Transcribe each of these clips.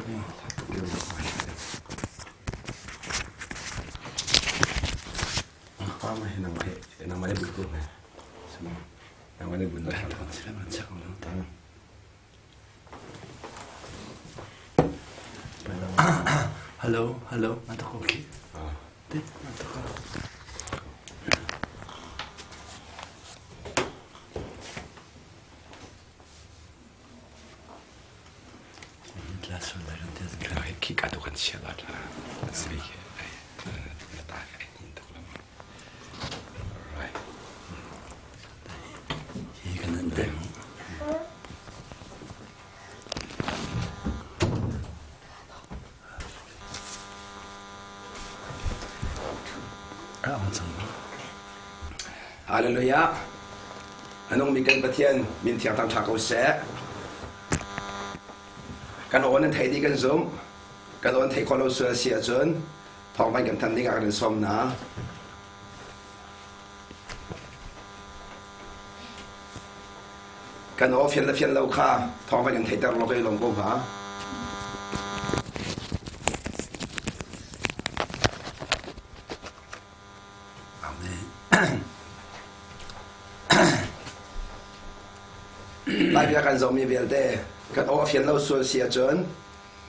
tuk maw? Hello, hello, okay. Khika tu kan chia la tla. Sei ke ai na ta ai nin tuk lam. Right. Hi kan an deng. Hallelujah. Anung mi kan Pathian min thiang tang tha ko seh. Kan aw nan thei dih kan zum. Kan aw thei kho lo sual si ahcun thawng van kan than ding ah kan in sawm na. Kan aw fian le fian lo kha thawng van kan theiter lo kai lawm ko hnga. Amen. Lai bia kan zohmi vialte kan aw a fian lo sual si ahcun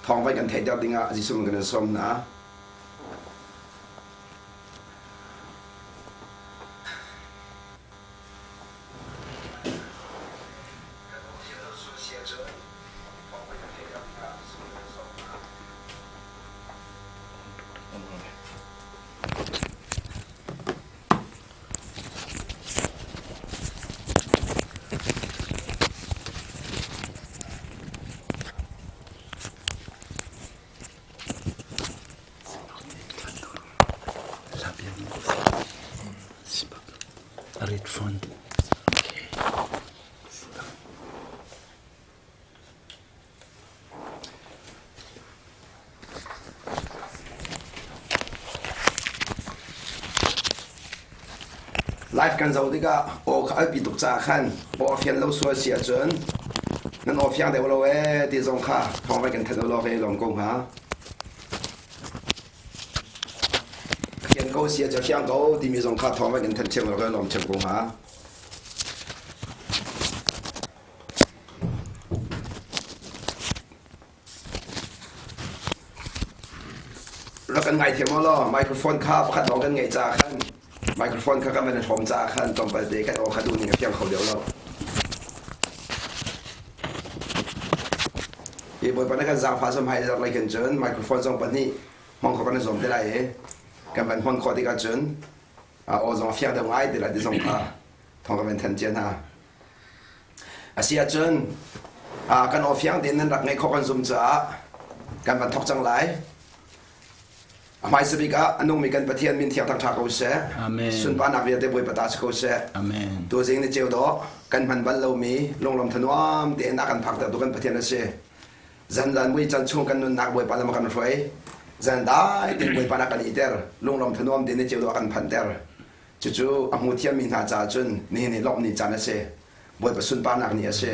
thawng van kan theiter dingah Jesuh min kan in sawm hna. Rit fon. Live kan zoh tikah aw kha alpi tuk caah khan aw a fian lo sual si ahcun nan aw fiang deuh lo ee ti zong kha thawng vai kan thanh lo ke lawm ko hnga. Fian ko si ahcun fiang ko timi zong kha thawng vai kan thanh thiam lo ke lawm thiam ko hnga. Rak kan ngaithiam u law microphone kha pakhat lawng kan ngeih caah khan microphone kha kan van i hrawm caah khan tlawmpal te kan aw kha duh ning a fiang kho deuh lo. Hi Bawipa na kan zaangfah sam hai zarh lei khin cun microphone zong pahnih hmang kho kan i zuam te lai i kan van hman khawh tikah cun aw zong a fiang deuh ngai ti lai ti zong kha thawng kan van thanh cia hna. A si ahcun kan aw fiang tein nan rak ngeih khawh kan zum caah kan van thawk cang lai. A hmaisa bik ah a nungmi kan Pathian min thiang thangṭha ko seh. Amen. Sunparnak vialte Bawipa ta si ko seh. Amen. Tuzing ni ceu dawh kan hman bal lomi lunglawm thanuam tein a kan phaktertu kan Pathian a si. Zanzan mui chan chung kan nunnak Bawipa lam a kan hruai. Zan dai tein Bawipa na kan iter. Lunglawm thanuam tein ni ceu dawh a kan phanter. Cucu a hmu thiammi hna caah cun nihin hi lawmh ni caan a si. Bawipa sunparnak ni a si.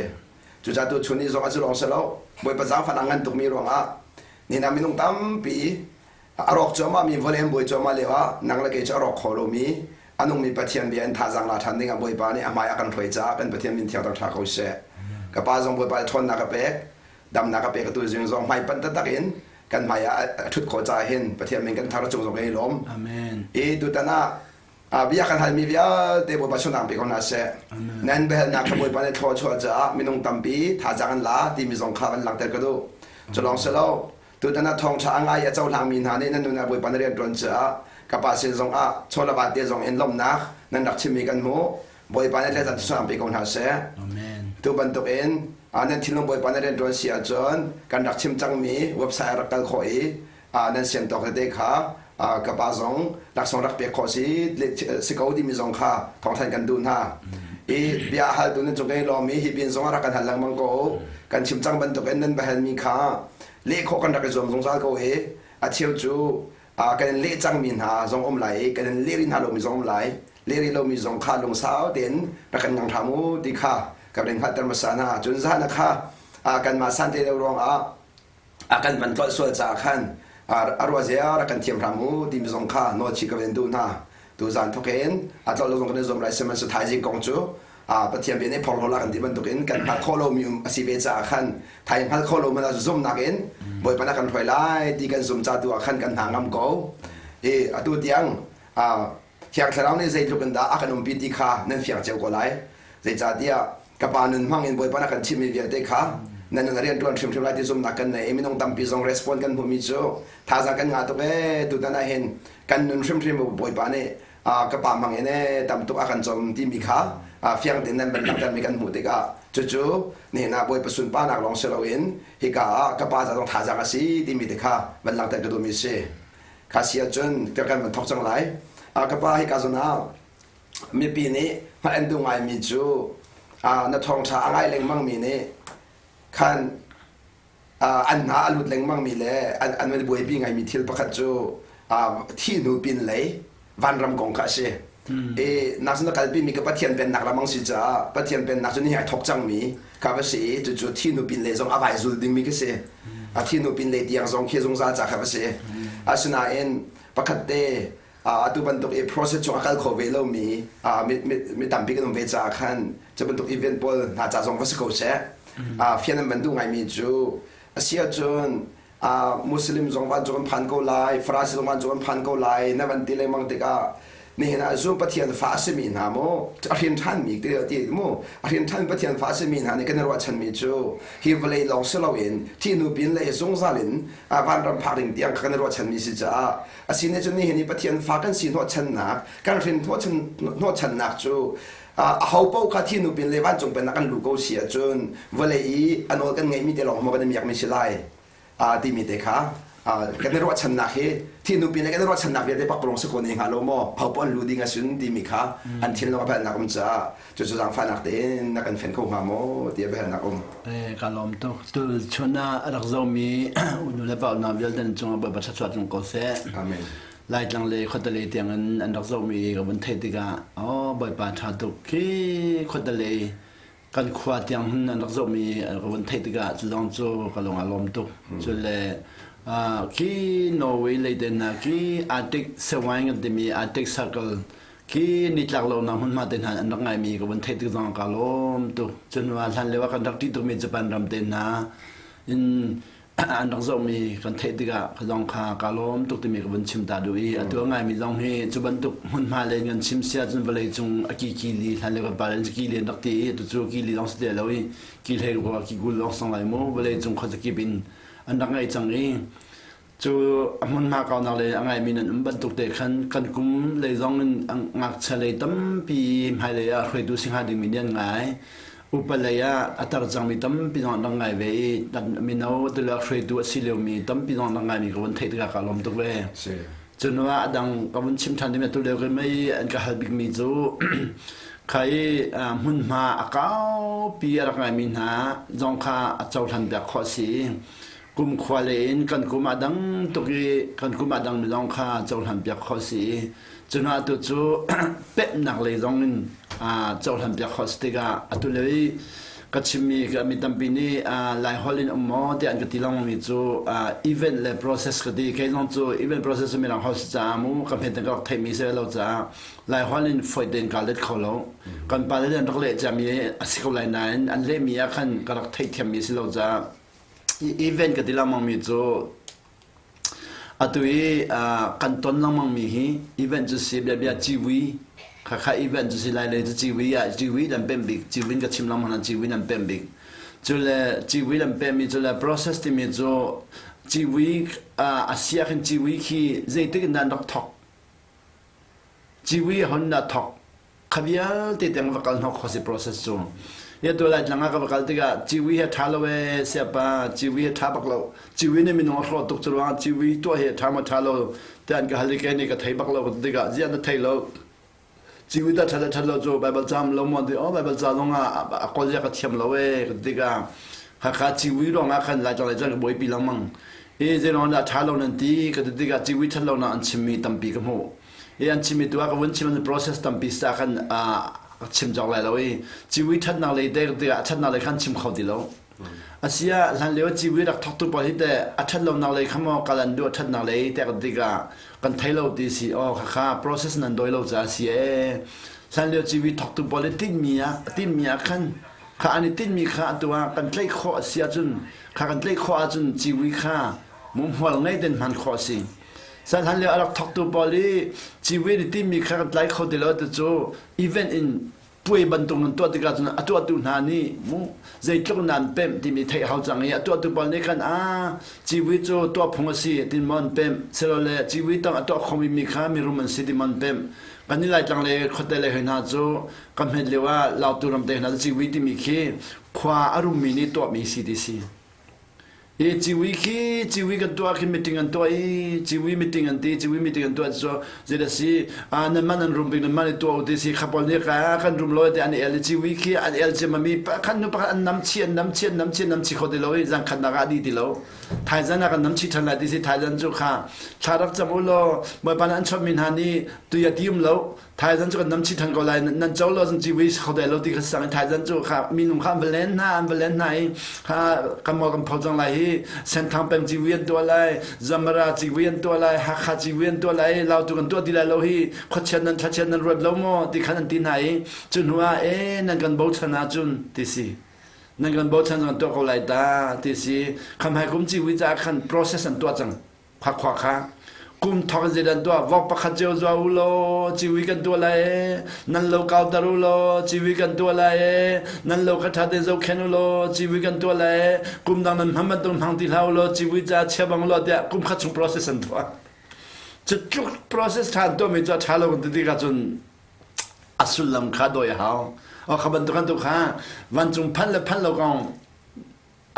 Cucaah tu chun ni zong a cu lawng si lo. Bawipa zaangfahnak ngan tukmi ruangah nihin ah minung tampi a rawk cuahmah mi vawlei an buai cuahmah lio ah nang le kei cu a rawk kho lomi a nungmi Pathian bia in thazaang la ṭhan ding ah Bawipa nih a hmai a kan hruai caah kan Pathian min thiang ṭha ko seh. Ka pa zong Bawipa nih ṭhawnnak a pek, damnak a pek atu zing zong hmai panh taktak in kan hmai ah a ṭhut khawh caah hin Pathian min kan thar cung zong kan i lawm. Amen. I tutan ah bia kan halmi vialte Bawipa sunang pe ko hna seh. Nan biahalnak kha Bawipa nih thlawh chuah caah minung tampi thazaang an la timi zong kha kan langhter ka duh. Cu lawng si lo, tutan ah thawngṭha a ngai i a cohlangmi hna nih nan nun ah Bawipa na rian ṭuan caah ka pa sin zong ah chawlava te zong in lawmhnak nan rak chimmi kan hmuh. Bawipa nih thlacam sunang pe ko hna seh. Amen. Tu bantuk in nan thinlung Bawipa na rian ṭuan si ahcun kan rak chim cangmi website rak kal khawh i nan sian tawk tete kha ka pa zong laksawng rak pek khawh si si ko timi zong kha thawngthan kan duh hna. I bia haltu nan cung kan i lawm i hi pin zong rak kan hal lengmang ko. Kan chim cang bantuk in nan biahalmi kha leh khawh kan rak i zuam zungzal ko i a cheu cu kan in leh cangmi hna zong um lai i kan in leh rih hna lomi zong um lai. Leh rih lomi zong kha lungsau tein rak kan ngang hram u ti kha kan ring hngalhter hmasa hna. Cun zahna kha kanmah sante lo ruangah A kan van tlolh sual caah khan a ruah ziar a kan thiam hram u timi zong kha nawlchih ka van duh hna. Tuzaan thawk in a tlolh lo zong kan i zuam lai sihmanhsehlaw thaizing kong cu Pathian bia nih phorhlaw la kan ti bantukin kan hngalh khawh lomi um a si ve caah khan thai hngalh khawh lo hmanh ah zumhnak in Bawipa na kan hruai lai ti kan zum ca tu ah khan kan hna ngam ko. I atu tiang Thiang Thlarau nih zeitluk in dah a kan umpi ti kha nan fiang cio ko lai. Zeicahtiah ka pa nun hmang in Bawipa na kan chimhmi vialte kha nan nun a rian ṭuan hrimhrim lai ti zumhnak kan nei i minung tampi zong respond kan hmuhmi cu thazaang kan ngah tuk ee tutan ah hin kan nun hrimhrim Bawipa nih ka pa hmang in ee tam tuk a kan cawm timi kha fiang tein nan van langhtermi kan hmuh tikah cucu nihin ah Bawipa sunparnak lawng si loin hika ah ka pa ca zong thazaang a si timi te kha van langhter ka duhmi a si. Kha si ahcun kan van thawk cang lai. Ka pa hika zawn ah mipi nih hngalh an duh ngaimi cu na thawngṭha a ngai lengmangmi nih khan an hna a lut lengmangmi le an van buaipi ngaimi thil pakhat cu thi hnu pin lei vanram kong kha a si. I nak na kalpi mi ka Pathian pennak lamang si caah Pathian pennak cu ni ai thok cangmi kha va si i cucu thi hnu pin lei zong a vai zul dingmi ka si. A thi hnu pin lei tiang zong khi zungzal ca kha va si. Asinain pakhat te atu bantuk i process chung a kal kho ve lomi mi tampi kan um ve caah khan cu bantuk event pawl hna ca zong va si ko seh. Fian an van duh ngaimi cu a si ahcun Muslim zong vancung an phan ko lai, Farasi zong vancung an phan ko lai na van ti lengmang tikah nihin ah zum Pathian fa a simi hna mu a hrin ṭhanmi ti mu a hrin ṭhan Pathian fa a simi hna nih kan i ruahchanmi cu hi vawlei lawng si loin thihnu pin le zungzal in vanram phak ding tiang kan i ruahchanmi si caah a si nih cun nihin i Pathian fa kan si hnawhchannak kan hrin hnawhchannak cu aho paoh kha thihnu pin le vancung pennak kan luh ko si ahcun vawlei i a nawl kan ngeihmi te lawng maw kan i miakmi si lai timi te kha kan i ruahchannak hi thihnu pin le kan i ruahchannak vialte pakpalawng si ko ne hnga lo maw ho paoh an lu ding a sun timi kha an thinlung a biahalnak um caah cucu zaangfahnak tein na kan fen kho hnga maw ti a biahalnak um. Ka lawm tuk. Tu chun ah a rak zomi unu le pa unau vialte nan cungah Bawipa thluachuah tlung ko seh. Amen. Laitlang le khuatale tiang in an rak zohmi ka vun theih tikah oh Bawipa ṭha tuk khi khuatale kan khua tiang hun an rak zohmi ka vun theih tikah cu zong cu ka lung a lawm tuk. Cu le khi Norway lei te hna khi Arctic Sewain kan timi Arctic Circle khi nitlak lonak hmunhma te hna an rak ngaimi ka vun theih tik zong ka lawm tuk. Cu hnu ah hlan lio ah kan rak ṭih tukmi Japan ram te hna in an rak zohmi kan theih tikah ka zong kha ka lawm tuk timi ka vun chim ta duh i atu a ngaimi zong hi cu bantuk hmunhma len kan chim sia cun vawlei cung a ki ki li hlan le kan pa len ki len rak ti i atu cu ki li zong si te lo i ki hlei rua ki gul lawng sang lai mu vawlei cung khuazakip in an rak ngaih cang i Cu a hmunhma kaunak le a ngaimi nan um bantuk te khan kan kum lei zong in ngakchia lei tampi hmailei ah hruaitu si hnga dingmi nih an ngai. Upa lei ah a tar cangmi tampi zong an rak ngai ve i mino tilo hruaitu a si liomi tampi zong an rak ngaimi ka vun theih tikah ka lawm tuk ve. Cu hnu ah a dang ka vun chim ṭhan dingmi atu lio ka mei an ka hal bikmi cu kha i hmunhma a kaupi a rak ngaimi hna zong kha a cohlan piak khawh a si i Kumkhua le in kan kum a dang tuk i kan kum a dangmi zong kha cohlan piak khawh si i cu hna tu cu pemhnak lei zong in cohlan piak khawh si tikah atu lio i ka chimmi mi tampi nih Laiholh in um maw tiah an ka ti lengmangmi cu event le process ka ti kei zong cu event process cu mirang holh si caah mu ka hmet ka rak theihmi si lo caah Laiholh in fawi tein kaa let kho lo kan pale nih an rak leh ciami a si ko lai nain an lehmi ah khan ka rak theihthiammi si lo caah Event ka ti lengmangmi cu atu i kan ton lengmangmi hi event cu si biabia civui khakha event cu si lai lei cu civui ah civui nan pemh bik civui in ka chim lengmang hna civui nan pemh bik cu le civui nan pemhmi cu le process timi cu civui a si ah khin civui khi zeitik in dah an rak thok Civui hon na thok kha vialte tiang va kal hnawk kho si process cu. Ya tu lai tlang ah ka va kal tikah civui he tha lo e siapa civui he tha bak lo civui nih minung a hrawh tuk cu ruangah civui tuah he tha ma tha lo te an ka hal i kei nih ka thei bak lo tikah ziah na thei lo civui ta tha le tha lo cu Bible cam lo mo ti oh Bible ca zong ah a kol ya ka thiam lo e ka tikah Hakha civui ruangah khan lai tlang lei cun ka buaipi lengmang i zeiruang dah ṭha lo nan ti ka ti tikah civui ṭhat lonak an chimmi tampi ka hmuh i an chimmi tu ah ka vun chim an process tampi sa khan chim cawk lai lo i civui ṭhatnak lei te tikah ṭhatnak lei khan chim kho ti lo. Asia hlan lio civui rak thawktu pawl hi teh a ṭhat lonak lei kha maw kal an duh a ṭhatnak lei teh kan tikah kan thei lo ti si aw khakha process nan dawi lo caah si ee. Hlan lio civui thawktu pawl hi tinhmi ah tinhmi ah khan kha an i tinhmi kha atu ah kan tlaih khawh a si ahcun kha kan tlaih khawh ahcun civui kha mumhual ngei ten hman khawh a si. San hlan lio a rak thawktu pawl i civui an i tinhmi kha kan tlai kho ti lo ti cu event in puai bantuk nan tuah tikah cun a tuahtu hna nih mu zeitluk nan pemh timi theih hau cang i a tuahtu pawl nih khan a civui cu tuah phung a si tin maw an pemh silole civui tang a tuah khomi mi kha mirum an si ti maw an pemh kan i laitlang le khuate le hoi hna cu kan hmet lio ah lautu ram te hna cu civui timi khi khua a rummi nih tuahmi si ti si I civui khi civui kan tuah khi meeting an tuah i civui meeting an ti civui meeting an tuah cu zei dah si nan man an rum bik nan man i tuah u ti si kha pawl nih ka kan rum lo ti an el i civui khi an el ciam mi pakhat nu pakhat an nam chi an nam chi an nam chi an nam chi kho ti lo i zan khat nak ah di ti lo thaizan ah kan nam chi than lai ti si thaizan cu kha thla rak cam u law bawipa an chawt mi hna nih tui a ti um lo Thaizan cu kan nam chih than ko lai nan co lo cun civi kho dai lo ti kha sang i thaizan cu kha minung kha an va len hna an va len hna i kha kan maw kan pho cang lai hi Senthang peng civi an tuah lai Zamara civi an tuah lai Hakha civi an tuah lai Lautu kan tuah ti lai lo hi khuachiat nan thlachiat nan ruat lo maw ti khan an ti hna i cu hnu ah e nan kan bochan ahcun ti si nan kan bochan kan tuah ko lai ta ti si khamhai kum civi caah khan process an tuah cang Khakhua kha kum thok in zeidah an tuah vok pakhat cio zua u law ciwi kan tuah lai e nan lo kauter u law ciwi kan tuah lai e nan lo kha ṭha tein zohkhenh u law ciwi kan tuah lai e kum dang nan hman bantuk hmang ti hlah u law ciwi ca chia bang u law tiah kum khat chung process an tuah cu tluk process ṭha an tuahmi cu a ṭha lo kan ti tikah cun a sullam kha dawi a hau o kha bantuk kan tu kha vancung phanh le phanh lo kong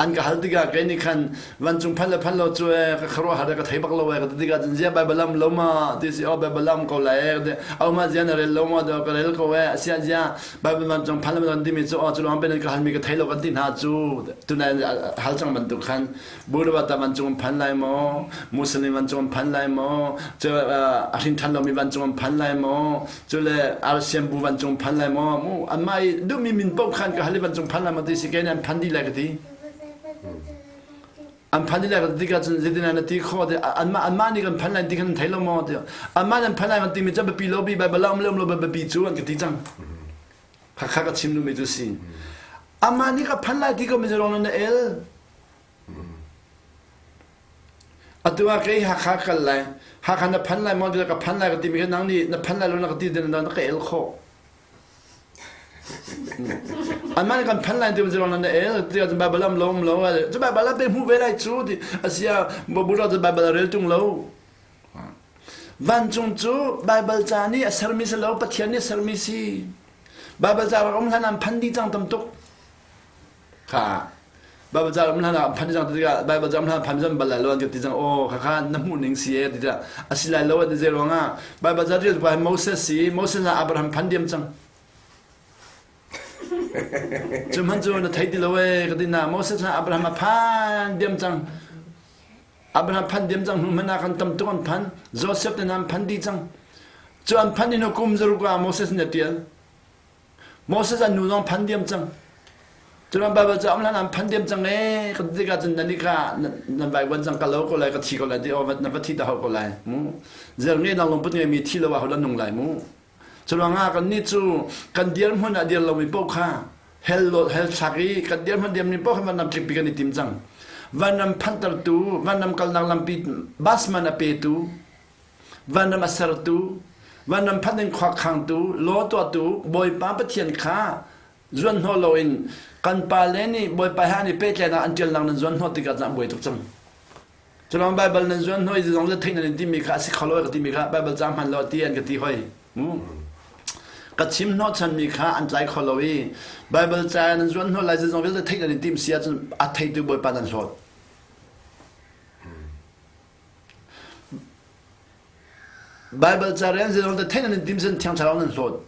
An ka hal tikah kei nih khan vancung phan le phan lo cu ee ka khuaruahhar ka thei bak lo ee ka ti tikah cun zia Bible am lo ma ti si oh Bible am ko lai ee ka ti au ma zia na rel lo ma ka rel ko ee asia zia Bible vancung phan le phan timi cu oh cu lawng ben ka halmi ka thei lo kan ti hna cu tunai hal cang bantuk khan Buddha ta vancung phan lai maw Muslim vancung phan lai maw cu a hrin than lomi vancung phan lai maw cu le RCM bu vancung phan lai maw mu anmah i duhmi min paoh khan ka hal i vancung phan lai maw ti si kei an phan dih lai ka ti an phan dih lai ka ti tikah cun zeitin na ti khawh ti anmah anmah nih kan phan lai ti khan thei lo maw ti anmah nan phan lai kan timi cu biapi lo bi Bible um le um lo biapi cu an ka ti cang khakha ka chim duhmi cu si amah nih ka phan lai ti ko mi zong na el Atu ah kei Hakha kal lai. Hakha na phan lai maw tiah ka phan lai ka timi kha nang nih na phan lai lo na ka ti na na ka el khawh. Anmah nih kan phan lai ti zong na el tiah cun Bible am lo um lo cu Bible ah pe hmu ve lai cu ti asia Buddha cu Bible a rel tung lo. Vancung cu Bible ca nih a sermi si lo Pathian nih a sermi si. Bible ca rak um hlan an phan dih cang tam tuk. Kha Bible ca um hlan ah phan cang tikah Bible ca um hlan phan zan bal lai lo an ti cang aw kha kha na hmuh ning si e ti tiah a si lai lo an ti zei ruangah Bible ca rel pa Moses si Moses na Abraham phan diam cang cu hman cu na thei ti lo e ka ti na Moses na Abraham a phan diam cang Abraham phan diam cang hnu hmanh ah kan tam tuk an phan Joseph te an phan di cang cu an phan in kum zaruk ah Moses nih a tial Moses an nu zong phan diam cang. Cuman Bible cu am hlan an phan diam cang ee ka ti tikah cun nan kha nan vaivuan cang ka lo ko lai ka thi ko lai ti aw na va thi ta hau ko lai mu zer nge nang lungput nge mi thi lo ah hodah nung lai mu curuangah kan nih cu kan dir hmun ah dir lomi paoh kha hell lo hell thlak i kan dir hmun diam ni paoh kha vanram tlikpi kan i tim cang vanram phantertu vanram kalnak lampi bus man a petu Vanram a sertu, vanram phanh in khua khangtu, law tuahtu Bawipa Pathian kha zuanhnawh loin kan pale nih Bawipa he an i pehtlaihnak an ṭialnak nan zuanhnawh tikah cun an buai tuk cang. Culawng Baibal nan zuanhnawh i zong le theih nan in timi kha a si kho lo ka timi kha Baibal ca hman lo ti an ka ti hoi. Mu. Ka chim hnawhchanmi kha an tlai kho lo i Baibal ca nan zuanhnawh lai zong vialte theih nan in tim si ahcun a theitu Bawipa nan hlawt. Baibal ca rel zeizong te theih nan in tim sin Thiang Thlarau nan hlawt.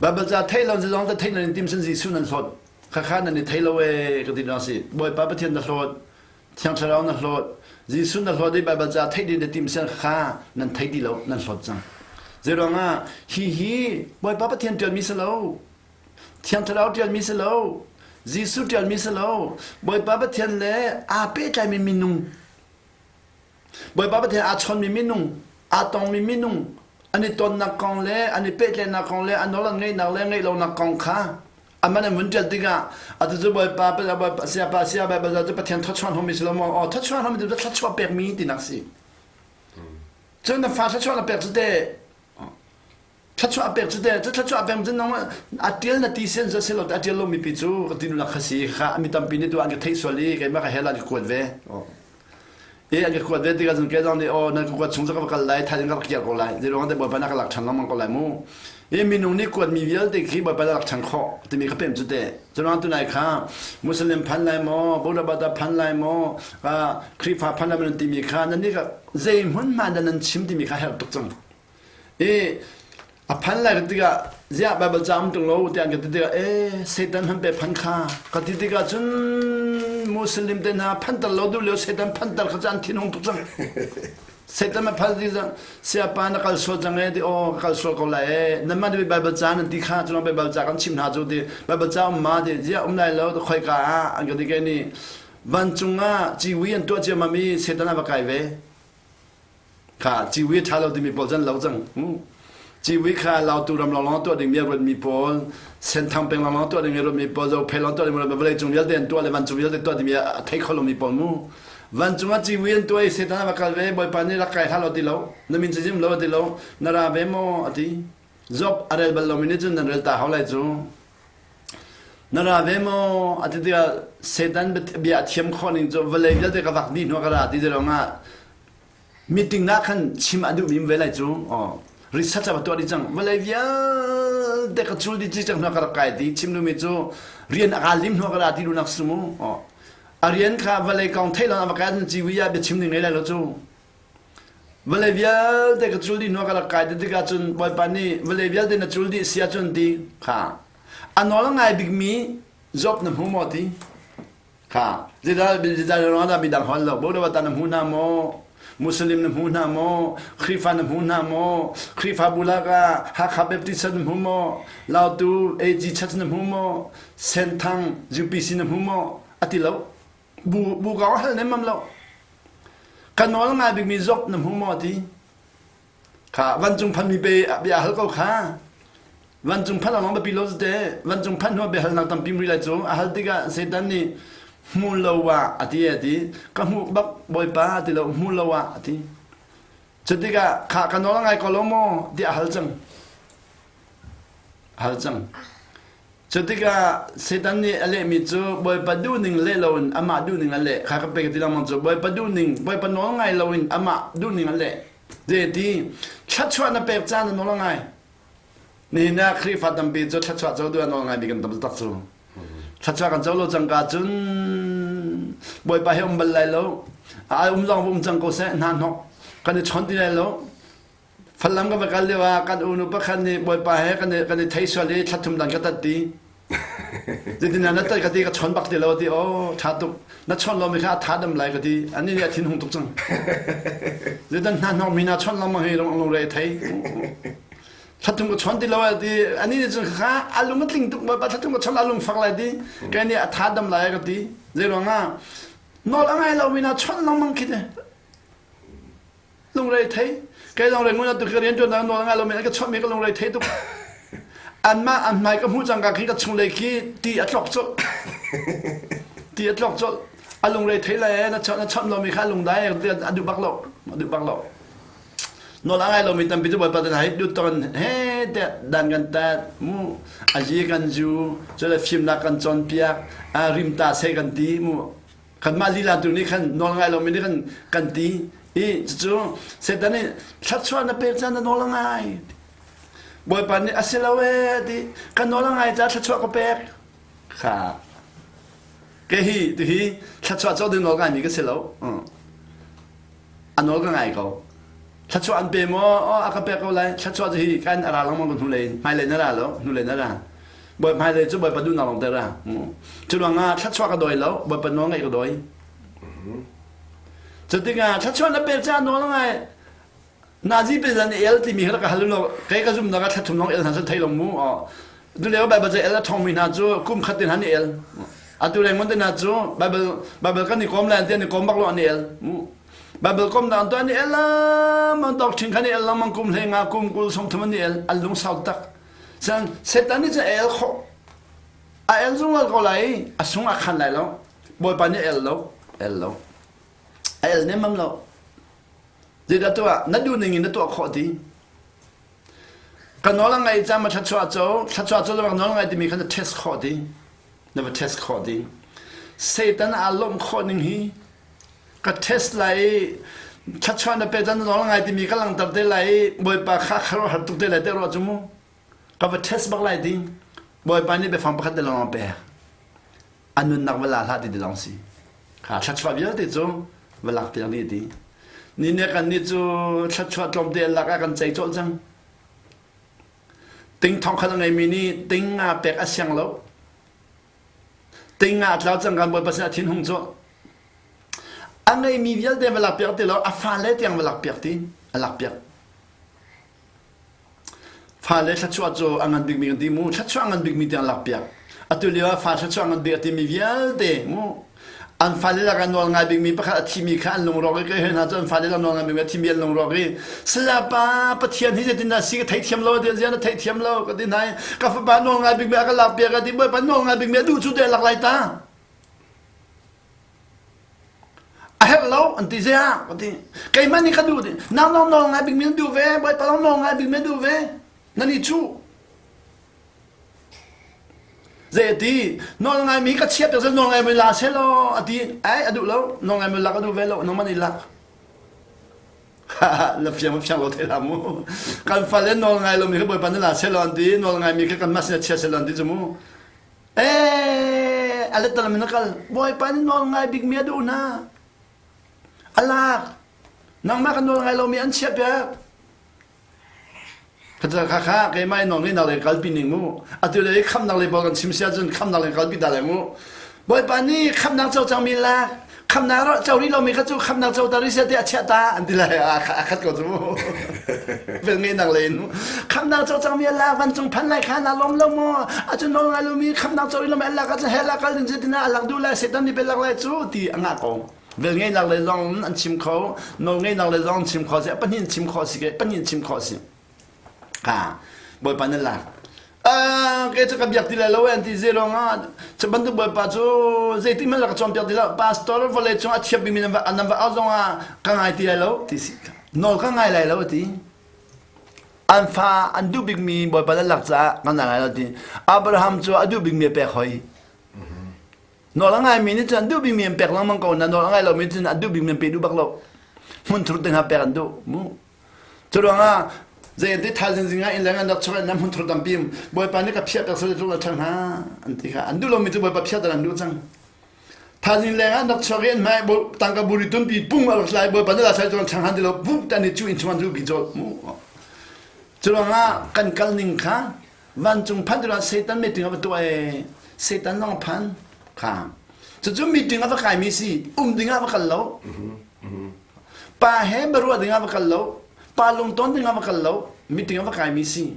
Baibal ca theih lo zeizong te theih nan in tim sin Jesuh nan hlawt. Khakha nan i thei lo ee ka ti na si. Bawipa Pathian na hlawt. Thiang Thlarau na hlawt. Jesuh na hlawt i Baibal ca theih ding na tim sin kha nan thei ti lo nan hlawt cang. Zeiruangah hi hi Bawipa Pathian ṭialmi si lo. Thiang Thlarau ṭialmi si lo. Jesuh ṭialmi si lo. Bawipa Pathian le aa pehtlaimi minung Bawipa Pathian aa chawnmi minung, aa tongmi minung, an i tonnak kong le an i pehtlaihnak kong le a nawl an ngeihnak le ngeih lonak kong kha aman an vun ṭial tikah atu cu Bawipa Bawipa siapa sia Baibal cu Pathian thawchuah hnomi si lo maw? Aw thawchuah hnomi cu thluachuah pekmi tinak si. Cun na fa thluachuah na pek cu teh thluachuah pek cu teh cu thluachuah pek cu nang a ṭial na ti sen cu si lo a ṭial lomi pi cu ka ti nulak kha si kha mi tampi nih tu an ka theih sual i keimah ka hell an ka kuat ve. E an ka kuat ve tikah cun kei zong nih aw nan ka kuat chung cu ka va kal lai thaizing ka rak kiar ko lai zeiruang ah Bawipa na ka lak ṭhan lengmang ko lai mu i minung nih kuatmi vialte khi Bawipa na rak ṭhan khawh timi ka pem cu teh curuang tunai kha Muslim phan lai maw Buddha bata phan lai maw Khrihfa phan lai maw nan timi kha nan nih zei hmun hma dah nan chim timi kha herh tuk cang I a phan lai ka tikah ziah Baibal ca um tung lo tiah an ka ti tikah eh Satan han pe phan kha ka ti tikah cun Muslim te hna phanter lo duh lio Satan phanter kha cu an thin hung tuk cang. Satan ma phan ti cang siapa na kal sual cang e ti aw ka kal sual ko lai e nan mah nih Baibal ca nan ti kha cu Baibal ca kan chim hna cu ti Baibal ca um ma ti ziah um lai lo khoi ka ah an ka ti ke ni vancung ah ciwi an tuah ciammam i Satan a va kai ve Kha ciwi a ṭha lo timi pawl can lo cang. Ciwi kha Lautu ram lawnglawng tuah dingmi a ruatmi pawl, Senthang peng lawnglawng tuah dingmi a ruatmi pawl, Zophei lawng tuah dingmi a ruatmi vawlei cung vialte an tuah le vancung vialte tuah dingmi a thei kho lomi pawl mu. Vancung ah ciwi an tuah i Satan a va kal ve, Bawipa nih rak kai hlah law ti lo, na min cazim lo a ti lo, na ra ve maw a ti. Job a rel bal lomi nih cun nan rel ta hau lai cu. Na ra ve maw? A ti tikah Satan bia a thiam khawh ning cu vawlei vialte ka vak dih hnu ah ka ra ti ruangah meeting ah khan chim a duhmi ve lai cu aw research a va tuah dih cang vawlei vialte ka cul dih cang hnu ah ka rak kai ti chim duhmi cu rian a ka lim hnu ah ka ra ti duhnak si mu aw a rian kha vawlei kong theih lawng a va kai ahcun ciwi ah biachim ding ngei lai lo cu Vawlei vialte ka cul dih hnu ah ka rak kai ti tikah cun Bawipa nih vawlei vialte na cul dih si ahcun ti kha a nawl ngai bikmi Job na hmu maw ti kha zeidah zeidah ruangah dah midang hol lo Buddha ta na hmu hna maw Muslim na hmu hna maw Khrihfa na hmu hna maw Khrihfabu lakah Hakha Baptist na hmu maw Lautu AG Church na hmu maw Senthang UPC na hmu maw ati lo bu bu kong hal nemmam lo Ka nawl ngai bikmi Job na hmu maw ti? Kha vancung phanmi pe bia hal ko kha. Vancung phan along biapi lo te vancung phan hnu biahalnak tampi muri lai cu a hal tikah Satan nih hmu lo ah a ti a ti ka hmuh bak bawipa ti lo hmu lo ah a ti cu tikah kha ka nawl ngai ko lo maw ti a hal cang a hal cang Cu tikah Satan nih a lehmi cu Bawipa duhning leh loin amah duhning a leh. Kha ka pe ka ti lengmang cu Bawipa duhning, Bawipa nawl ngai loin amah duhning a leh. Zeiti thluachuah na pek caan na nawl a ngai. Nihin ah Khrihfa tampi cu thluachuah co duh a nawl ngaimi kan tam tak cu. Thluachuah kan co lo cangka cun Bawipa he um bal lai lo. A um zong um cang ko seh hna hnok kan i chawn ti lai lo. Falam ka va kal lio ah kan unu pakhat nih Bawipa he kan i kan i thei sual i thla thum dan ka tat ti. Zeitin na tat ka ti ka chawn bak ti lo ti oh tha tuk na chawn lo mi kha a tha dam lai ka ti ani nih a thin hung tuk cang. Zeitan hna hnok mi na chawn lengmang hi lung lung re thei. Thla thum ka chawn ti lo ti ani nih cun kha a lung a tling tuk Bawipa thla thum ka chawn a lung fak lai ti kai nih a tha dam lai ka ti. Zei ruangah nawl a ngai lo mi na chawn lengmang khi te. Lungre thei kei lungre ngun atu ka rian tuan nawl ngai lo men ka chawt mi ka lungre thei tuk anmah an hmai ka hmuh cangka khi ka chunglei khi ti a tlok colh ti a tlok colh a lungre thei le na chawt na chawt lo mi kha lungdai a duh bak lo a duh bak lo nawl a ngai lo mi tampi cu bawipa tan hai dut ton he te dan kan tat mu aji kan ju cule fimnak kan cawnpiak rimta se kan ti mu kanmah lila tu nih khan nawl ngai lomi nih khan kan ti i cucu Satan nih thluachuah na pek caan na nawl a ngai Bawipa nih a si lo ee ti ka nawl a ngai caah thluachuah ka pek kha ke hi ti hi thluachuah co ding nawl ngaimi ka si lo a nawl ka ngai ko thluachuah an pe maw a ka pek ko lai thluachuah cu hi kan a ra lengmang ko hnulei hmailei na ra lo hnulei na ra bawi hmailei cu bawipa duhnak lawng te ra cu ruangah thluachuah ka dawi lo bawipa nawl ngaih ka dawi cu tikah thluachuah na pek caah nawl ngai nazi pe zan el timi kha ka hal lo kei ka zumnak ah thla thum lawng el hna cu thei lo mu tu leo baibal el a thong mi hna cu kum khat tin han el. Atu leng te na cu Bible Bible kan i kom lai an ti an i kom bak lo an i el. Mu. Bible kom na an to an i el lam an tok thin khan i el langmang kum hlei nga kum 20 30 an i el an lung sau tak. San Satan nih cun a el khawh. A el zungzal ko lai i a sung a khan lai lo. Bawipa nih el lo. El lo. A el nemmam lo. Zeidah tuah na duh ning in na tuah khawh ti. Ka nawl a ngaih cang ma thluachuah co, thluachuah co zong nawl ngai timi kha na test khawh ti. Na va test khawh ti. Satan aa lawmh khawh ning hi ka test lai i thluachuah na pe cang na nawl ngai timi ka langhter te lai i Bawipa kha kharuahhar tuk te lai te ruah cu mu. Ka va test bak lai ti. Bawipa nih biafang pakhat te lawng a pek. A nunnak va la hlah ti ti lawng si. Kha thluachuah vialte cu va lak piak dih ti. Ni ne kan nih cu thluachuah tlawmte lak ah kan cei colh cang. Ting thong khat a ngeimi nih ting nga pek a siang lo. Ting nga a tlau cang kan Bawipa sin a thin hung cu. A ngeimi vialte va lak piak ti lo, a fale tiang va lak piak ti, a lak piak. Fale thluachuah cu a ngan bikmi kan ti mu. Thluachuah a ngan bikmi tiang lakpiak. Atu lio ah fa thluachuah a ngan bik a timi vialte mu. An fale lakah nawl ngai bikmi pakhat a thimi kha an lungrawk i kai hoi hna cu an fale lakah nawl ngai bikmi a thimi an lungrawk i sayapa Pathian hi zeitindah si ka theithiam lo ti zian na theithiam lo ka ti hna i ka fapa nawl ngai bikmi a ka lakpiak a ti bawipa nawl ngai bikmi a duh cu te a lak lai ta. A herh lo an ti ziah ka ti. Keimah nih ka duh ti. Nang nong nawl ngai bikmi an duh ve, Bawipa nong nawl ngai bikmi an duh ve. Nan i cuh. Zei a ti? Nawl ngaimi ka chiat piak nawl ngaimi la seh law a ti. Ai a duh lo. Nawl ngaimi lak a duh ve lo. Nangmah nih lak. Na fiang ma fiang lo thei hlah mu. Kan fale nawl ngai lomi kha Bawipa nih la seh law an ti. Nawl ngaimi kha kanmah sinah chia seh law an ti cu mu. Eh, a letalam in a kal. Bawipa nih nawl ngai bikmi a duh hna. A lak. Nangmah ka nawl ngai lomi an chiah piak. Kha kha kha keimah i nawl ngeihnak le kalpi ning mu. Atu le khamnak le pawl kan chim sia cun khamnak le kalpi ta le mu. Bawipa nih khamnak co cangmi lak. Khamnak ro co rih lomi kha cu khamnak co ta rih sia ti a chiah ta an ti lai a khat ko cu mu. Vel ngeihnak le in khamnak co cangmi a lak vancung phan lai kha na lawm lo maw a cu nawl ngai lomi khamnak co rih lomi a lak ahcun hell ah kal ding zeitin ah a lak duh lai Satan nih pe lak lai cu ti a ngah ko. Vel ngeihnak le zong an chim kho nawl ngeihnak le zong an chim kho si pahnih chim kho si ke pahnih chim kho si. Ha Bawipa na lak. Ke cu ka biak ti lai lo an ti ze ruangah cu bantuk Bawipa cu zeitik hmanh ka cawnpiak ti lo pastor vawlei cung a thiam bikmi nan va nan va au zongah ka ngai ti lai lo ti si nawl ka ngai lai lo ti an fa an duh bikmi Bawipa na lak caah ka ngai lai lo ti Abraham cu a duh bikmi a pek hoi nawl a ngaimi nih cun an duh bikmi an pek lengmang ko na nawl a ngai lomi cun an duh bikmi an pe duh bak lo hmunthur te hna pek an duh mu Cu ruangah zei thaizing zing ah innleng an rak chuak in an hmunthur tampi Bawipa nih ka phiah piak sal tluk la ṭhang hna an ti kha an duh lomi cu Bawipa phiah an duh cang. Thaizing leng an rak chuak i an hmai tangka buri tunpi pung a rak tlai Bawipa nih la sai cu an ṭhang han ti lo buk tan i cu inn chung an luhpi colh mu. Cu ruangah kan kal ning kha vancung phan ti Satan meeting a va tuah i Satan zong a phan kha cucu meeting a va kaimi si um ding ah va kal lo Pa he biaruah ding ah va kal lo, pa lungton ding ah va kal lo, meeting ah va kaimi si.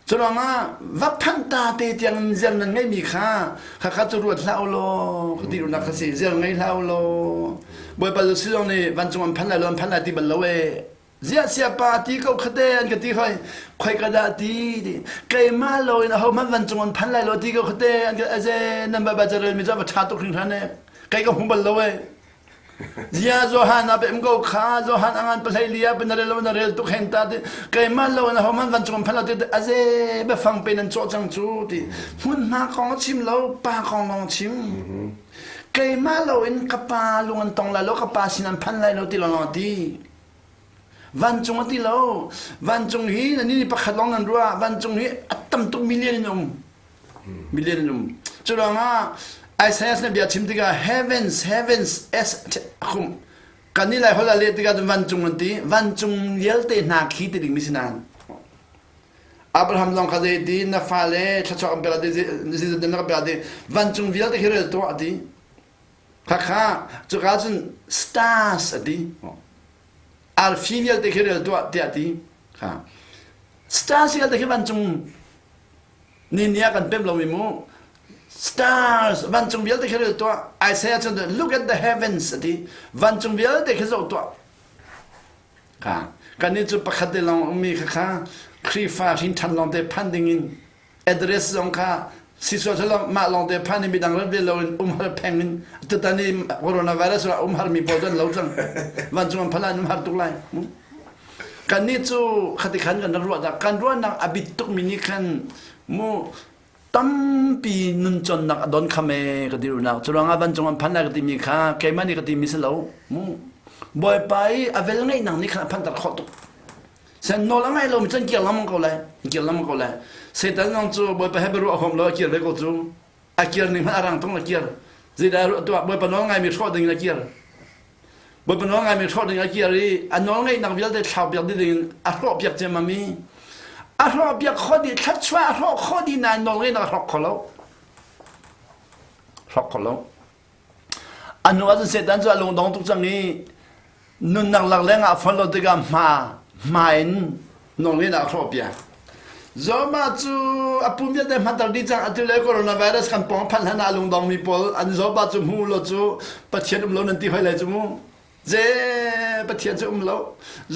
Cu ruangah va phanh ta te tiang in ziar nan ngeihmi kha khakha cu ruat hlah u law ka ti duhnak kha si ziar ngei hlah u law Bawipa Jesuh zong nih vancung an phan lai lo an phan lai ti bal lo ee ziah sia pa ti ko khate an ka ti khoi khoi ka dah ti ti keimah lo in aho hmanh vancung an phan lai lo ti ko khate an ka aze nan ba ba carel mi cu va tha tuk hringhran ee kei ka hmu bal lo ee Zia Johan a pem ko kha Johan angan pahlei lia pe na rel lo na rel tuk hen ta ti keimah lo na homan van cung phan lo ti aze biafang pe nan cawh cang cu ti hmunhma kong a chim lo pa kong lawng chim keimah lo in ka pa lung an tong lai lo ka pa sin an phan lai lo ti lawng ti vancung a ti lo vancung hi na ni pakhat lawng nan ruah vancung hi a tam tuk million in um million in um cu ruangah Isaiah na bia chim tikah heavens heavens s khum kan ni lai hol a leh tikah cun vancung an ti vancung vialte hna khi ti ding mi si nain Abraham zong kha zei ti na fale thluachuah kan pek ti zizan na kan pek ti vancung vialte khi rel tuah ti khakha cuka cun stars a ti arfi vialte khi rel tuah tiah ti kha stars vialte khi vancung Ni ni ah kan pemh lomi mu. Stars vancung vialte khi rel tuah. Isaiah cun look at the heavens ati. Vancung vialte khi zoh tuah. Kha kan cu pakhat te lawng ummi kha kha Khrihfa hrin ṭhan lawng te phan ding in address zong kha sisua thalo mah lawng te phan in midang rat ve lo in umhar pheng in tutan i coronavirus ah umhar mi pawl an lo cang vancung an phan an umhar tuk lai kan nih cu khati khan kan rak ruah dah kan ruahnak a bit tuk mi nih khan mu tampi nunconnak a don kham e ka ti runak cu ruangah vancung an phan lai ka timi kha keimah nih ka timi si lo mu bawipa i a vel ngeihnak nih khan a phanter khawh tuk sen nawl a ngai lomi cun kir lengmang ko lai kir lengmang ko lai satan zong cu bawipa he biaruah huam lo a kir ve ko cu a kir ning hmanh a rang tung a kir zeidah tuah bawipa nawl ngaimi hrawh ding in a kir Bawipa nawl ngaimi hrawh ding a kir i a nawl ngeihnak vialte thlau piak dih ding in a hrawh piak ciammam i a hrawh piak kho dih thluachuah a hrawh kho dih nain nawl ngeihnak a hrawk kho lo hrawk kho lo a hnu ahcun Satan cu a lungdong tuk cang i nunnak lak leng ah fon lo tikah hma hma in nawl ngeihnak a hrawh piak Zoma cu a pum vialte hmanter dih cang atu le coronavirus kan pawng phanh hlan ah lungdong mi pawl an zoba cu hmu lo cu Pathian um lo nan ti hoi lai cu mu je Pathian cu um lo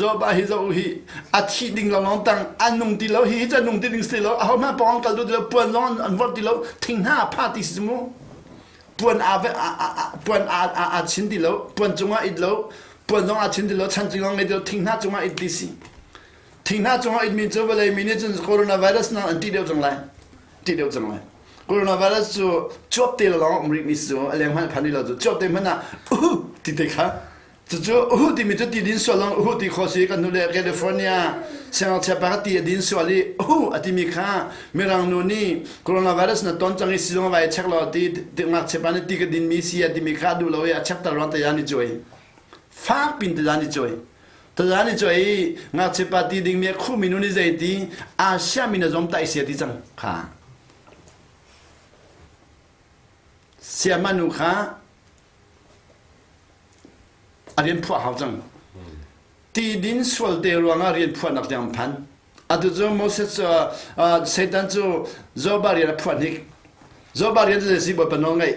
zoba hi zo hi a thi ding lo long tang an nung ti lo hi hi cu nung ti ding si lo aho hmanh pawng kal du ti lo puan zong an vorh ti lo thing hna pha ti si mu puan a puan a a chin ti lo puan cungah it lo puan zong a chin ti lo chan cing ngei ti lo thing hna cungah it ti si Thinghnah cungah itmi cu vawlei mi nih cun coronavirus nang an ṭih deuh cang lai. Ṭih deuh cang lai. Coronavirus cu cuap te lawng um rihmi si cu a leng hmanh phan rih lo cu cuap te hmanh ah uhu ti te kha cucu uhu timi cu ti din sual long uhu ti kho si kan nu le California siangngakchia pa kha ti a din sual i uhu a timi kha mirang nu nih coronavirus na ton cang i sizung vai check lo ti ngakchia pa nih ti ka din mi si a timi kha duh lo i a check ter ruang te ya ni cuai fak pin te ya ni cuai Tazan i cuai i ngakchia pa ti dingmi a khuhmi nu nih zei ti Asia mi na zom tai sia ti cang kha. Siama nu kha a rian phuah hau cang. Ti din sual te ruangah rian phuahnak tiang phan. Atu cu Moses cu Satan cu Joba rian a phuah hnik. Joba rian cu zei si Bawipa nawl ngaih.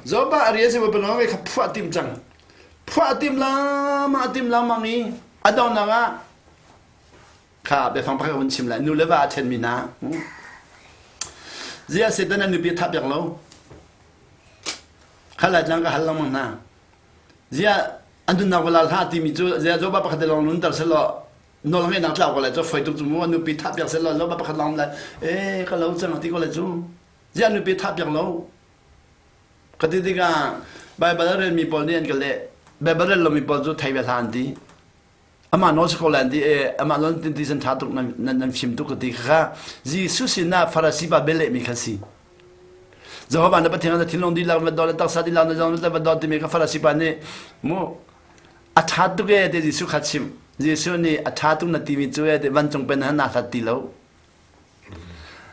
Joba rian si Bawipa nawl ngaih kha phuah tim cang. Phuah tim lama tim lengmang i a donghnak ah kha biafang pakhat ka vun chim lai nu le va a ṭhenmi hna ziah Satan an nupi a thah piak lo kha lai tlang ka hal lengmang hna ziah an nunnak va la hlah timi cu ziah Joba pakhat te lawng nunter selaw nawl ngeihnak tlau ko lai cu foi tuk cu mu an nupi thah piak selaw Joba pakhat lawng lai e ka lo cang ti ko lai cu ziah nupi thah piak lo Ka ti tikah Baibal a relmi pawl nih an ka leh. Baibal rel lomi pawl cu thei ve hlah an ti. Amah nawl si ko lai an ti. E, amah nawl ti san ṭha tuk nan, nan fim tuk ka ti kha Jesuh sinah Farasi pa bialehmi kha si. Jehovah na Pathian na thinlung dihlak va daw le taksa dihlak na zong va daw timi kha Farasi pa nih mu a ṭha tuk e ti Jesuh kha chim. Jesuh nih a ṭha tuk na timi cu e ti vancung pen na hlat ti lo.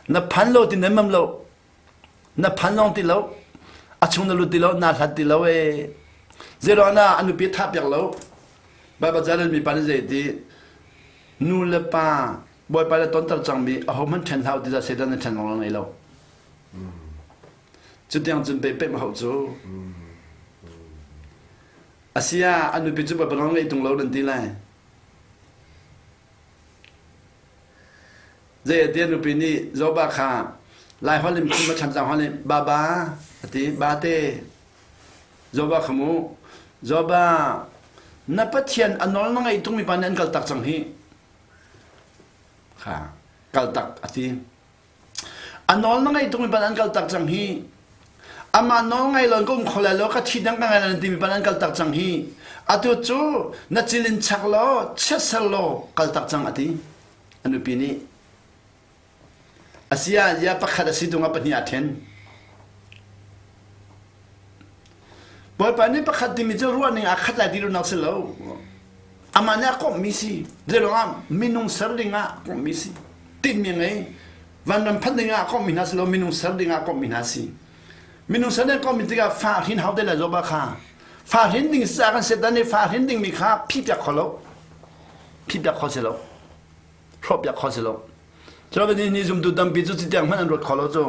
Na phan lo ti nan mam lo. Na phan lawng ti lo a chung na lut ti lo naa hlat ti lo ee zeiruang na a nupi thah piak lo Baibal ca mi pa nih zei ti nu le pa bawipa le tonter cangmi aho hmanh ṭhen hlah ti Satan na ṭhen lawng ngei lo cutiang cun pe pek hau cu asia a nupi cu bawipa nawl ngei tung lo nan ti lai Zei nupi nih Joba kha Laiholh in phun ma Thantlang holh in baba a ti bate Joba kha mu Joba na Pathian a nawl na ngaih tungmi pa nih an kaltak cang hi kha kaltak a ti a nawl na ngaih tungmi pa nih an kaltak cang hi amah nawl ngai lo in ka um kho lai lo ka thi dang ka ngai lo timi pa nih an kaltak cang hi atu cu na cilin chak law chiatser law kaltak cang a ti a nupi nih a si ah ya pakhat a si tung ah pahnih aa ṭhen Bawipa nih pakhat timi cu ruahning aa khat lai ti duhnak si lo amah nih a komhmi si zeiruangah minung ser ding ah komhmi si tinhmi ngei vanram phanh ding ah komhmi hna si lo minung ser ding ah komhmi hna si minung ser ding komhmi tikah fa hrin hau te lai zoba kha fa hrin ding sa kan setan nih fa hrin dingmi kha phih piak kho lo phih piak kho si lo hrawh piak kho si lo. Cun ni ni zumtu tampi cu citiang hmanh an ruat kho lo cu.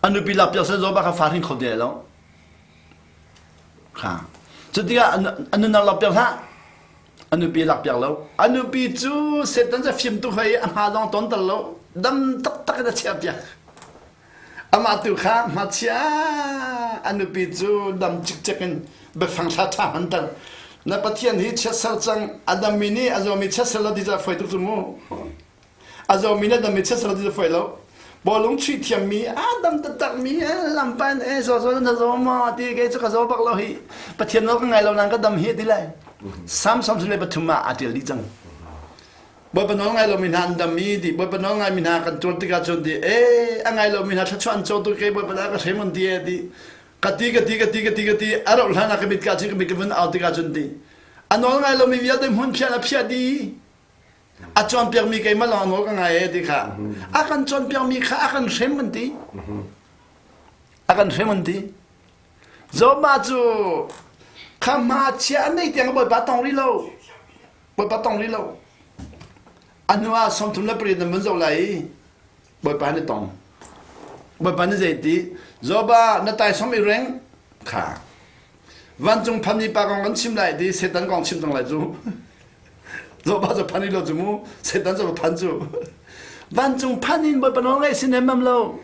A nupi lakpiak seh Job ah kha fa hring kho ti lo. Kha. Cu tikah a nunnak lakpiak hlah. A nupi lakpiak lo. A nupi cu Satan cu fim tuk hoi a hma zong ton tal lo. Dam taktak in a chiahpiak. Amah tu kha hmachia a nupi cu dam cikcek in biafang thla ṭha hman ter. Na Pathian hi chiatser cang a dammi nih a zawmi chiatser lo ti cu a fawi tuk cu mu. A zawmi nih a dammi chiatser lo ti cu a fawi lo. Bawlung chuih thiammi a dam taktakmi lampan e zaw zaw na zaw maw ti kei cu ka zaw bak lo hi Pathian nawl ka ngai lo nain ka dam hi ti lai. Sam 33 ah aa ṭial dih cang. Bawipa nawl ngai lomi hna an dam i ti Bawipa nawl ngaimi hna kan tuar tikah cun ti ee a ngai lomi hna thluachuah an co tu kei Bawipa dah ka hrem an ti e ti ka ti ka ti ka ti ka ti ka ti a rauh hlan ah ka mit ka cun ka mit ka vun au tikah cun ti a nawl ngai lomi vialte hmun phiah a phiah dih a cawnpiakmi keimah lawng a nawl ka ngai e ti kha a kan cawnpiakmi kha a kan hrem an ti a kan hrem an ti Job cu kha hma chia an nei tiang Bawipa tong rih lo Bawipa tong rih lo. A hnu ah 38 nan vun zoh lai i Bawipa nih tong. Bawipa nih zei ti? Joba na taisawm i reng kha. Vancung phanmi pa kong kan chim lai ti Satan kong chim cang lai cu. Joba cu phan rih lo cu mu. Satan cu phan cu. Vancung phan in Bawipa nawl ngaih si nemmam lo.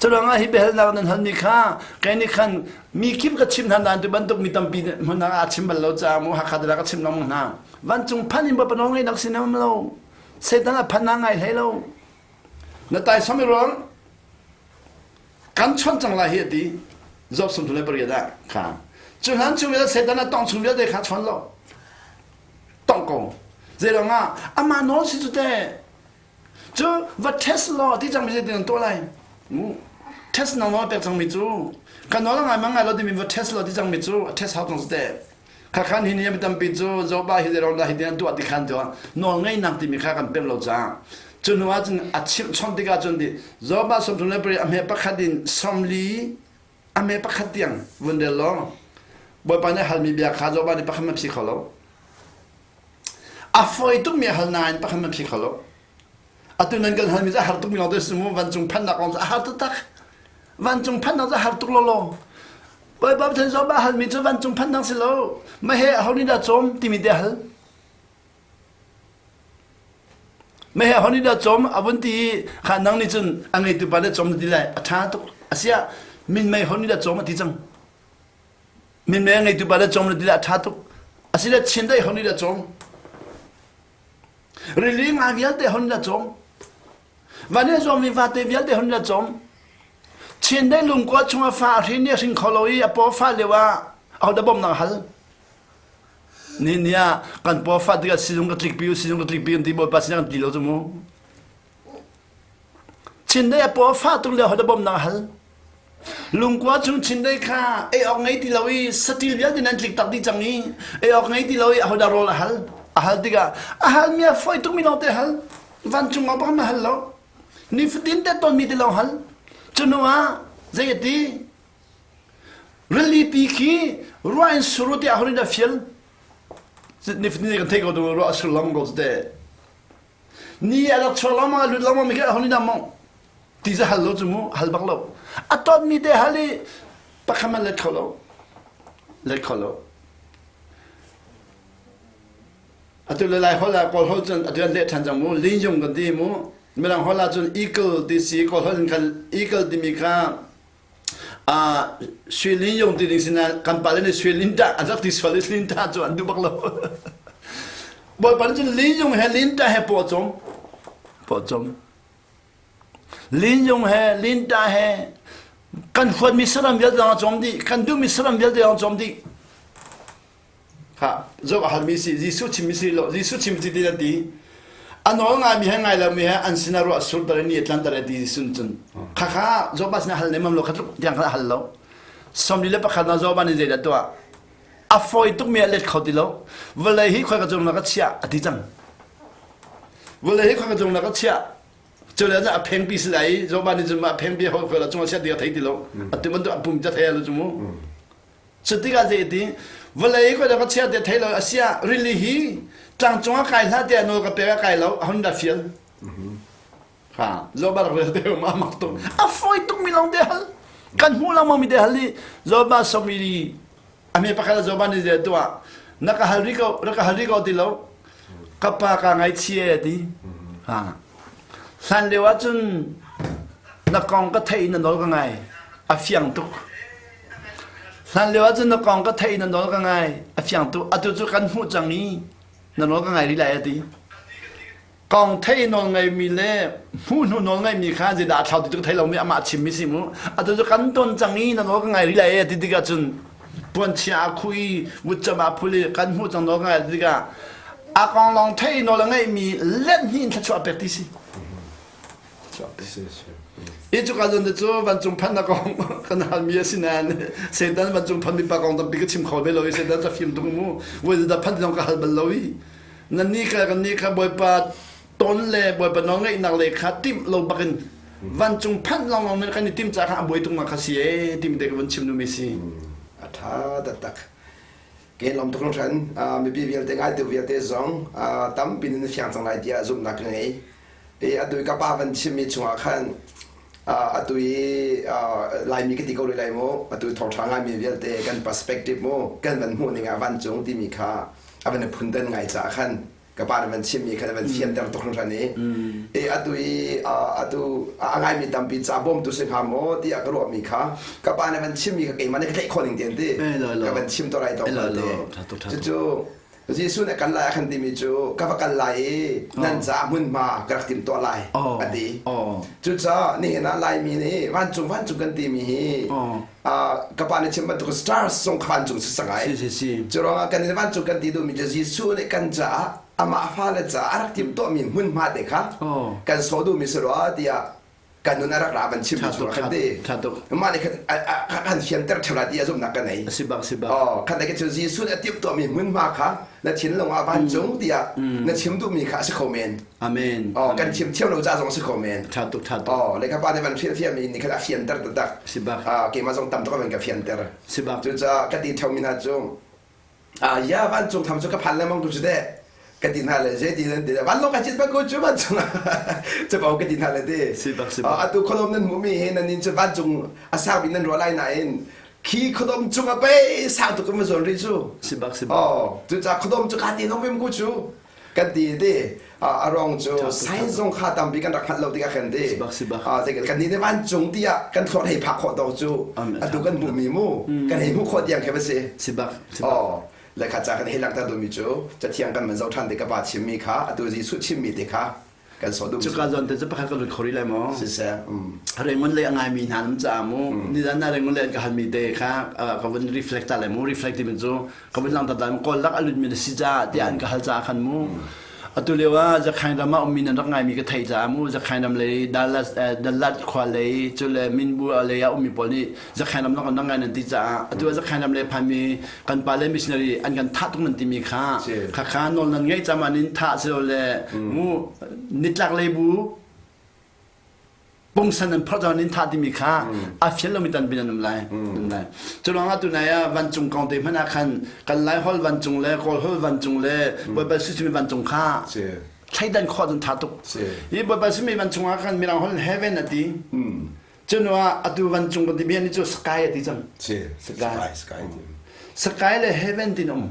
Curuangah hi biahalnak nan halmi kha kei nih khan mi kip ka chim hna nain tu bantuk mi tampi hmun ah a chim bal lo caah mu Hakha dara ka chim lengmang hna. Vancung phan in Bawipa nawl ngaihnak sin um lo. Satan a phan na ngai hlei lo. Na taisawm i ruang kan chawnh cang lai hi a ti. Job 38 ah kha. Cu hlan chung vialte Satan a tong chung vialte kha chawn lo. Tong ko. Zeiruangah amah nawl si cu teh Cu va test law ti cangmi zeitin an tuah lai? Mu test na nawl pek cangmi cu ka nawl a ngai ma ngai lo timi va test law ti cangmi cu a test hau cang teh. Kha khan hi ni mi tampi cu Joba hi zei dah hi tin an tuah ti khan tuah nawl ngeihnak timi kha kan pem lo caah cu hnu ah cun a chimh chawnh tikah cun di Joba 38 a hme pakhat in 40 a hme pakhat tiang vun rel law Bawipa nih halmi bia kha Joba nih pakhat ma phi kho lo. A fawi tukmi a hal nain pakhat man phi kho lo. Atu nan kan halmi cu a har tukmi lawng te si mu vancung phannak lawng cu a har taktak. Vancung phannak cu a har tuk lawlaw. Bawipa Pathian zong a halmi cu vancung phannak si lo. Mahe aho nih dah cawm timi te a hal. Mahe aho nih dah cawm a vun ti i kha nang nih cun a ngeitu pa nih cawm na ti lai a ṭha tuk. Asiah minmei ho nih dah cawm a ti cang. Minmei a ngeitu pa le cawm le ti le a ṭha tuk. Asile chindeih hon i le cawm. Rili nga vialte hon le cawm. Van i zuangmi vate vialte hon le cawm. Chindeih lungkua chungah fa a hrin i a hring kho lo i a paw fa lio ah ahodah bawmhnak hal? Ni ni ah kan paw fa tikah sizung ka tlikpi u sizung ka tlikpi kan ti bawipa sinah kan ti lo cu mu. Chindeih a paw fa tuk lio ahodah bawmhnak hal? Lungkua chung chindeih kha ei awk ngei ti lo i saṭil vialte nan tlik tak dih cang i ei awk ngei ti lo i ahodah rawl a hal? A hal tikah a halmi a fawi tukmi lawngte a hal. Vancung ah bak na hal lo. Nifatin te tonmi te lawng hal. Cu hnu ah zei a ti? Rili pi khi ruah in sur u tiah horin a fial. Nifatin kan thei ko tu ruah a sur lengmang ko cu teh. Ni a rak chuak lengmang a lut lengmang mi khi a hon in mong ti za hal lo cu mu hal bak lo a ton mi te hal i pakhat man let kho lo let kho lo atu le lai hol ah kawl hol cun atu an leh ṭhan cang mu linjung kan ti mu mirang hol ah cun eagle ti si kawl hol in khan eagle timi kha Sui Lin Yong ti ding sinah kan pale nih Sui Lin Ta an rak ti sual i Lin Ta cu an duh bak lo. Bawipa nih cun Lin Yong he Lin Ta he paw cawm. Paw cawm. Lin Yong he Lin Ta he kan huatmi saram vialte zong a cawm dih. Kan duhmi saram vialte zong a cawm dih. Ha zoh a halmi si Jesuh chimmi si lo Jesuh chim ti ti ti a nawl ngaimi he ngai lomi he an sinah ruah sur tar ni tlan tar ti sun cun khakha Job sinah hal nemam lo khatluk tiang kha hal lo 41 na Job nih zeidah tuah a fawi tukmi a let kho ti lo vawlei hi khoi ka cung na ka chiah a ti cang vawlei hi khoi ka cung na ka chiah cu le a phengpi si lai i Job nih cun mah phengpi ho khoi la cung a chiah ti a thei ti lo atu bantuk a pum ca thei lo cu mu Cutikah zei a ti? Vawlei khoi ka chia tiah thei lo asiah rili hi tlangcung ah kai hlah tiah nawl ka pek ah kai lo a hun da fial. Ha Job rak rel te ma mak tuk. A fawi tuk mi lawng te hal. Kan hmu lengmang mi te hal i Job somi a me pakhat Job nih zei tuah na ka hal ri ko na ka hal ri ko ti lo ka pa ka ngaichia ti. Ha hlan lio ahcun na kong ka theih na nawl ka ngai a fiang tuk. Hlan lio ahcun na kong ka theih na nawl ka ngai a fiang tuk atu cu kan hmuh cang i na nawl ka ngai rih lai a ti. Kong thei nawl ngeimi le hmuh hnu nawl ngeimi kha zeidah a thlau ti cu thei lomi amah chimmi si mu. Atu cu kan ton cang i na nawl ka ngai rih lai e ti tikah cun puanchia a khuh i vutcam ah phul i kan hmuh cang nawl ka ngai ti tikah a kong lawng thei nawl a ngeihmi let hnih in thluachuah pek ti si. I cuka zawn te cu vancung phannak kong kan halmi a si nain Satan vancung phanmi pa kong tampi ka chim kho ve lo i Satan ca fim tuk mu voi da phan zong ka hal bal lo i nan ni kha kan ni kha Bawipa ton le Bawipa nawl ngeihnak le kha timh lo bakin vancung phanh lawnglawng men kan i tim ca kha a buai tuk ma kha si e timi te ka vun chim duhmi si. A ṭha taktak. Ke lawm tuk hringhran. Mipi vialte ngaitu vialte zong tampi nan fiang cang lai tiah zumhnak ka ngei. I atu i ka pa van chimmi chungah khan atu i Laimi ka ti ko rih lai mu atu thawngṭha ngaimi vialte kan perspective mu kan van hmuh ning ah vancung timi kha a van i phundan ngai caah khan ka pa nih van chimmi khan a van fianter tuk hringhran i i atu i atu a ngaimi tampi ca bawmtu si hnga maw tiah ka ruahmi kha ka pa nih van chimmi kha keimah nih ka tlaih khawh ning tian ti ka van chim to lai to te cucu Jesuh nih kal lai a kan timi cu ka va kal lai i nan caah hmunhma ka rak timhtuah lai a ti. Cucaah nihin ah Laimi nih vancung vancung kan timi hi ka pa nih chim bantuk stars zong kha vancung si cang ai. Cu ruangah kan in vancung kan ti duhmi cu Jesuh nih kan caah amah fale caah a rak timhtuahmi hmunhma te kha kan sawh duhmi si rua tiah kan nun a rak ra van chim mi cu kan ti mah nih khan kan fianter ṭheo lai ti a zumhnak ka nei si bak si bak oh khan cu Jesuh nih a timh tuahmi hmunhma kha na thinlung ah vancung tiah na chim duhmi kha a si kho men amen oh kan chim thiam lo ca zong a si kho men ṭha tuk ṭha tuk oh le ka pa nih van hrilhfiah mi nih khan a fianter taktak si bak keimah zong tam tuk a van ka fianter si bak cucaah ka ti ṭheo mi hna cu Ya vancung tham cu ka phan lengmang ko cu teh ka ti hna le zei ti nan ti vanlawng ka cit bak ko cu vancung capo ka ti hna le ti si bak si bak atu khuadawm nan hmuhmi hi nan inn cu vancung a sang bik nan ruah lai nain khi khuadawm cung a pei sang tuk in va zawn rih cu si bak si bak oh cucaah khuadawm cu ka ti nong vim ko cu kan ti ti a ruang cu science zong kha tampi kan rak hngalh lo tikah khan ti kan nih nih vancung tiah kan thluak hei phak khawh tawk cu atu kan hmuhmi mu kan hei hmuh khawh tiang khi va si si bak oh le kha ca kan hei langhter duhmi cu cathiang kan man zoh ṭhan te ka pa chimmi kha atu Jesuh chimmi te kha kan sawh duh cuka zawn te cu pakhat ka lut kho rih lai maw siseh rengun lei a ngaimi hna nam caah mu nizan ah rengun lei an ka halmi te kha ka vun reflect ta lai mu reflect timi cu ka vun langhter ta kawl lak a lutmi na si caah tiah an ka hal caah khan mu atu lio ah Zakhain ram ah ummi nan rak ngaimi ka theih caah mu Zakhain ram lei Dallas Dalat khua lei cu le Minbu lei ah ummi pawl nih Zakhain ram lak nan ngai nan ti caah atu ah Zakhain ram lei phanmi kan pa le missionary an kan thah tuk nan timi kha kha kha nawl nan ngeih cam an in thah si lo le mu nitlak lei bu pungsan an phorh in thah timi kha a fial lomi tan bin an um lai um lai cu ruangah tunai ah vancung kong te hmanh ah khan kan lai hol vancung le kawl hol vancung le bawipa sisimi vancung kha thleidan khawh cun tha tuk hi bawipa simi vancung ah khan mirang hol heaven a ti cu ah atu vancung kan timi ni cu sky a ti cang sky sky sky le heaven tin um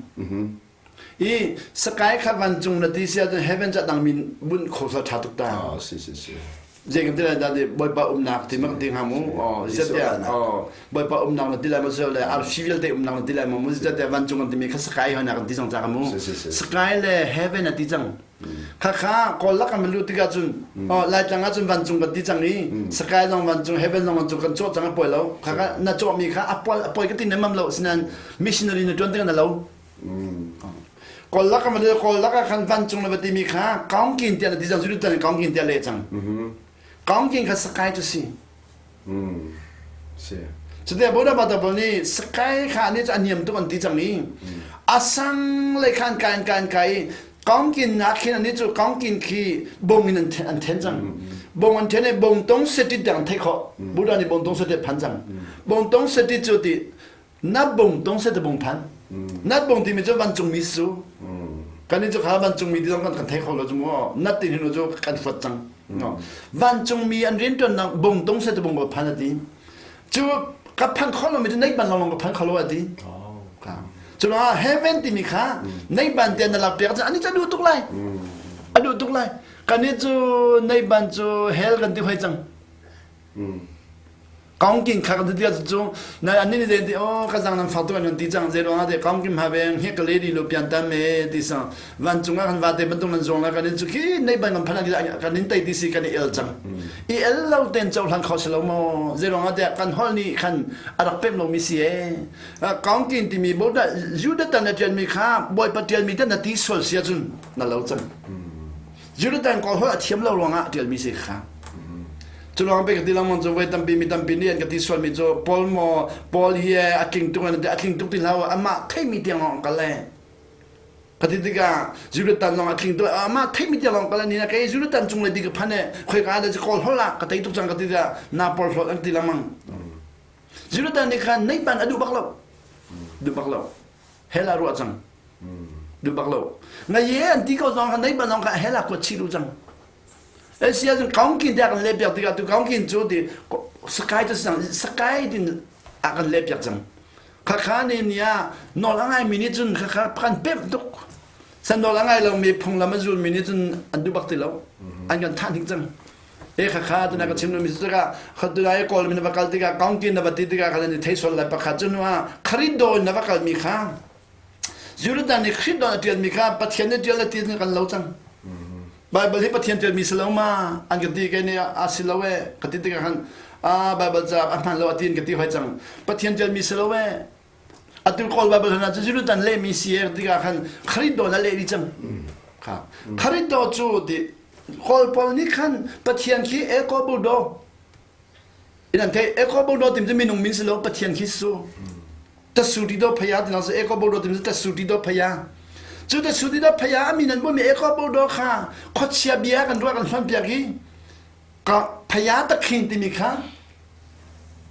I sakai kha vancung na ti si ahcun heaven ca dang min bunh kho sa ṭha tuk ta. Si si si. Zei kan ti lai dah ti Bawipa umnak ti mak ti hnga mu. Oh, zeitiah oh Bawipa umnak na ti lai ma le arfi vialte umnak na ti lai ma mu zeitiah vancung kan timi kha sakai hoi na kan ti cang ca ka mu. Sky le heaven a ti cang. Kha kha kawl lak kan lut tikah cun oh Laitlang ah cun vancung kan ti cang i sky zong vancung heaven zong vancung kan cawh cang a poi lo. Kha kha na cawhmi kha a poi a poi ka ti nemam lo sinan missionary na ṭuan tikah na lo. Kawl lak ah kawl lak ah khan vancung le va timi kha kaungkin tiah na ti cang cu tan kaungkin tiah leh cang. Kaungkin kha sakai cu si. Si. Cuti Buddha Bata pawl nih sakai kha nih cu a niam tuk an ti cang i a sang lei khan kai an kai an kai i kaungkin nak khin ani cu kaungkin khi bong in an then cang. Bong an then i bong tong setit dang thei khawh. Buddha nih bong tong setit phan cang. Bong tong setit cu ti Nat bung tung se te bung phan. Nat bung timi cu vancungmi su. Kan in cu kha vancungmi ti zong kan kan thei kho lo cu mu. Nat ti hnu cu kan fuat cang. Vancungmi an rianṭuannak bung tung se tu bung ka phan a ti. Cu ka phan kho lomi cu neihban lawnglawng ka phan kho lo a ti. Cu ruangah heaven timi kha neihban te na lak piak cu ani cu a duh tuk lai. A duh tuk lai. Kan nih cu neihban cu hell kan ti hoi cang. Kaungkin kha kan ti cu na an ni den ti oh ka zang nan fak tu an ti cang zei ruangah te kaungkim ha veng he ka lady lo pian tan me ti sang van cung ah kan va te bantuk nan zong la kan in cu khi nei ban kan phan kan in tai ti si kan i el cang i el lo ten cohlan kho si lo maw zei ruangah te kan hol ni khan a rak pem lo mi si e kaungkin timi bo da juda tan na tian mi kha bawipa tial mi te na ti sual sia cun na lo cang Jonathan kawl holh a thiam lo ruangah ṭialmi si kha. Cu lawng pe ka ti lengmang cu voi tampi mi tampi nih an ka ti sualmi cu Paul maw Paul hi a tling tuk an ti a tling tuk ti hlah amah theimi tiang lawng kal le ka ti tikah Jonathan lawng a tling tuk amah theimi tiang lawng kal ni kei Jonathan cung le bi ka phan e khoi ka da kawl holh ah ka tei tuk cang ka ti tikah na Paul hlawt an ti lengmang Jonathan nih khan neihban a duh bak lo duh bak lo hell ah ruah cang duh bak lo na ye an ti ko zong kha nei ban zong kha hell ah kuat chih duh cang Asia cun kaungkin te kan leh piak tikah tu kaungkin cu ti sakai cu sang sakai tin a kan leh piak cang khakha ne nia nawl a ngai mi nih cun khakha kan pemh tuk san nawl a ngai lo mi phunglam a zul mi nih cun an duh bak ti lo an kan thah hnik cang e khakha tuna ka chim mi tikah khatulai kawl mi na va kal tikah kaungkin na va ti tikah khan ni thei sol lai pakhat cu nu ah kharido na va kal mi kha Jordan nih Khrih don a tial mi kha Pathian nih tial ti kan lo cang Bible hi Pathian tial mi si lo ma an ka ti ke ne a si lo e ka ti tikah khan a Bible ca a hman lo a tin ka ti hoi cang Pathian tial mi si lo e atu kawl Bible hna cu Jordan le mi si e tikah khan Khrih don a leh di cang kha Khrih do cu ti Kawl pawl nih khan Pathian khi eko budo in an theih eko budo tim cu minung min si lo Pathian khi su tasu ti do phaya ti su eko budo tim cu tasu ti do phaya cu tasu ti do phaya a min an bumi eko budo kha khuachia bia kan ruah kan hlonh piak i ka phaya takhin timi kha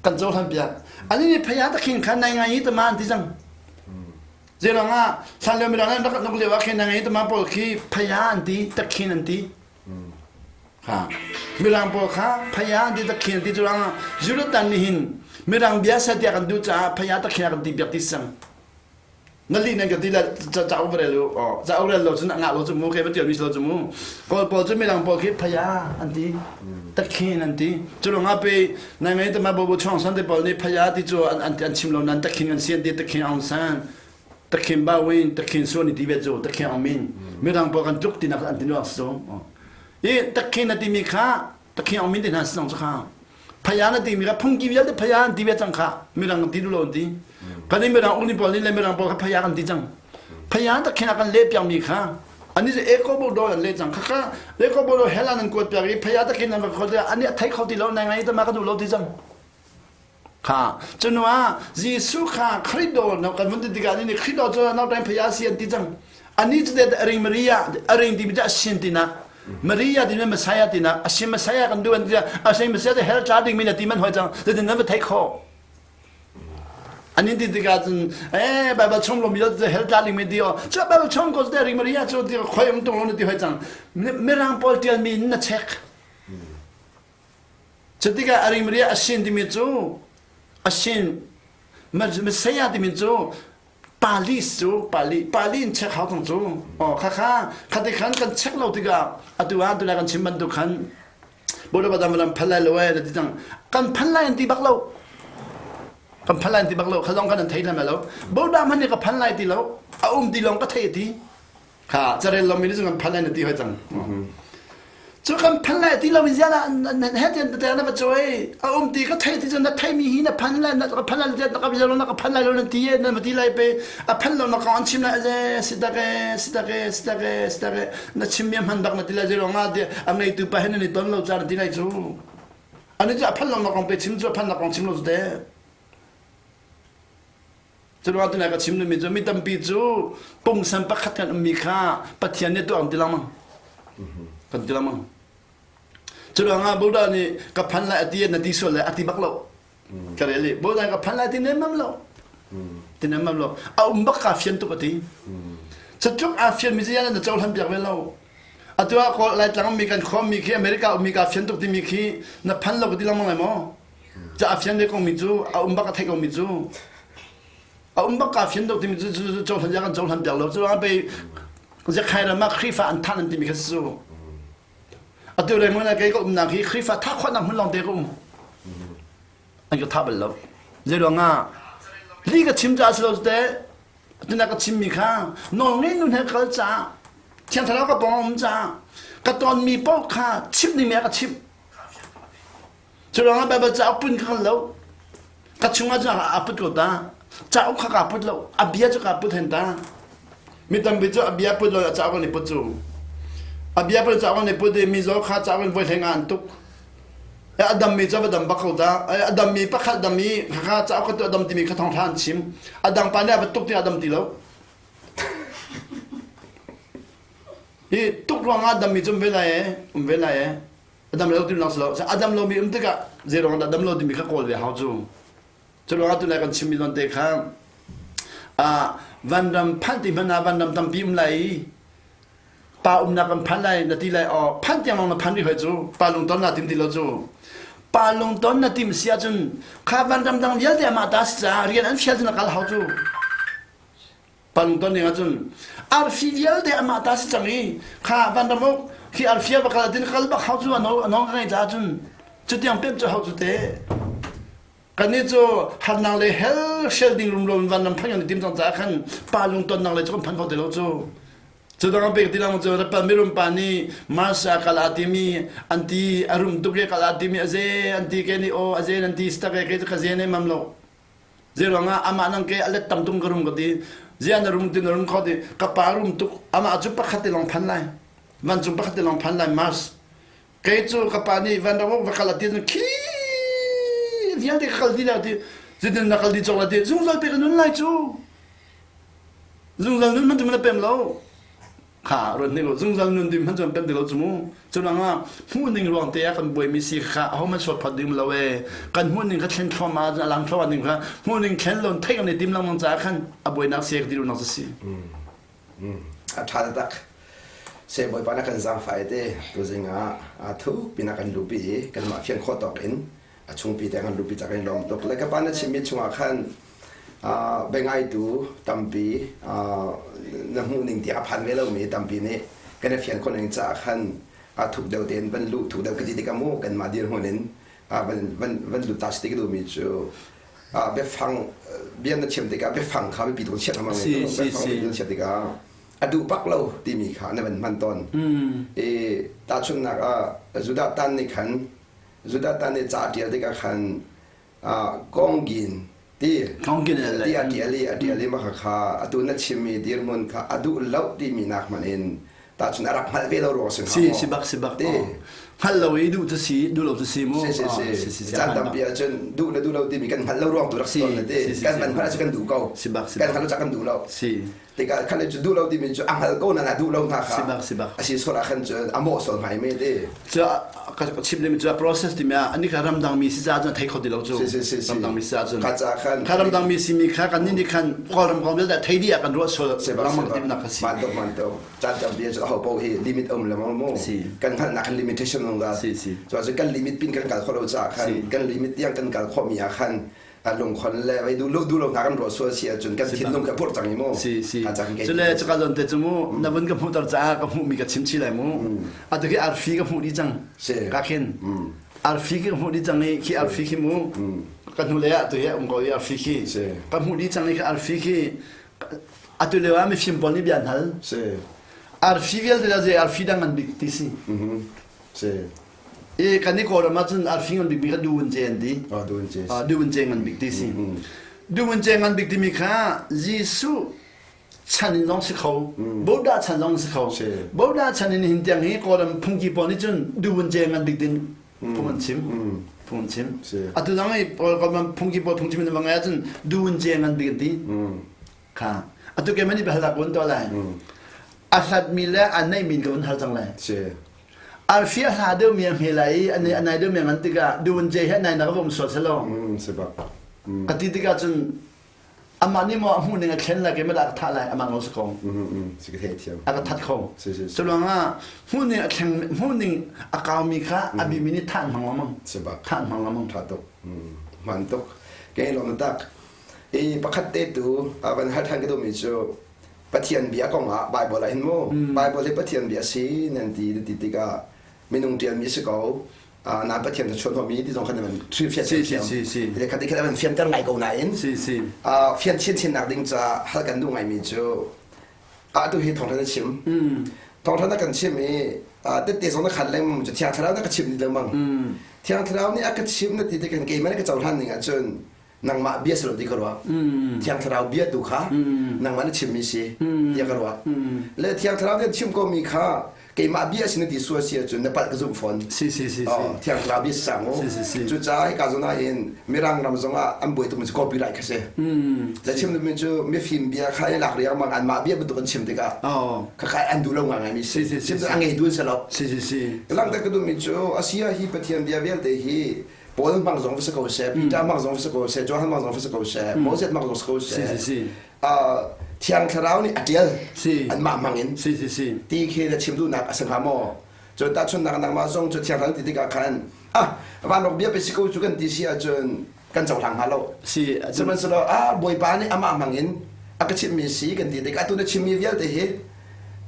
kan cohlan piak ani nih phaya takhin kha nai ngai i tama an ti cang Zeirang ah hlanlio mirang an rak nuk lio ah khin ngai tama pawl khi phaya an ti takhin an ti ha mirang pawl kha phaya an ti takhin an ti curang ah Jurutan nih hin mirang bia sa tiah kan duh caah phaya takhin kan ti biak ti sang na li nan ka ti la ca u rel u ca u rel lo cun ngah lo cu mu ke va tial mi lo cu mu kawl pawl cu mirang pawl khi phaya an ti takhin an ti culung ah pe nai ngai te ma bo bo chong san te pawl nih phaya ti cu an an an chim lo nan takhin an sian ti takhin aung san takhin ba win takhin su ni ti ve cu takhin aung min mirang pawl kan tluk ti nak an ti nuak so i takhin na ti mi kha takhin aung min ti hna song kha phaya na ti mi kha phungki vialte phaya an ti ve cang kha mirang ti du lo an ti kan i mirang uk ni pawl nih le mirang pawl kha phaya kan ti cang phaya takhin a kan le piak mi kha ani cu eko bo do an le cang khakha eko bo do hell an kuat piak i phaya takin an va khol ani a thei kho ti lo nai ngai ta ma ka duh lo ti cang kha cunua Jesuh kha Khrido no kan vun ti tikah ani Khrido cu no time phaya si an ti cang ani cu de ring Maria a ring ti mi cu a sin ti nak Maria ti mi Messiah ti nak a sin Messiah kan du an ti a sin Messiah te hell tla ding mi na ti man hoi cang te nan va thei kho An in ti tikah cun eh Bible chung lomi lo hell tla ding mi ti o cu Bible chung ko te ring Maria cu ti khoi um tung lo na ti hoi cang mirang pawl tial mi in na check cu tikah a ring Maria a sin timi cu a sin Messiah timi cu Pali cu Pali Pali in check hau tong cu oh kha kha khati khan kan check lo tikah atu ah tuna kan chim bantuk khan Bodo badam lam phan lai lo eh na ti cang kan phan lai an ti bak lo kan phan lai an ti bak lo khazong kan an thei lam lo boda man ni ka phan lai ti lo a um ti long ka thei ti kha carel lo mi ni kan phan lai na ti hoi cang cu kan phan lai ti lo in ziala he tian te na va choi a um ti ka thei ti cu na thei mi hi na phan lai na ka phan lai na ka na ka phan lai lo na ti na ma ti lai pe a phan lo na ka an chim lai ze sitake sitake sitake sitake na chim mi hman bak na ti lai zei nga ti a ngeitu pa hen ni ton lo cha na ti lai cu ani cu a phan lo na kong pe chim cu a phan na kong chim lo cu te cu ruang tunai ka chim mi cu mi tampi cu pungsan pakhat kan ummi kha Pathian nih tuah kan ti lengmang kan ti lengmang cu ruangah Buddha nih ka phan lai a ti na ti sual lai a ti bak lo ka rel i Buddha ka phan lai ti nemmam lo ti nemmam lo a um bak ka fian tuk a ti cu tluk aa fian mi cu na cohlan piak ve lo. Atu ah kawl Laitlang ummi kan khua ummi khi America ummi ka fian tuk timi khi na phan lo ka ti lengmang lai maw? Ca a fian ve ko mi cu a um bak a theih ko mi cu a um bak ka fian tuk timi cu cu cohlan ya kan cohlan piak lo cu ruangah pei Zakhai ram ah Khrihfa an than an timi kha si cu. Atu le hmun ah kei ka umnak hi Khrihfa thah khawhnak hmun lawng te ka um. An ka thah bal lo. Zei ruangah li ka chim caah si lo te tuna ka chimmi kha nawlngei nu he kal caah Thiang Thlarau ka pawng um caah ka tonmi paoh kha chimh dingmi a ka chimh. Cu ruangah Baibal cauk pun ka hngal lo. Ka chungah cun a put ko ta. Cauk kha kaa put lo. A bia cu kaa put hen ta. Mi tampi cu a bia put lo a cauk an i put cu. A bia put cauk an i put i mizaw kha cauk in voi hleng ah an tuk. A dammi cu a va dam bak ko ta. A dammi pakhat dam i khakha cauk kha tu a dam timi kha thawngṭha an chim. A dang pa nih a va tuk tiah a dam ti lo. Hi tuk ruangah dammi cu um ve lai e, um ve lai e. A dam lo timi lawng si lo. A dam lomi um tikah zei ruangah dah dam lo timi kha kawl ve hau cu. Cu ruangah tunai kan chimmi zawn te kha vanram phanh ti hmanh ah vanram tampi um lai i pa umnak kan phan lai na ti lai aw phanh tiang lawng na phan rih hoi cu pa lungton na tim ti lo cu pa lungton na tim si ahcun kha vanram dang vialte amah ta si caah rian an fial cu na kal hau cu pa lungton ding ahcun arfi vialte amah ta si cang i kha vanram uk khi arfi a va kal tin kal bak hau cu a nong ka ngei caah cun cutiang pem cu hau cu te Kannih cu harnak le hell shell ding rumro in vanram phanh kan i tim cang caah khan pa lungtonnak le cu kan phan kho ti lo cu. Cu dang pek ti lang cu rapal mirum pa nih Mars ah kal aa timi an ti a rum tuk e kal aa timi a ze an ti ke nih aw a ze an ti stak e ke ka ze ne mam lo. Ze ruangah amah nang ke a let tam tung ka rum ka ti. Zia na rum ti na rum kho ti ka pa rum tuk amah cu pakhat te long phan lai. Vancung pakhat te long phan lai Mars. Kei cu ka pa nih van ram va kal a ti khi vialte ka kal dih lai ti zeitin na kal dih cawk lai ti zungzal pe ka nun lai cu zungzal nun hmanh cu na pem lo kha ruat nih lo zungzal nun ding hmanh cu pem ti lo cu mu cu ah hmuh ning ruang te ah kan buaimi si kha aho man sual phot ding lo e kan hmuh ning kha thlen thluam ah alang thluam ning kha hmuh ning thlen lo theih kan i tim lengmang caah khan a buainak si ka ti nak si A ṭha taktak. Saya Bawipa na kan zaangfah te tuzing ah aa thuk pinah kan luhpi i kanmah fian khawh tawk in a chungpi te kan luhpi cak in lawm tuk. Le ka pa na chimmi chungah khan biangaitu tampi na hmuh ning tiah a phan ve lomi tampi nih kan i fian khawh ning caah khan a thuk deuh tein van luh thuk deuh ka ti tikah mu kanmah dirhmun in van van van lut ta si ti ka duhmi cu biafang bia na chim tikah biafang kha biapi tuk chiat hmang biafang na chiat tikah a duh bak lo timi kha na van hman tawn i tahchunhnak ah Judah tan nih khan Judah tan nih ca tial tikah khan kongin ti ti a tial i a tial i mah kha atu na chimmi dirhmun kha a duh lo timi nak hmanh in tahcun a rak hngalh ve lo ruang si hnga si bak si bak ti hngalh lo i duh cu si duh lo cu si mu si si si caan tampi ahcun duh le duh lo timi kan hngalh lo ruang tu rak si tawn le ti kan van hngalh ahcun kan duh ko si bak si kan hngalh lo cah kan duh lo si tikah khan cu duh lo timi cu a hngal ko na na duh lo hna kha si bak si bak a si sual ah khan cu a mawh sual hnga me ti cu ka chim ding cu process timi ah ani kha ramdang mi si ca cun thei kho ti lo cu ramdang mi si ca cun kha ca khan kha ramdang mi si mi kha kan nih khan kawlram kong vialte thei dih ah kan ruah sual ramang timnak kha si mantok mantok caan tampi cu aho paoh hi limit um le mu kan hngalhnak kan limitation um ga cu cu kan limit pin kan kal khawh lo caah khan kan limit tiang kan kal khawh mi ah khan lungkhon le vai du lo du lo hna kan ruah sual si ahcun kan thinlung kha purh cang i mu si si cule caka zon te cu mu na vun ka hmuhter caah ka hmuh mi ka chim chi lai mu atu khi arfi ka hmuh dih cang ka khin arfi ka hmuh dih cang i khi arfi khi mu ka hnu le ah tu hi um ko i arfi khi ka hmuh dih cang i khi arfi khi atu lio ah mifim pawl nih bia an hal arfi vialte la zei arfi dang an bik ti si si i kan i kawlram ahcun arfi ngan bikmi kha duun ce an ti duun ce duun ce ngan bik ti si duun ce ngan bik timi kha Jesuh chan in zong si kho Buddha chan zong si kho Buddha chan in hin tiang hi kawlram phungki pawl nih cun duun ce ngan bik tin phung an chim phung an chim atu zong i kawlram phungki pawl phung chim in va ngai ahcun duun ce ngan bik an ti kha atu ke mani hal kun to lai a hlatmi le a neihmi ka un hal cang lai arfi a hla deuhmi a hme lai i a nai deuhmi a ngan tikah duun je he nai nak vom sual selo si bak a ti tikah cun. Amah nih maw a hmuh ning a thlen lai keimah dah a ka thah lai amah nawl si ko. Si ka theih thiam. A ka that kho. Si si. Cu ruangah hmuh ning a thleng hmuh ning a kaumi kha a bimi nih thah hmang lengmang. Si bak. Thah hmang lengmang. Tha tuk. Hman tuk. Kei lawm tak. I pakhat te tu van hal than ka duhmi cu Pathian bia kong ah Bible ah hin mu Bible hi Pathian bia si nan ti ti tikah minung ṭialmi si ko na Pathian na chuanhmi ti zong khan van fian si si si si le khat khat van fianter ngai ko nain si si fian chin chin nak ding ca hal kan duh ngaimi cu atu hi thawngtha na chim thawngtha na kan chim i tette zong na khan lengmang cu thiang thlarau na ka chim ni lengmang thiang thlarau nih a ka chim na ti te kan keimah na ka cohlan ning ahcun nangmah bia si lo ti ka ruah thiang thlarau bia tu kha nangmah na chimmi si tiah ka ruah le thiang thlarau nih chim komi kha keimah bia si na ti sual si ahcun na palh ka zumh fawn si si si thiang thlarau bia si sang u cucaah hika zawn ah hin mirang ram zongah an buai tukmi cu copyright kha si le chim duhmi cu mifim bia kha i lak riangmang anmah bia bantuk an chim tikah khakha an duh lo ngaingaimi si chim a ngei duan si lo si si si langhter ka duhmi cu asia hi pathian bia vialte hi Paul hmang zong va si ko seh, Peter hmang zong va si ko seh, Johan hmang zong va si ko seh, Moses hmang zong si ko seh. Si si. Thiang Thlarau nih a ṭial. Si. Anmah hmang in. Si si si. Ti khi na chim duhnak a si hnga maw? Cun tahchunhnak nangmah zong cu Thiang Thlarau ti tikah khan ah vanlawng bia pe si ko cu kan ti si ahcun kan cohlang hnga lo. Si. Sihmanhsehlaw ah Bawipa nih amah hmang in a ka chimhmi si kan ti tikah atu na chimmi vialte hi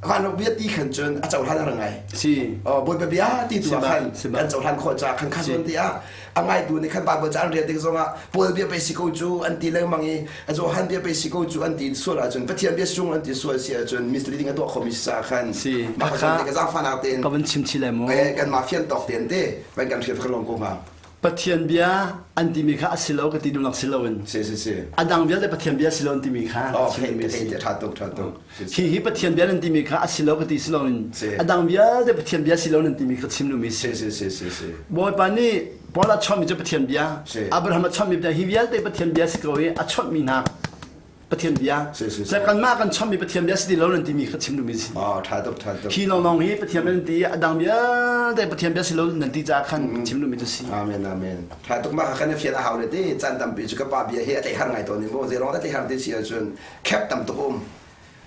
vanlawng bia ti khan cun a cohlan a ra ngai. Si. Bawipa bia ti tu ah khan kan cohlan khawh caah khan kha zawn ti ah a ngaitu nih khan Bible ca an rel tik zongah Paul bia pei si ko cu an ti lengmang i Johan bia pei si ko cu an ti sual ahcun Pathian bia sung an ti sual si ahcun misleading a tuah khomi si caah khan si mah kha ka zaangfahnak tein ka van chim chih lai mu kan mah fian tawk tein te van kan hrial kan lawm ko hnga Pathian bia an timi kha a si lo ka ti duhnak si loin si si si a dang vialte Pathian bia si lo an timi kha oh okay tha tuk tha tuk hi hi Pathian bia nan timi kha a si lo ka ti si loin a dang vialte Pathian bia si lo nan timi kha chim duhmi si si si si si Bawipa nih Paul a chawnhmi cu Pathian bia Abraham a chawnhmi bia hi vialte Pathian bia si ko i a chawnhmi hna Pathian bia. Le kanmah kan chommi Pathian bia si ti lo nan timi kha chim duhmi si. Oh, tha tuk, tha tuk. Hi lawnglawng hi Pathian bia nan ti a dang vialte Pathian bia si lo nan ti caah khan chim duhmi cu si. Amen, amen. Tha tuk mah kha kan fian a hau le ti caan tampi cu ka pa bia hi a tlaih har ngai tawn i mu zeirong a tlaih har ti si ahcun khep tam tuk um.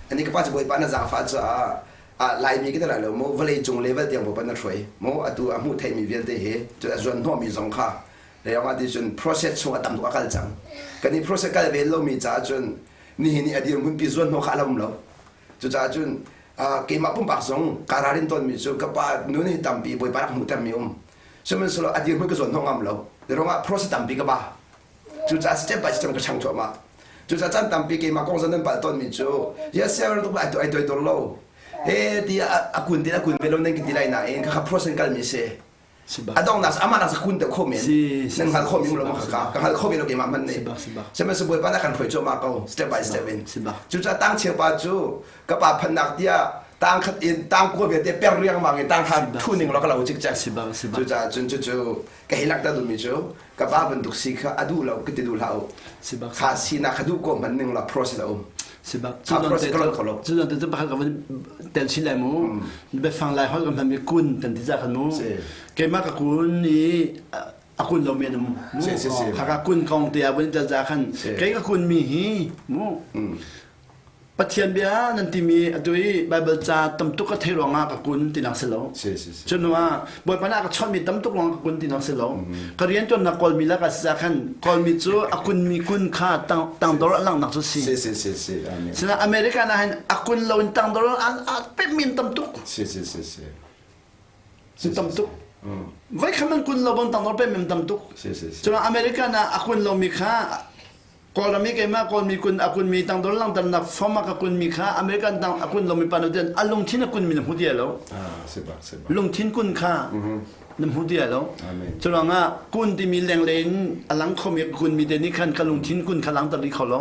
Ani ka pa cu Bawipa na zaangfah caah Laimi ka ti lai lo mu vawlei cung level tiang Bawipa na hruai mu atu a hmuh theimi vialte hi cu a zuan hnawhmi zong kha Leong ti cun process chung a tam tuk a kal cang. Kan i process kal ve lomi caah cun nihin i a dirhmun pi zuan hnawh kha a lo um lo. Cucaah cun keimah pumpak zong ka ralrin tawnmi cu ka pa nun hi tampi Bawipa rak hmuhtermi um. Sihmanhsehlaw a dirhmun ka zuan hnawh ngam lo. Ruangah process tampi ka ba. Cucaah step by step ka chang cuahmah. Cucaah caan tampi keimah kong zan nan palh tawnmi cu yes sir tuk ai ai toidor lo. He ti a kun ti a kun ve lo nan kan ti lai nain kha process kalmi si. A donghnak amah nak kun deuh kho men nan hngal kho mi lo ma ka ka hngal kho ve lo keimah man nih sihmanhsehlaw Bawipa na kan hruai cuahmah ko step by step in cucaah tang cheu pa cu ka pa phannak tiah tang khat in tang kua vialte per riangmang in tang kha thu ning lo ka lo cikcek cucaah cun cucu ka hi langhter duhmi cu ka pa bantuk si kha a duh lo ka ti duh hlah u kha sinak kha duh ko hman ning la process a um Si bak. Cu zon te cu pakhat ka van tel chin lai mu. Biafang lai holh kan hmanmi kun kan ti ca khan mu. Keimah ka kun i a kun lo mi an um. Khaka kun kong te ah vun tel ca khan kei ka kun mi hi mu. Pathian bia nan timi atu i Bible ca tamtuk ka thei ruangah ka kun tinak si lo. Cun ah Bawipa nih a ka chawnhmi tam tuk ruangah ka kun tinak si lo. Ka rianṭuannak Kawlmi lakah si ca khan Kawlmi cu a kunmi kun kha tangdor a langhnak cu si. Si si si si. Amen. Sinain America ah hin a kun lo in tangdor a pemmi an tam tuk. Si si si si. Si tam tuk. Voi khat man kun lo bang tangdor pemmi an tam tuk. Si si si. Cun America ah a kun lomi kha Kawlram i keimah Kawlmi kun a kunmi tangdor langhternak form a ka kunmi kha American tang a kun lomi pa nu a lungthin a kunmi na hmu ti lo. Lungthin kun kha na hmu ti lo. Cu ruangah kun timi lenglei in a lang khomi kunmi te nih khan ka lungthin kun kha langter dih kho lo.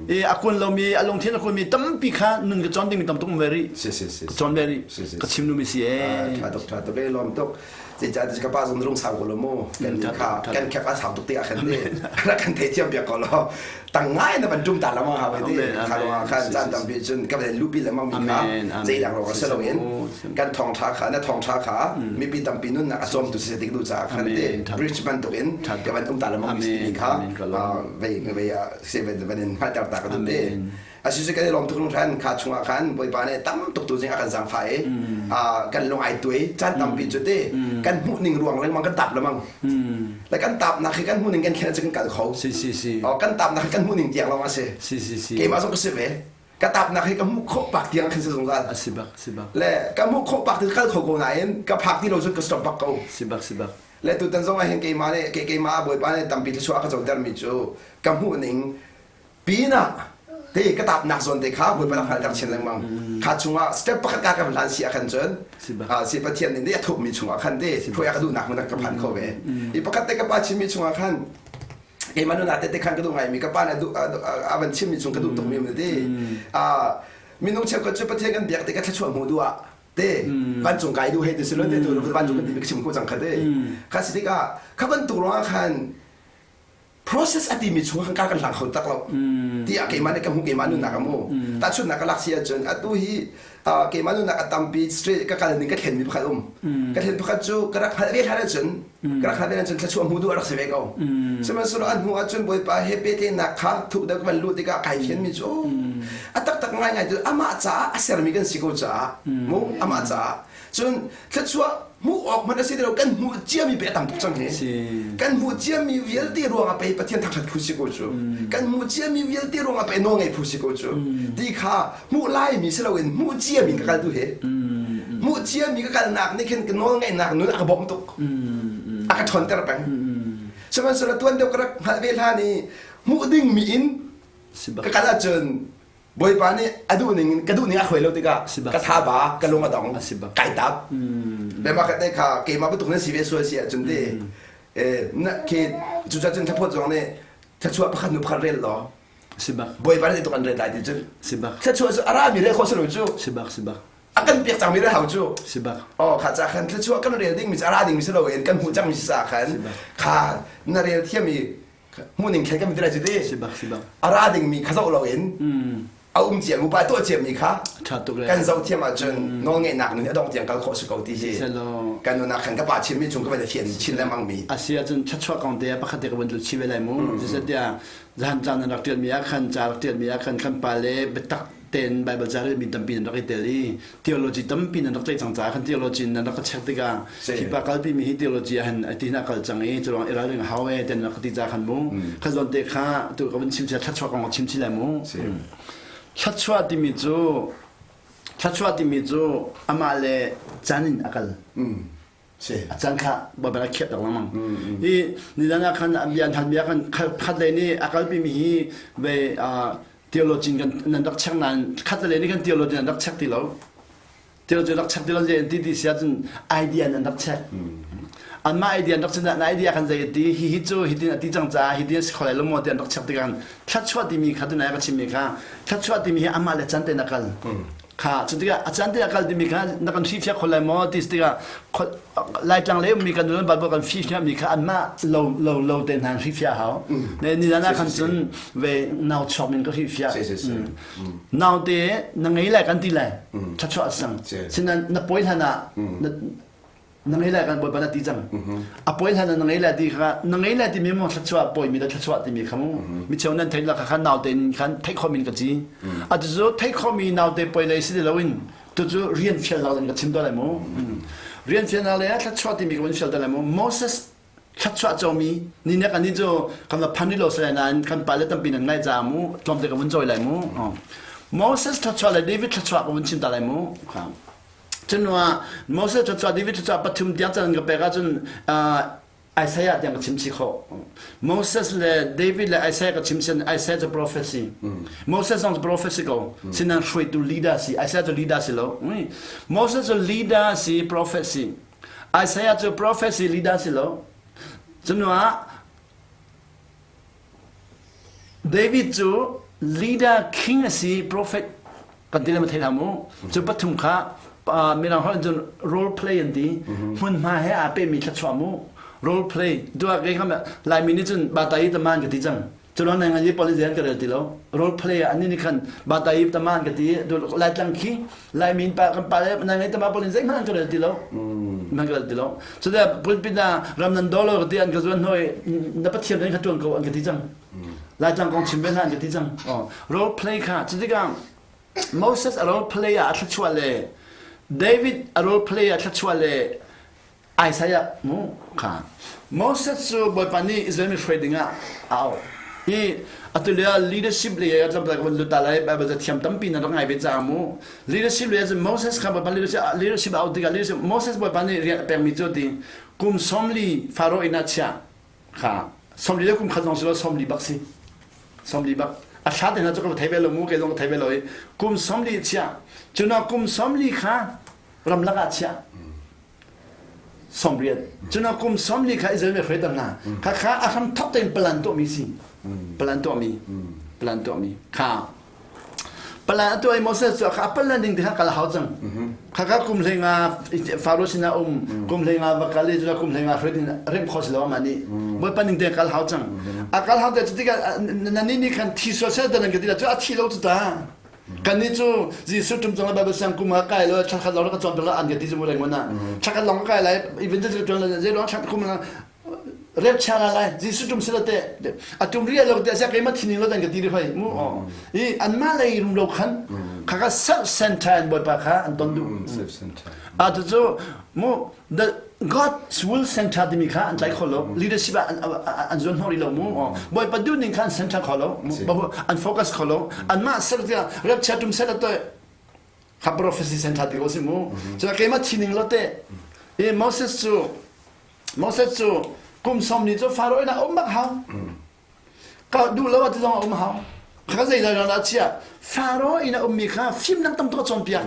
I a kun lomi a lungthin a kunmi tampi kha nun ka cawn dingmi tam tuk um ve rih. Si si si. Ka cawn ve rih. Ka chim numi si ee. Tha tuk tha tuk ee lawm tuk. Zeicah ka pa zong rung sau ko lo mu. Kan kha kan khek a sau tuk ti ah khan ti. Rak kan thei thiam piak ko lo. Tang ngai na ban tum ta lamang ha ti. Kha lo khan caan tampi cun ka van lupi lemang mi kha zeidang ro ka se lo in kan thong tha kha na thong tha kha mipi tampi nun nak a cawm tu si tik du ca khan ti bridge bantuk in ka van um ta lamang mi kha vei vei se van in hngalter ta ka duh te. Asisi kan i lawm tuk hringhran kha chungah khan Bawipa nih tam tuk tu zing a kan zaangfah i kan lung ai tuai caan tampi cu ti kan hmuh ning ruang lengmang kan tap lemang le kan tap nak hi kan hmuh ning kan khen cu kan kal kho si si si oh kan tap nak hi kan hmuh ning tiang lawng a si si si si keimah zong ka si ve ka tap nak hi ka hmuh khawh pak tiang khin si zungzal si bak si bak le ka hmuh khawh pak ti kal kho ko nain ka phak ti lo cun ka stop bak ko si bak si bak le tutan zong ah hin keimah nih keimah Bawipa nih tampi thluachuah a ka coter mi cu ka hmuh ning pinah te ka tapnak zawn te kha Bawipa rak hngalhter chin lengmang kha chungah step pakhat ka kan hlan si ah khan cun si Pathian nih a thupmi chungah khan te hruai a ka duhnak hmun ka phan kho ve i pakhat te ka pa chimmi chungah khan keimah nuna te te khan ka duh ngaimi ka pa nih a van chimmi chung ka duh tukmi um ti minung cheukhat cu Pathian kan biak te ka thluachuah hmu duh ah te vancung kai duh he ti si lo te tu vancung kan ti ka chim ko cang kha te kha si tikah kha bantuk ruangah khan process a timi chung khan kan hlang kho tak lo tiah keimah nih ka hmuh keimah nunnak a mu tahchunhnak ka lak si ahcun atu hi keimah nunnak a tampi straight ka kal ning ka thlen mi pakhat um ka thlen pakhat cu ka rak hngalh ve hlan ahcun ka rak hngalh ve ahcun thluachuah hmu duh a rak si ve ko sihmanhsehlaw an hnu ahcun bawipa he pehtlaihnak kha thuk deuh ka van luh tikah kai fian mi cu a taktak ngaingai cu amah caah a sermi kan si ko caah mu amah caah Cun thluachuah hmuh awk hmanh a si ti lo kan hmuh ciami pe a tam tuk cang hi. Kan hmuh ciami vialte ruangah pei Pathian thangṭhat phu si ko cu. Kan hmuh ciami vialte ruangah pei nawlngei phu si ko cu. Ti kha hmuh laimi si loin hmuh ciami ka kal tu hi. Hmuh ciami ka kalnak nih khin ka nawlngeihnak nun a ka bawmh tuk. A ka ṭhawnter peng. Sihmanhsehlaw tuan deuh ka rak hngalh ve hlan i hmuh dingmi in ka kal ahcun Bawipa nih a duh ning ka duh ning a hruai lo tikah ka tha ba ka lung a dong kai tap le mah te kha keimah bantuk nan si ve sual si ahcun te na khi cucaah cun thlaphawt zong nih thluachuah pakhat nu pakhat rel law Bawipa nih tuk an rel lai ti cun thluachuah cu a rami rel khawh si lo cu a kan pek cangmi rel hau cu oh kha ca khan thluachuah kan rel dingmi cu a ra dingmi si loin kan hmuh cangmi si ca khan kha na rel thiam i hmuhning khen kan ti ti a ra dingmi kha zoh loin a um cia upa tuah ciami kha kan zoh thiam ahcun nawlngeihnak nun a dong tiang kal khawh si ko ti hi kan nunah khan ka pa chimmi chung ka van i fian chin lengmang mi a si ahcun thluachuah kong te pakhat te ka van lut chi ve lai mu zeicahtiah zahan caan an rak ṭialmi ah khan ca rak ṭialmi ah khan kan pa le biatak tein Bible ca relmi tampi nan rak i tel i theology tampi nan rak tlaih cang caah khan theology nan rak ka check tikah hi pa kalpi mi hi theology ah hin ati na kal cang i curuang i ralring hau e ten rak ti ca khan mu kha zawn te kha tu ka vun chim sia thluachuah kong chim chi lai mu thluachuah timi cu thluachuah timi cu amah le caan in a kal a caan kha Baibal a khiah tak lengmang. Hi nizan ah khan bia an hal mi ah khan khat lei nih a kalpi mi hi ve theology kan nan rak check nain khat lei nih kan theology nan rak check ti lo. Theology rak check ti lo le ti ti sia cun idea nan rak check. Anmah idea an rak check na idea kan zei ti hi hi cu hitin a ti cang caah hitin a si kho lai lo maw ti an rak check tikah thluachuah timi kha tunai ka chimmi kha thluachuah timi hi amah le can tein a kal. Kha cu tikah a caan te a kal timi kha na kan hrifiak kho lai maw ti tikah Laitlang lei ummi kan nun Bible kan fifiah mi kha anmah lo lo lo te hna hrifiah hau. Ne ni na khan cun ve nau chuak min ka hrifiah. Nau te na ngei lai kan ti lai. Thlachuah sang. Sinan na poi hlan ah na ngei lai kan bawipa na ti cang a poi hlan na ngei lai ti kha na ngei lai timi mo thluachuah poi mi le thluachuah timi kha mu mi cheu nan theih la kha khan naute in khan theih kho min ka ci a tu cu theih kho mi naute poi lei si ti loin tu cu rian fial nak in ka chim to lai mu rian fial nak le thluachuah timi ka vun fial te lai mu Moses thluachuah comi ni nek ani cu kan va phan lo sai nain kan pa le tampi nan ngai ca mu tlawmte ka vun cawi lai mu Moses thluachuah le David thluachuah ka vun chim ta lai mu Cunuah Moses thluachuah David thluachuah pathum tiang can ka pek ahcun Isaiah tiang ka chim chih khawh. Moses le David le Isaiah ka chim sin Isaiah cu prophecy. Moses zong cu prophecy ko. Sinan hruaitu leader si. Isaiah cu leader si lo. Moses cu leader si prophecy. Isaiah cu prophecy leader si lo. Cunuah David cu Leader king a si prophet kan ti le ma thei hlah mu. Cu pathum kha mirang holh cun role play an ti. Hmunhma he aa pehmi thluachuah mu. Role play. Duak ke kham Laimi nih cun batayi taman ka ti cang. Culon ngai ngai police an ka rel ti lo. Role play ah ani nih khan batayi taman ka ti. Laitlang khi Laimi pa kan pa le nai ngai tama police zeihmanh an ka rel ti lo. Man ka rel ti lo. So da pulpit ah ram nan dolo ka ti an ka zuan hoi na pathian in ka tuan ko an ka ti cang. Laitlang kong chim ve hna an ka ti cang. Role play kha cutikah Moses a role play ah a thluachuah le David a role play ah thluachuah le Isaiah mu kha Moses cu Bawipa nih Israel mi hruai dingah a auh. Hi atu lio leadership le a tlawmpal ka van lut ta lai Bible ca thiam tampi na rak ngai ve caah mu leadership le cun Moses kha Bawipa leadership leadership a auh tikah leadership Moses Bawipa nih rian a pekmi cu ti kum sawmli Pharaoh inn ah chiah kha 40 le kum khat zong si lo 40 bak si 40 bak a thla te hna cu ka thei ve lo mu kei zong ka thei ve lo i kum 40 chiah cuna kum 40 kha ramlak ah chiah 80 cuna kum 40 kha Israel mi hruai hna kha kha a hram thok tein plan tuahmi si plan tuahmi plan tuahmi kha Palan atu ai Moses cu a palan ding te kha kal hau cang. Kha kha kum hlei nga Faro sinah um kum hlei nga va kal i cu kum hlei nga hruai ding rem kho si lo ama nih. Bawipa ning te kal hau cang. A kal hau te cu tikah na ni nih khan thi sual sel dan kan ti cu a thi lo cu ta. Kan nih cu Jesuh tum cang Bible siang kum ah kai lo thla khat lawng ka cawn piak lo an ka ti cu mu reng mana. Thla khat lawng ka kai lai even cu tuan zei lawng thla kum rep chia la lai Jesuh tum sila te a tum ria lo te sia keima thining lo dan ka ti ri hoi mu i an ma lei rum lo khan kha ka self center an bawipa kha an ton duh self center a tu cu mu the God's will center timi kha an tlai kho lo leadership an zuan hnawh ri lo mu bawipa duh ning kha an center kho lo an focus kho lo an mah self rep chia tum sela te kha prophecy center ti ko si mu cu keima thining lo te i Moses cu Moses cu kum sawm ni cu Faro inn ah um bak hau. Ka duh lo ti zong a um hau. Kha zei lai dah chia Faro inn a ummi kha fimnak tam tuk a cawnpiak.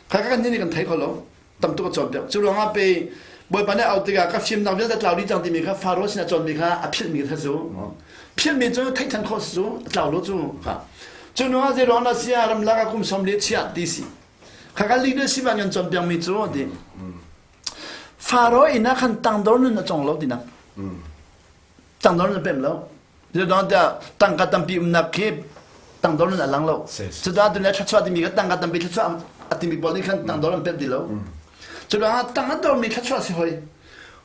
Kha kan nih kan thei kho lo. Tam tuk a cawnpiak. Cu ruangah pe Bawipa nih au tikah ka fimnak vialte tlau dih cang timi kha Faro sin a cawnmi kha a philhmi kha cu. Philhmi cu theih than khawh cu tlau lo cu. Cu nu ah zei ruang dah sia ramlak ah kum sawm li chia ti si. Kha kan leadership ah kan cawnpiakmi cu ti. Faro inn ah khan tangdor nun a cong lo tinak. Tangdor nun a pem lo. Zeidang tiah tangka tampi umnak khi tangdor nun a lang lo. Cucaah tu le thluachuah timi kha tangka tampi thluachuah a timi pawl nih khan tangdor an pem ti lo. Cucaah tang a dormi thluachuah si hoi.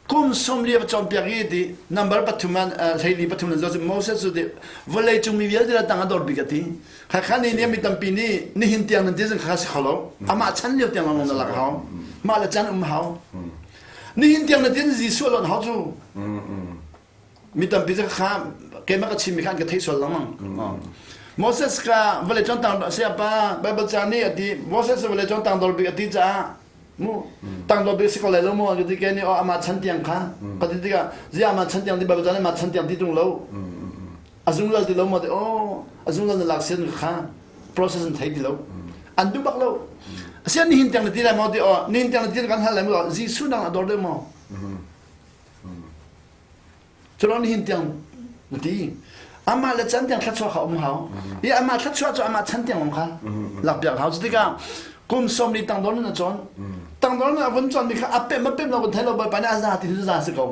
Kum sawmli a cawnpiak i ti number pathum an hleili pathum nan zoh Moses cu ti vawlei cung mi vialte la tang a dor bik a ti. Khakha ni nih mi tampi nih nihin tiang nan ti zong kha si kho lo. Amah chan lio tiang lawng na lak hau. Mah le chan um hau. Nihin tiang na tin Jesuh lon hau cu. Mi tampi cu kha keimah ka chimmi kha an ka theih sual lengmang. Moses ka vawlei cun tang sayapa Bible ca nih a ti Moses vawlei cun tang dor bik a ti caah mu tang dor bik si ko lai lo mu ka ti ke nih oh amah chan tiang kha ka ti tikah zia amah chan tiang ti Bible ca nih amah chan tiang ti tung lo a zungzal ti lo maw ti oh a zungzal na lak sian kha process an thei ti lo an duh bak lo asian nihin tiang na ti lai maw ti oh nihin tiang na ti kan hal lai maw Jesuh nang a dor deuh maw Culo nihin tiang na ti amah le chan tiang thluachuah kha um hau i amah thluachuah cu amah chan tiang um kha lak piak hau cutikah kum sawm li tangdor na cawn tangdor na vun cawn mi kha a pem a pem lo kan thei lo bawipa nih a za ti cu za si ko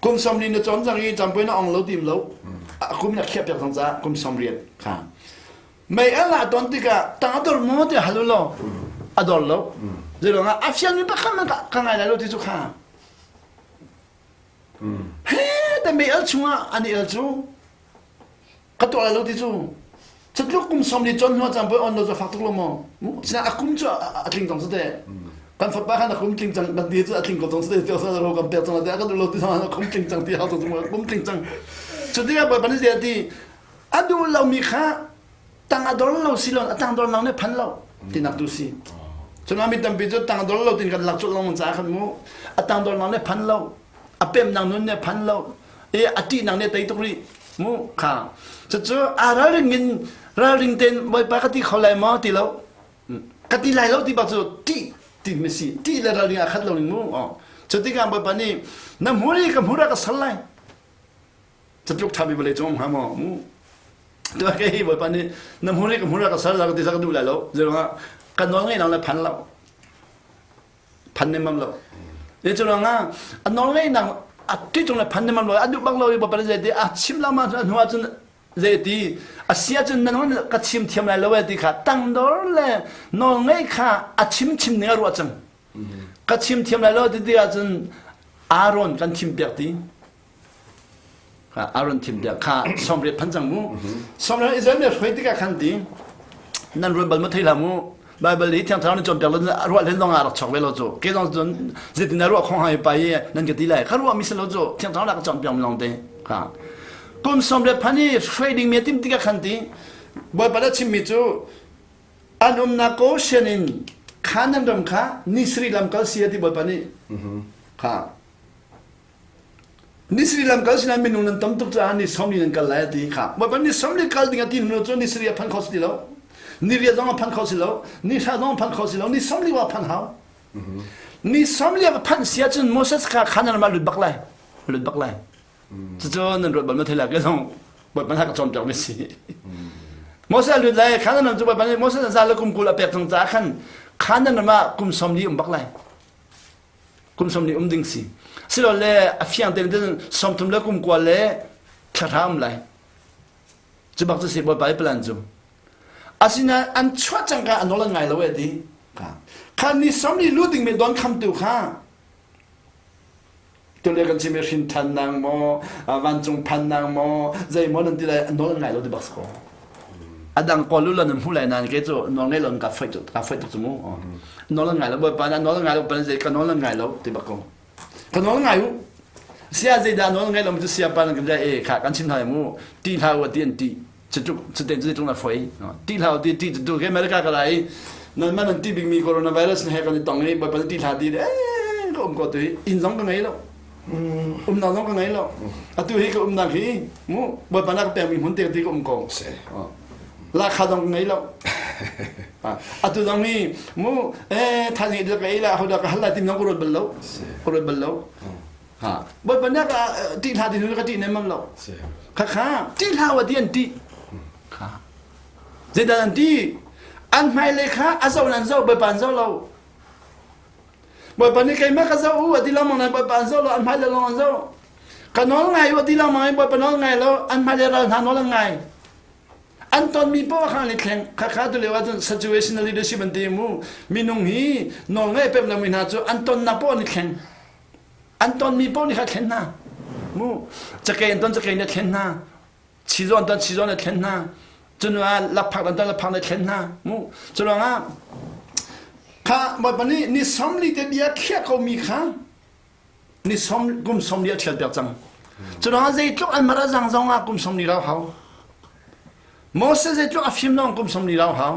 kum 40 na cawn cang i campuai na ong lo tim lo kum na khiah piak cang caah kum 80 kha mei al ah ton tikah tang a dor maw tiah hal law a dor lo zeiruang ah a fiang mi pakhat man ka ngai lai lo ti cu kha he te mei al chungah an i al cu Ka tuah lai lo ti cu catluk kum 40 cawn hnu caan poi on lo cu fak tuk lo maw? Sinain a kum cu a tling cang sate. Kan fapa khan a kum tling cang kan ti cu a tling ko cang sate ti ro kan pek cang te ka duh lo ti a kum tling cang ti hau cang kum tling cang. Cu tikah Bawipa nih zei a ti a duh lomi kha tang a dor lo si lo a tang dor nang nih phan lo tinak tu si. Cun mi tampi cu tang dor lo tin kan lak colh lengmang caah khan mu a tang dor nang nih phan lo a pemnak nun nih phan lo i a ṭihnak nih a tei tuk rih mu kha cucu aa ralring in ralring tein bawipa ka ti kho lai maw ti lo ka ti lai lo ti bak cu ṭih ti mi si ṭih le ralring aa khat lo ning mu cu tikah bawipa nih na hmur i ka hmur ah ka sal lai catluk ṭha mi vawlei cung um hnga maw mu. Tuah ke hi Bawipa nih na hmur hi ka hmur ah ka sal ka ti sa ka duh lai lo. Zeiruangah kan nawl ngeih lo le phan lo. Phan nemam lo. Ni cu ruangah a nawl ngeihnak a ti tung le phan nemam lo a duh bak lo i Bawipa nih zeiti a chim lo ma hnu ah cun zeiti a si ahcun nan ka chim thiam lai lo e ti kha tangdor le nawl ngeih kha a chim chim ning a ruah cang. Ka chim thiam lai lo ti ti ahcun Aaron kan thim piak ti. Aaron thim piak kha 80 phan cang mu. 80 Israel mi hruai tikah khan ti nan ruat bal ma thei hlah mu. Bible hi thiang thlarau nih cawnpiak lo ruah len zong ah rak chok ve lo cu. Ke zong cun zeitin na ruah khong hai pa i nan ka ti lai. Kha ruah mi si lo cu thiang thlarau ka cawnpiak mi lawng te. Kha kum 80 phan i hruai ding mi tim tikah khan ti Bawipa le chimmi cu an umnak Goshen in Canaan ram kha ni sarih lam kal si a ti Bawipa nih. Kha Ni sarih lam kal sinah minung nan tam tuk caah ni 40 nan kal lai a ti kha. Bawipa ni 40 kal ding a ti hnu cu ni sarih a phan kho si ti lo. Ni riat zong a phan kho si lo. Ni hra zong a phan kho si lo. Ni 40 a phan hau. Ni 40 a phanh si ahcun Moses kha Canaan ram ah lut bak lai. Lut bak lai. Cucu nan ruat bal ma thei lai ke zong Bawipa hna ka cawnpiak mi si. Moses a lut lai Canaan ram cu Bawipa nih Moses a za le kum 20 a pek cang caah khan Canaan ram ah kum 40 um bak lai. Kum 40 um ding si. Silole a fiang tein cun 30 le kum 9 le thla um lai. Cu bak cu si Bawipa i plan cu. Asinain an chuah cangka a nawl an ngai lo e ti. Kha ni 40 lu ding mi don khamtu kha tule kan chim i hrin ṭhannak maw vancung phannak maw zei maw nan ti lai nawl an ngai lo ti bak ko a dang kawl lu lan hmu lai nan ke cu nawl ngai lo ka foi ka foi tuk cu mu nawl an ngai lo bawipa na nawl an ngai lo pan zei ka nawl an ngai lo ti bak ko ka nawl ngai u sia zei dah nawl ngai lo cu sia pa nan kan e kha kan chim hna mu ti hlah u ti an ti cutluk cutin cutin na foi ti hlah ti ti tu ke America ka lai nan man an ti bik mi coronavirus he kan i tong i bawipa ti hlah ti eh ka um ko tu hi inn zong ka ngei lo umnak zong ka ngei lo atu hi ka umnak hi mu bawipa na ka pek mi hmun te ti ka um ko lakha zong ka ngei lo atu zong hi mu eh thaizing ka ei la hoda ka hal lai tim zong ka ruat bal lo ka ruat bal lo Ha. Bawipa nih ka ṭih hlah ti hnu ka ṭih nemam lo. Kha kha ṭih hlah wa ti an ṭih. Kha. Zeidah an ṭih? An hmailei kha a zoh in an zoh, Bawipa an zoh lo. Bawipa nih keimah ka zoh u a ti lengmang nain Bawipa an zoh lo, an hmailei lawng an zoh. Ka nawl ngai u a ti lengmang i Bawipa nawl ngai lo, an hmailei ral hna nawl an ngai. An tonmi poah kha an i thleng. Khakha tu lio ahcun situational leadership an ti mu. Minung hi nawl ngeih pem lomi hna cu an tonnak poah an i thleng. An tonmi paoh nih kha thlen hna. Mu cakei an ton cakei nih a thlen hna. Chizaw an ton chizaw nih a thlen hna. Cun ah lakphak an ton lakphak nih a thlen hna. Mu cu ruangah kha Bawipa nih ni 40 te bia khiah komi kha ni som kum 40 a ṭhial piak cang. Cu ruangah zeitluk an mar a zang zong ah kum 40 rau hau. Moses zeitluk a fim lawng kum 40 rau hau.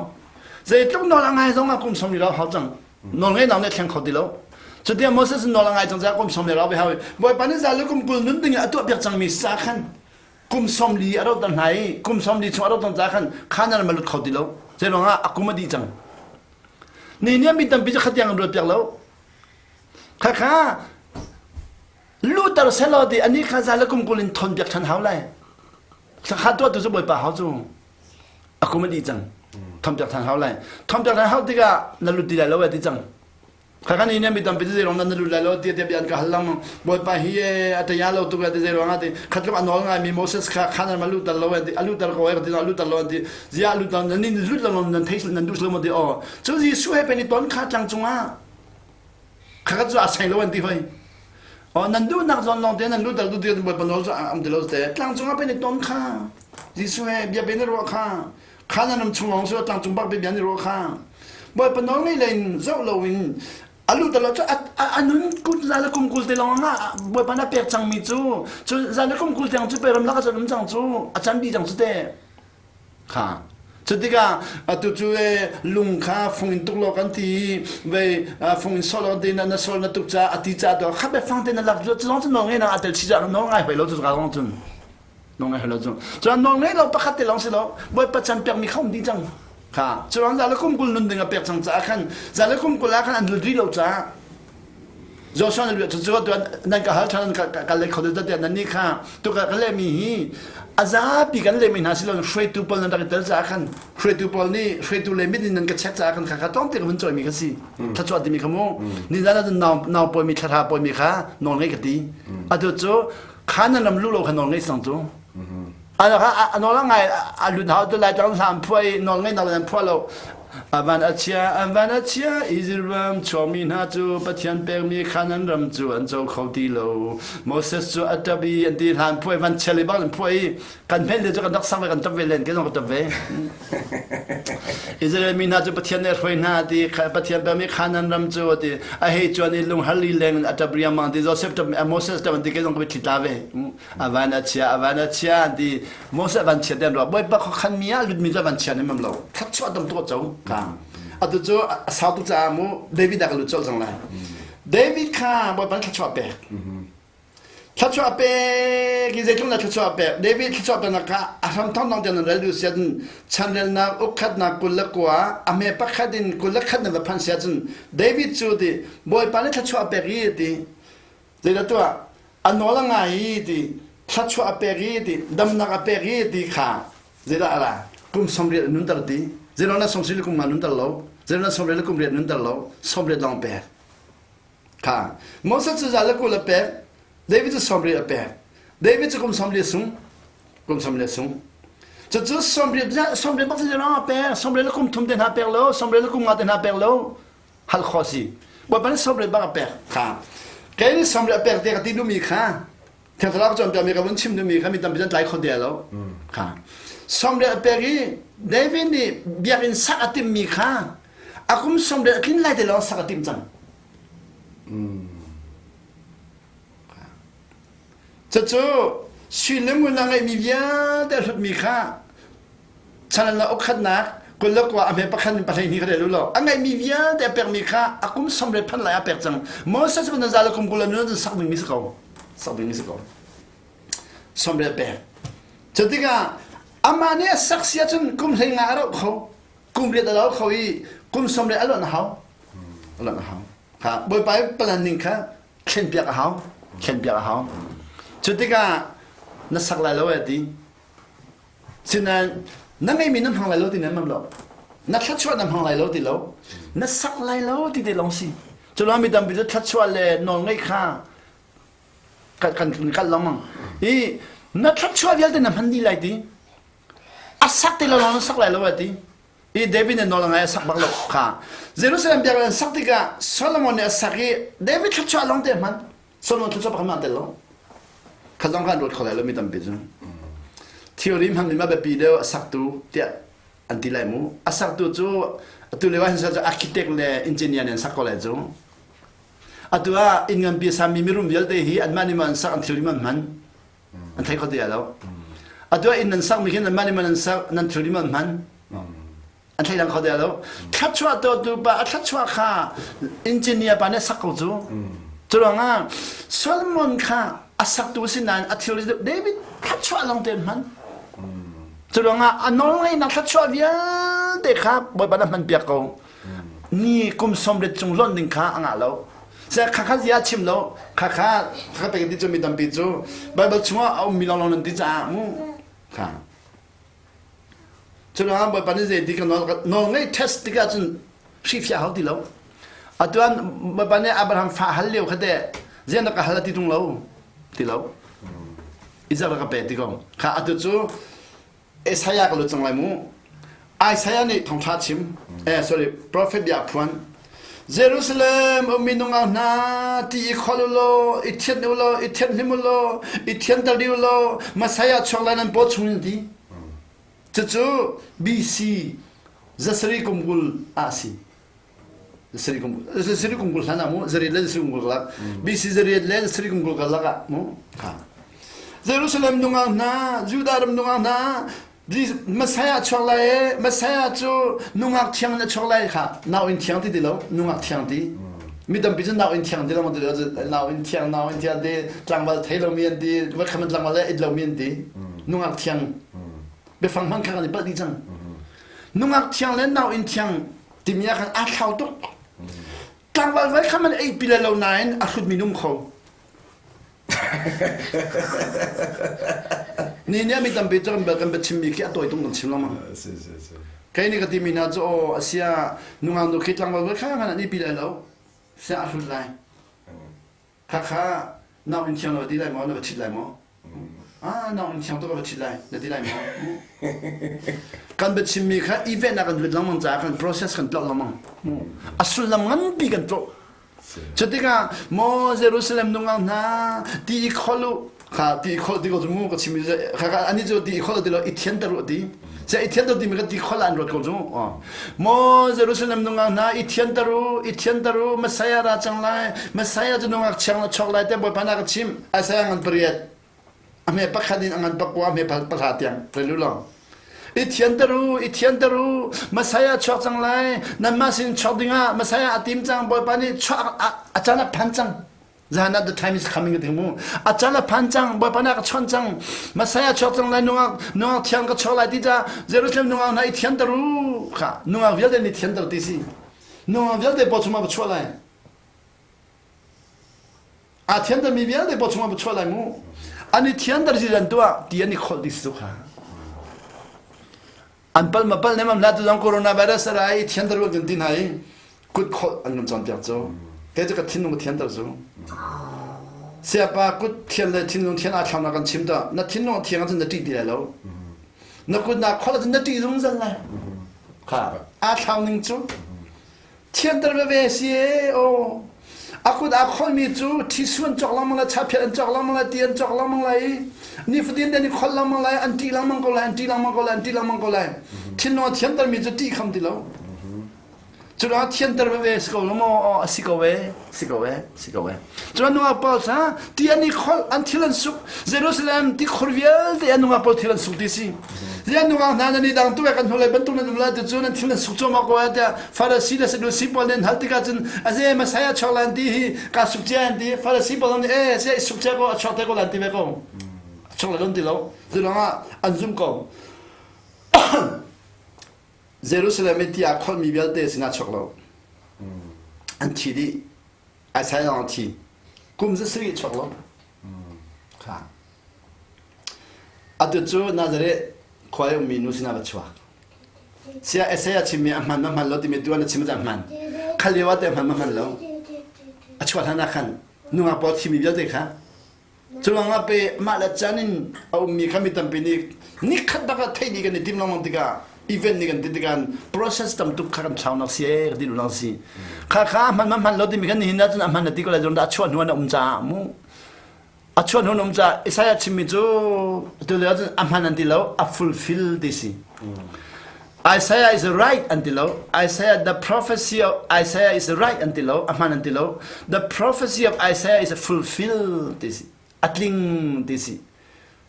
Zeitluk nawl a ngai zong ah kum 40 rau hau cang. Nawlngeihnak nih a thleng kho ti lo. Cuti Moses nawl a ngai cang caah kum 40 rau hau i Bawipa nih za le kum 20 nun ding in a tuahpiak cangmi sa khan kum 40 a rohter hna i kum 40 chung a roh cang caah khan Canaan ram a lut kho ti lo. Zeiruangah a kum a dih cang. Ni nih mi tampi cu khatiang an ruat piak lo. Khakha luter selaw ti ani kha za le kum 20 in thon piak than hau lai. Khakha tuah tu cu Bawipa hau cu. A kum a dih cang. Thompiak than hau lai. Thompiak than hau tikah na lut ti lai lo ti cang. Kha kan in mi tampi zei rong na lut lai lo ti ti bia an ka hal lang Bawipa hi a taya lo tuk ti zei ruang ah ti khatluk a nawl ngai mi Moses kha khan an lut lo ti a lut ko ti a lut lo ti zia lut nan nin lut lo nan thei nan duh lo ti o cu Jesuh he pen i ton kha tlang cungah Khakhat cu a seng lo an ti hoi. Oh, nan duhnak zawn lawng te nan luter tu ti Bawipa nawl cu am ti lo te. Tlang cungah pen i ton kha. Jesuh he bia pen i ruah kha. Kha nan ram chung lawng su tlang cung bak bia ni ruah kha. Bawipa nawl ngei lein zoh lo in alu te lo cu a nun kut za le kum 20 te lawng ah Bawipa na pek cangmi cu cu za le kum 20 tiang cu pe ram lak ah um cang cu a can dih cang cu te. Kha. Cu tikah atu cu lung kha fung in tuk law kan ti i vei fung in sawh law kan ti na sol na tuk caah a ti caah tu kha biafang te na lak cu zong cu nawl ngei na a tel chi caah nawl ngai hoi lo cu ka zong cun nawl ngai hoi lo cu cun nawl ngei lo pakhat te lawng si lo Bawipa can pek mi kha um dih cang kha cu ruang za le kum 20 nun ding a pek cang caah khan za le kum 20 ah khan an lut rih lo caah. Joshua na cu cu nan ka hal ṭhan ka le kho te nan nih kha tu ka ka lehmi hi a zapi kan lehmi hna si lo hruaitu pawl nan rak i tel caah khan hruaitu pawl nih hruaitu le mit in nan ka check caah khan kha kha tlawm te ka vun cawimi kha si thluachuah timi kha mu ni zan ah nau nau pawimi thlarha pawimi kha nawl ngei ka ti atu cu kha nan ram lu lo kha nawl ngei sang cu a nawl ngai a lut hau tu lai tlang hlam phuai nawl ngei nak nan phuah lo a van a chia an van a chia Israel ram chuakmi hna cu Pathian pekmi Canaan ram cu an co kho ti lo Moses cu a ṭap i an ti hlan phuai van chia le bang an phuai i kan hmel le cu kan rak sak ve kan ṭap ve len ke zong ka ṭap ve Israel mi hna cu Pathian nih a hruai hna ti Pathian pekmi Canaan ram cu ti a hei chuan i lunghar li leng in a ṭap riangmang ti Joseph ṭap Moses ṭap an ti ke zong ka thli tla ve a van a chia a van a chia an ti Moses van chia den ro Bawipa khuakhan mi ah lutmi cu van chia nem lo thluachuah tam tuk co ka atu cu a sau tuk caah mu David ah ka lut colh cang lai David kha Bawipa thluachuah pek thluachuah pek i zeitluk na thluachuah pek David thluachuah peknak kha a hram thong thong tiang nan rel duh sian chanrelnak ukkhatnak 21 a hme pakhat in 21 na va phan sia cun David cu ti Bawipa nih thluachuah pek i ti Zeidah tuah a nawl a ngai i ti thluachuah a pek i ti damnak a pek i ti kha zeidah a ra kum 80 a nunter ti zeidah na 80 le kum nga nunter lo zeidah na 80 le kum riat nunter lo 80 lawng pek kha Moses cu za le 20 a pek David cu 80 a pek David cu kum 40 sung kum 40 sung cucu 80 80 bak a pek 80 le kum thum te hna pek lo 80 le kum nga te hna pek lo hal kho si Bawipa nih sawmriat bang a pek kha kei nih sawmriat a pek te ka ti duhmi kha Thiang Thlarau cawnpiakmi ka vun chim duhmi kha mi tampi an tlai kho te lo kha sawmriat a pek i David nih biakinn sak a timmi kha a kum sawmriat a tlin lai te lawng sak a tim cang Cucu sui le ngun a ngeihmi vialte a hlutmi kha chan le ukhatnak 22 a hme pakhat in 12 ka rel u law a ngeihmi vialte a pekmi kha a kum 30 phan lai a pek cang. Moses cu na za le kum 20 nun cun sak dingmi si ko. Sak dingmi si ko. 30 pek. Cu tikah amah nih a sak si ahcun kum 15 a rauh kho. Kum riat a rau kho i kum 30 a luan a hau. A luan a hau. Kha Bawipa i plan ning kha thlenpiak a hau thlenpiak a hau cu tikah na sak lai lo e ti sinain na ngeimi na hmang lai lo ti nan mam lo na thluachuah na hmang lai lo ti lo na sak lai lo ti te lawng si cu lawng mi tampi cu thluachuah le nawl ngeih kha kan kan kan lengmang i na thluachuah vialte na hman dih lai ti a sak ti lo lawng na sak lai lo e ti I David nih nawl a ngai a sak bak lo kha. Jerusalem biakinn an sak tikah Solomon nih a sak i David thluachuah lawng te hman. Solomon thluachuah pakhat hmanh tel lo. Kha zong kha an ruat kho lai lo mi tampi cu. Theory hman mi ma biapi deuh a saktu tiah an ti lai mu. A saktu cu atu lio ah hin cu architect le engineer nih an sak ko lai cu. Atu ah inn nganpi a sami mirum vialte hi anmah nih ma an sak an thilri ma an hman. An thei kho ti lo. Atu ah inn nan sak mi khin nan mah nih man nan sak nan thilri man hman. An thleidang kho ti lo. Thluachuah tuahtu pa a thluachuah kha engineer pa nih sak ko cu. Cu ruangah Solomon kha a saktu si nain a thilri David thluachuah lawng te hman. Cu ruangah a nawlngeihnak thluachuah vialte kha Bawipa na hman piak ko. Ni kum 80 cung lonh ding kha a ngah lo. Seh khakha zia chim lo khakha khakha pe ti cu mi tampi cu Bible chungah a ummi lawnglawng nan ti caah mu kha curuangah Bawipa nih zei ti ka nawl nawl ngei test tikah cun hrifiah hau ti lo atuan Bawipa nih Abraham fa hal lio kha te zian ka hal ti tung lo ti lo Isaac ka pe ti ko kha atu cu Isaiah ka lut cang lai mu. Isaiah nih thawngṭha chim. Eh sorry, prophet bia phuan. Jerusalem ummi nungak hna ti i khol u law, i thianh u law, i thianhlim u law, i thianter dih u law, Messiah chuak lai nan paw chung in ti. Cucu BC zasarih kum 20 ah si. Zasarih kum zasarih kum 20 hlan ah mu, zariat le zasarih kum 20 karlak. BC zariat le zasarih kum 20 karlak ah mu. Ha. Jerusalem nungak hna, Judah ram nungak hna, Messiah chuak lai e, Messiah cu nungak thiang in a chuak lai kha nau in thiang ti ti lo, nungak thiang ti. Mi tampi cu nau in thiang ti lo ti lo, nau in thiang, nau in thiang ti, tlangval thei lomi an ti, vakhaman tlangval le it lomi an ti. Nungak thiang. Biafang hman kha kan i palh dih cang. Nungak thiang le nau in thiang timi ah khan aa thlau tuk. Tlangval vai kha man ei pi le lo nain a hrut mi num kho. Ni nih mi tampi cu kan kan chimmi khi a tawi tung kan chim lengmang. Kei nih ka timi hna cu aw asia nungak nu khi tlangval vai kha man an i pi lai lo. Sia a hrut lai. Khakha nau in thiang na va ti lai maw na va ṭhit lai maw? Ah nau in thiang tuk ka va ṭhit lai na ti lai maw? Kan biachimmi kha event ah kan lut lengmang caah kan process kan tlolh lengmang. A sullam nganpi kan tlolh. Cutikah maw Jerusalem nungak hna ti i khol u kha ti i khol ti ko cu mu ka chim kha kha ani cu ti i khol ti lo i thianter u ti. Sia i thianter timi kha ti khol an ruat ko cu. Maw Jerusalem nungak hna i thianter u, i thianter u, Messiah ra cang lai. Messiah cu nungak chiang la chok lai te Bawipa na ka chimh. Isaiah ngan pariat. A hme pakhat in a ngan pakua a hme pahra tiang rel u law. I thianter u, i thianter u, Messiah chuak cang lai. Nanmah sin chuak dingah Messiah a tim cang. Bawipa nih chuak a caan a phan cang. Zan the time is coming ti mu. A caan a phan cang, Bawipa na ka chawnh cang. Messiah chuak cang lai nungak nungak thiang ka chuak lai ti ca Jerusalem nungak na i thianter u kha nungak vialte ni thianter ti si. Nungak vialte paw chungah va chuah lai. A thianter mi vialte paw chungah va chuah lai mu. An i thianter si zan tuah ti an i kholh ti si kha. An pal ma pal nemam la tu zong coronavirus a ra i thianter kan ti hna i kut kholh an kan cawnpiak cu te cu ka thinlung ka thianter cu siapa kut thian le thinlung thian aa thlam kan chim ta na thinlung a thiang ahcun na ṭih ti lai lo na kut naa kholh ahcun na ṭih zungzal lai kha aa thlau ning cu thianter veve si e aw a kut aa kholmi cu thisu an cawk lengmang lai chaphiat an cawk lengmang lai ti an cawk lengmang lai i nifatin te an i kholh lengmang lai an ṭih lengmang ko lai an ṭih lengmang ko lai an ṭih lengmang ko lai thinlung a thiantermi cu ṭih kham ti lo cu ruangah thianter veve si ko lo maw a si ko e si ko e si ko e cun nungak pawl kha ti an i kholh an thil an suk Jerusalem ti khur vialte an nungak pawl thil an suk ti si ziah nungak hna nan i dang tu kan hnulei bantuk nan um lai ti cu nan thil an suk cuahmah ko ai tiah Farasi le Sadusi pawl nih an hal tikah cun aze Messiah chuak lan ti hi ka suk cia an ti Farasi pawl nih e sia i suk cia ko a chuak te ko lan ti ve ko a chuak lai ti lo cu ruangah an zum ko Jerusalem i ti aa kholhmi vialte sinah chuak lo an thi dih Isaiah lawng a thi kum za sarih chuak lo kha atu cu Nazareth khua i ummi nu sinah va chuak sia Isaiah chimmi a hman ma hman lo timi tu an chim a hman khal lio ah te hman ma hman lo a chuah hlan ah khan nungak pawl thimi vialte kha Curuangah pe mah le caan in a ummi kha mi tampi nih nikhat bak ah theih dih kan i tim lengmang tikah event nih kan ti tikah process tam tuk kha kan thlaunak si ee ka ti duhnak si. Kha kha hman ma hman lo timi kan nihin ahcun a hman na ti ko lai zong dah a chuah hnu an um caah mu. A chuah hnu an um caah Isaiah chimmi cu tu lio ahcun a hman an ti lo a fulfill ti si. Isaiah is right an ti lo. Isaiah the prophecy of Isaiah is right an ti lo. A hman an ti lo. The prophecy of Isaiah is fulfilled ti si. A tling ti si.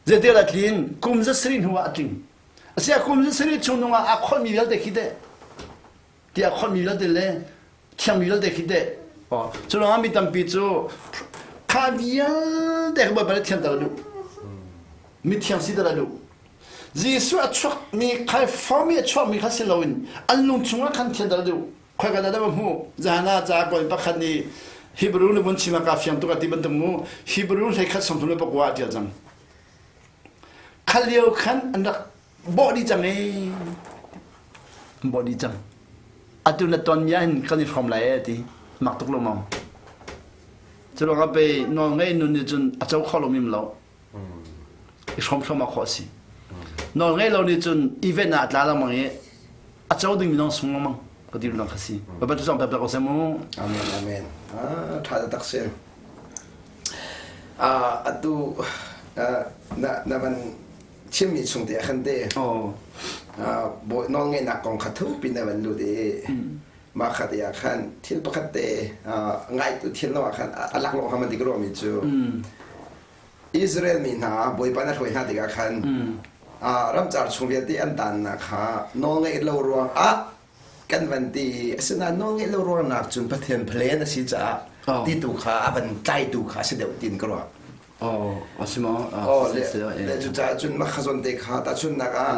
Zeitil a tlin? Kum za sarih hnu ah a tling. Asiah kum za sarih chung nung ah a kholmi vialte khi teh ti a kholmi vialte le thiangmi vialte khi teh oh cu ruangah mi tampi cu kha vialte kha Bawipa nih thianter a duh. Mithiang siter a duh. Jesuh a chuakmi California a chuakmi kha si loin an lung chungah khan thianter a duh. Khoi kan adam hmu zahana ca kawi pakhat nih Hebrew na vun chim ah ka fiang tuk a ti bantuk mu Hebrew hlei khat 39 a tial cang. Khal lio khan an rak bawh dih cang ee. An bawh dih cang. Atu na ton mi ah hin kan i hrawm lai ee ti. Mak tuk lo maw? Cu ruangah pe nawl ngei nun nih cun a co kho lo mim lo. I hrawm hrawm ah khawh a si. Nawl ngei lo nih cun event ah a tla lengmang i a co ding mi zong sung lengmang ka ti lengmang kha si. Bapak tu zong pek ko seh mu. Amen amen. Ah tha tak si. Ah atu na na van chimmi chung te khan te. Oh. Bawi nawl ngeihnak kong kha thupi na van lut i mah kha te ah khan thil pakhat te ngai tu thil lo ah khan a laklawh kha man ti ka ruahmi cu Israel mi hna Bawipa na hruai hna tikah khan ramcar chung vialte an tannak kha nawlngaih lo ruangah kan van ti i asinain nawlngaih lo ruangnak cun Pathian plan a si caah ti tu kha a van tlaitu kha a si deuh tiin ka ruah. Oh, a si maw? Oh, le, le cucaah cun mah kha zawn te kha tahchunhnak ah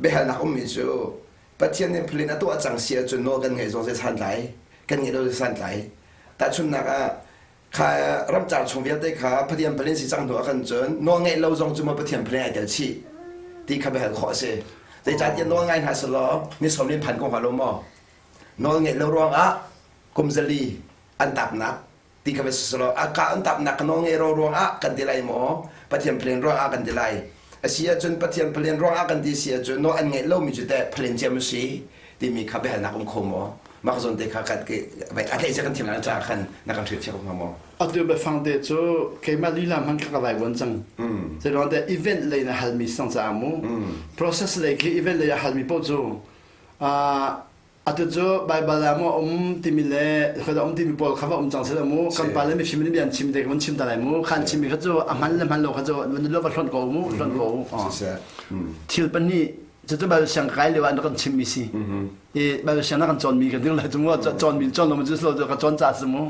biahalnak ummi cu Pathian nih plan a tuah cang si ahcun nawl kan ngaih zong zei santlai, kan ngeih lo zei santlai. Tahchunhnak ah kha ramcar chung vialte kha Pathian phalin si cang hnu ah khan cun nawl ngeih lo zong cu maw Pathian phalin ai tel chih ti kha biahal khawh a si. Zeicahtiah nawl ngai hna selaw ni sawm in phan ko hnga lo maw? Nawl ngeih lo ruangah kum zali an tapnak ti kha selaw a ka an tapnak ka nawl ngeih ro ruangah kan ti lai maw? Pathian phalin ruangah kan ti lai. A si ahcun Pathian phalin ruangah kan ti si ahcun nawl an ngeih lomi cu teh phalin ciam a si timi kha biahalnak um kho maw? Mah zawn te kha kan a tleih kan thiam ca khan na kan hrilh thiam hnga maw? Atu biafang te cu keimah lila hman kha ka vai vuan cang. Zeiruang te event lei na halmi sang caah mu. Process lei khi event lei a halmi paoh cu atu cu Bible ah maw um timi le khoida um timi pawl kha va um cang sila mu. Kan pa le mifim nih bia an chim te kan chim ta lai mu. Khan chimmi kha cu a hman le hman lo kha cu van lo va hlonh ko mu. Hlonh ko. Thil pahnih cucu Bible siang kai lio ah an rak kan chimmi si. I Bible siang na kan cawnmi kan ding lai cu mu cawnmi cawn lo cu lo ka cawn ca si mu.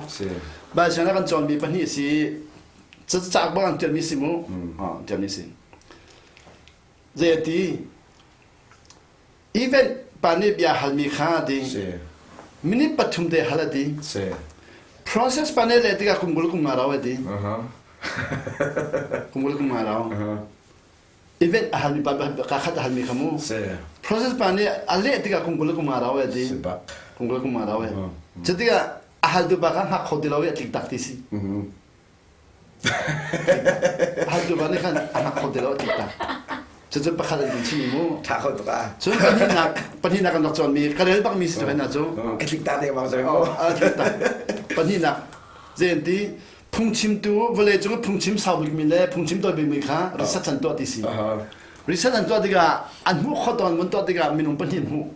Bible siang na kan cawnmi pahnih si cu caak bang an tialmi si mu. Tialmi si. Zei a ti? Event pa nih bia halmi kha ti. Minute pathum te hal a ti. Process pa nih le tikah kum 20 kum nga rau a ti. Kum 20 kum nga rau. Event a halmi pa ka khat a halmi kha mu. Process pa nih a leh tikah kum 20 kum nga rau a ti. Kum 20 kum nga rau e. Cu tikah a haltu pa kha hngak kho ti lo i a tlik tak ti si. A haltu pa nih khan a hngak kho ti lo a tlik tak. Cucu pakhat an kan chim mu. Tha kho tuk ah. Cun pahnihnak pahnihnak kan rak cawnmi ka rel bakmi si cu cu. A tlik tak dengmang cu. A tlik tak. Pahnihnak zei an ti phungchimtu vawlei cung phungchim sau bikmi le phungchim tawi bikmi kha research an tuah ti si. Research an tuah tikah an hmuh khawh tawn mun tuah tikah minung pahnih an hmuh.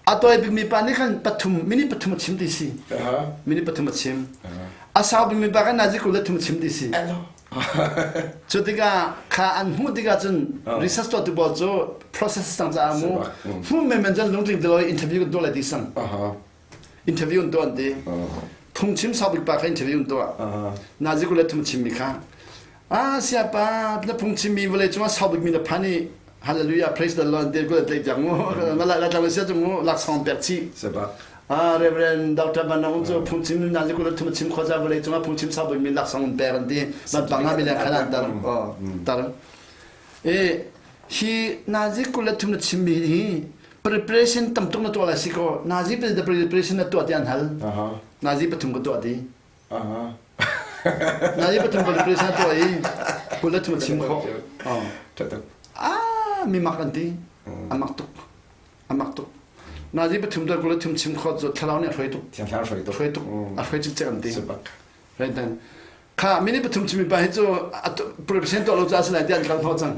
A tawi bikmi pa nih khan pathum minute pathum a chim ti si. Minute pathum a chim. A sau bikmi pa khan nazi kul le thum a chim ti si. Cu tikah kha an hmuh tikah cun research tuahtu pawl cu process cang caah mu hmuh menmen cun lungtling ti lo interview kan tuah lai ti sang. Interview an tuah an ti. Phungchim sau bik pa kha interview an tuah. Nazi kul le thum chimmi kha. Ah siapa na phungchimmi vawlei cungah sau bikmi na phan i Hallelujah praise the Lord te kul tlai piak mu la la tlang sia mu laksawng pek chi. Ah Reverend Dr. Banong cu phungchim na kul thum chim kho za vawlei cungah phungchim sau bikmi laksawng pek an ti. Ban panga mi le khalan tar tar. E hi nazi kul le thum na chimmi hi preparation tam tuk na tuah lai si ko nazi preparation na tuah ti an hal. Nazi pathum ka tuah ti. Nazi pathum preparation tuah i kul le thum chim khawh. Ah mi mak an ti. A mak tuk. A mak tuk. Nazi pathum tuah kul le thum chim khawh cu thlarau nih a hruai tuk. Thlarau hruai tuk. Hruai tuk. A hruai cikcek an ti. Right then. Kha minute pathum chimi pa hi cu preparation tuah lo ca si lai ti an kal hnawh cang.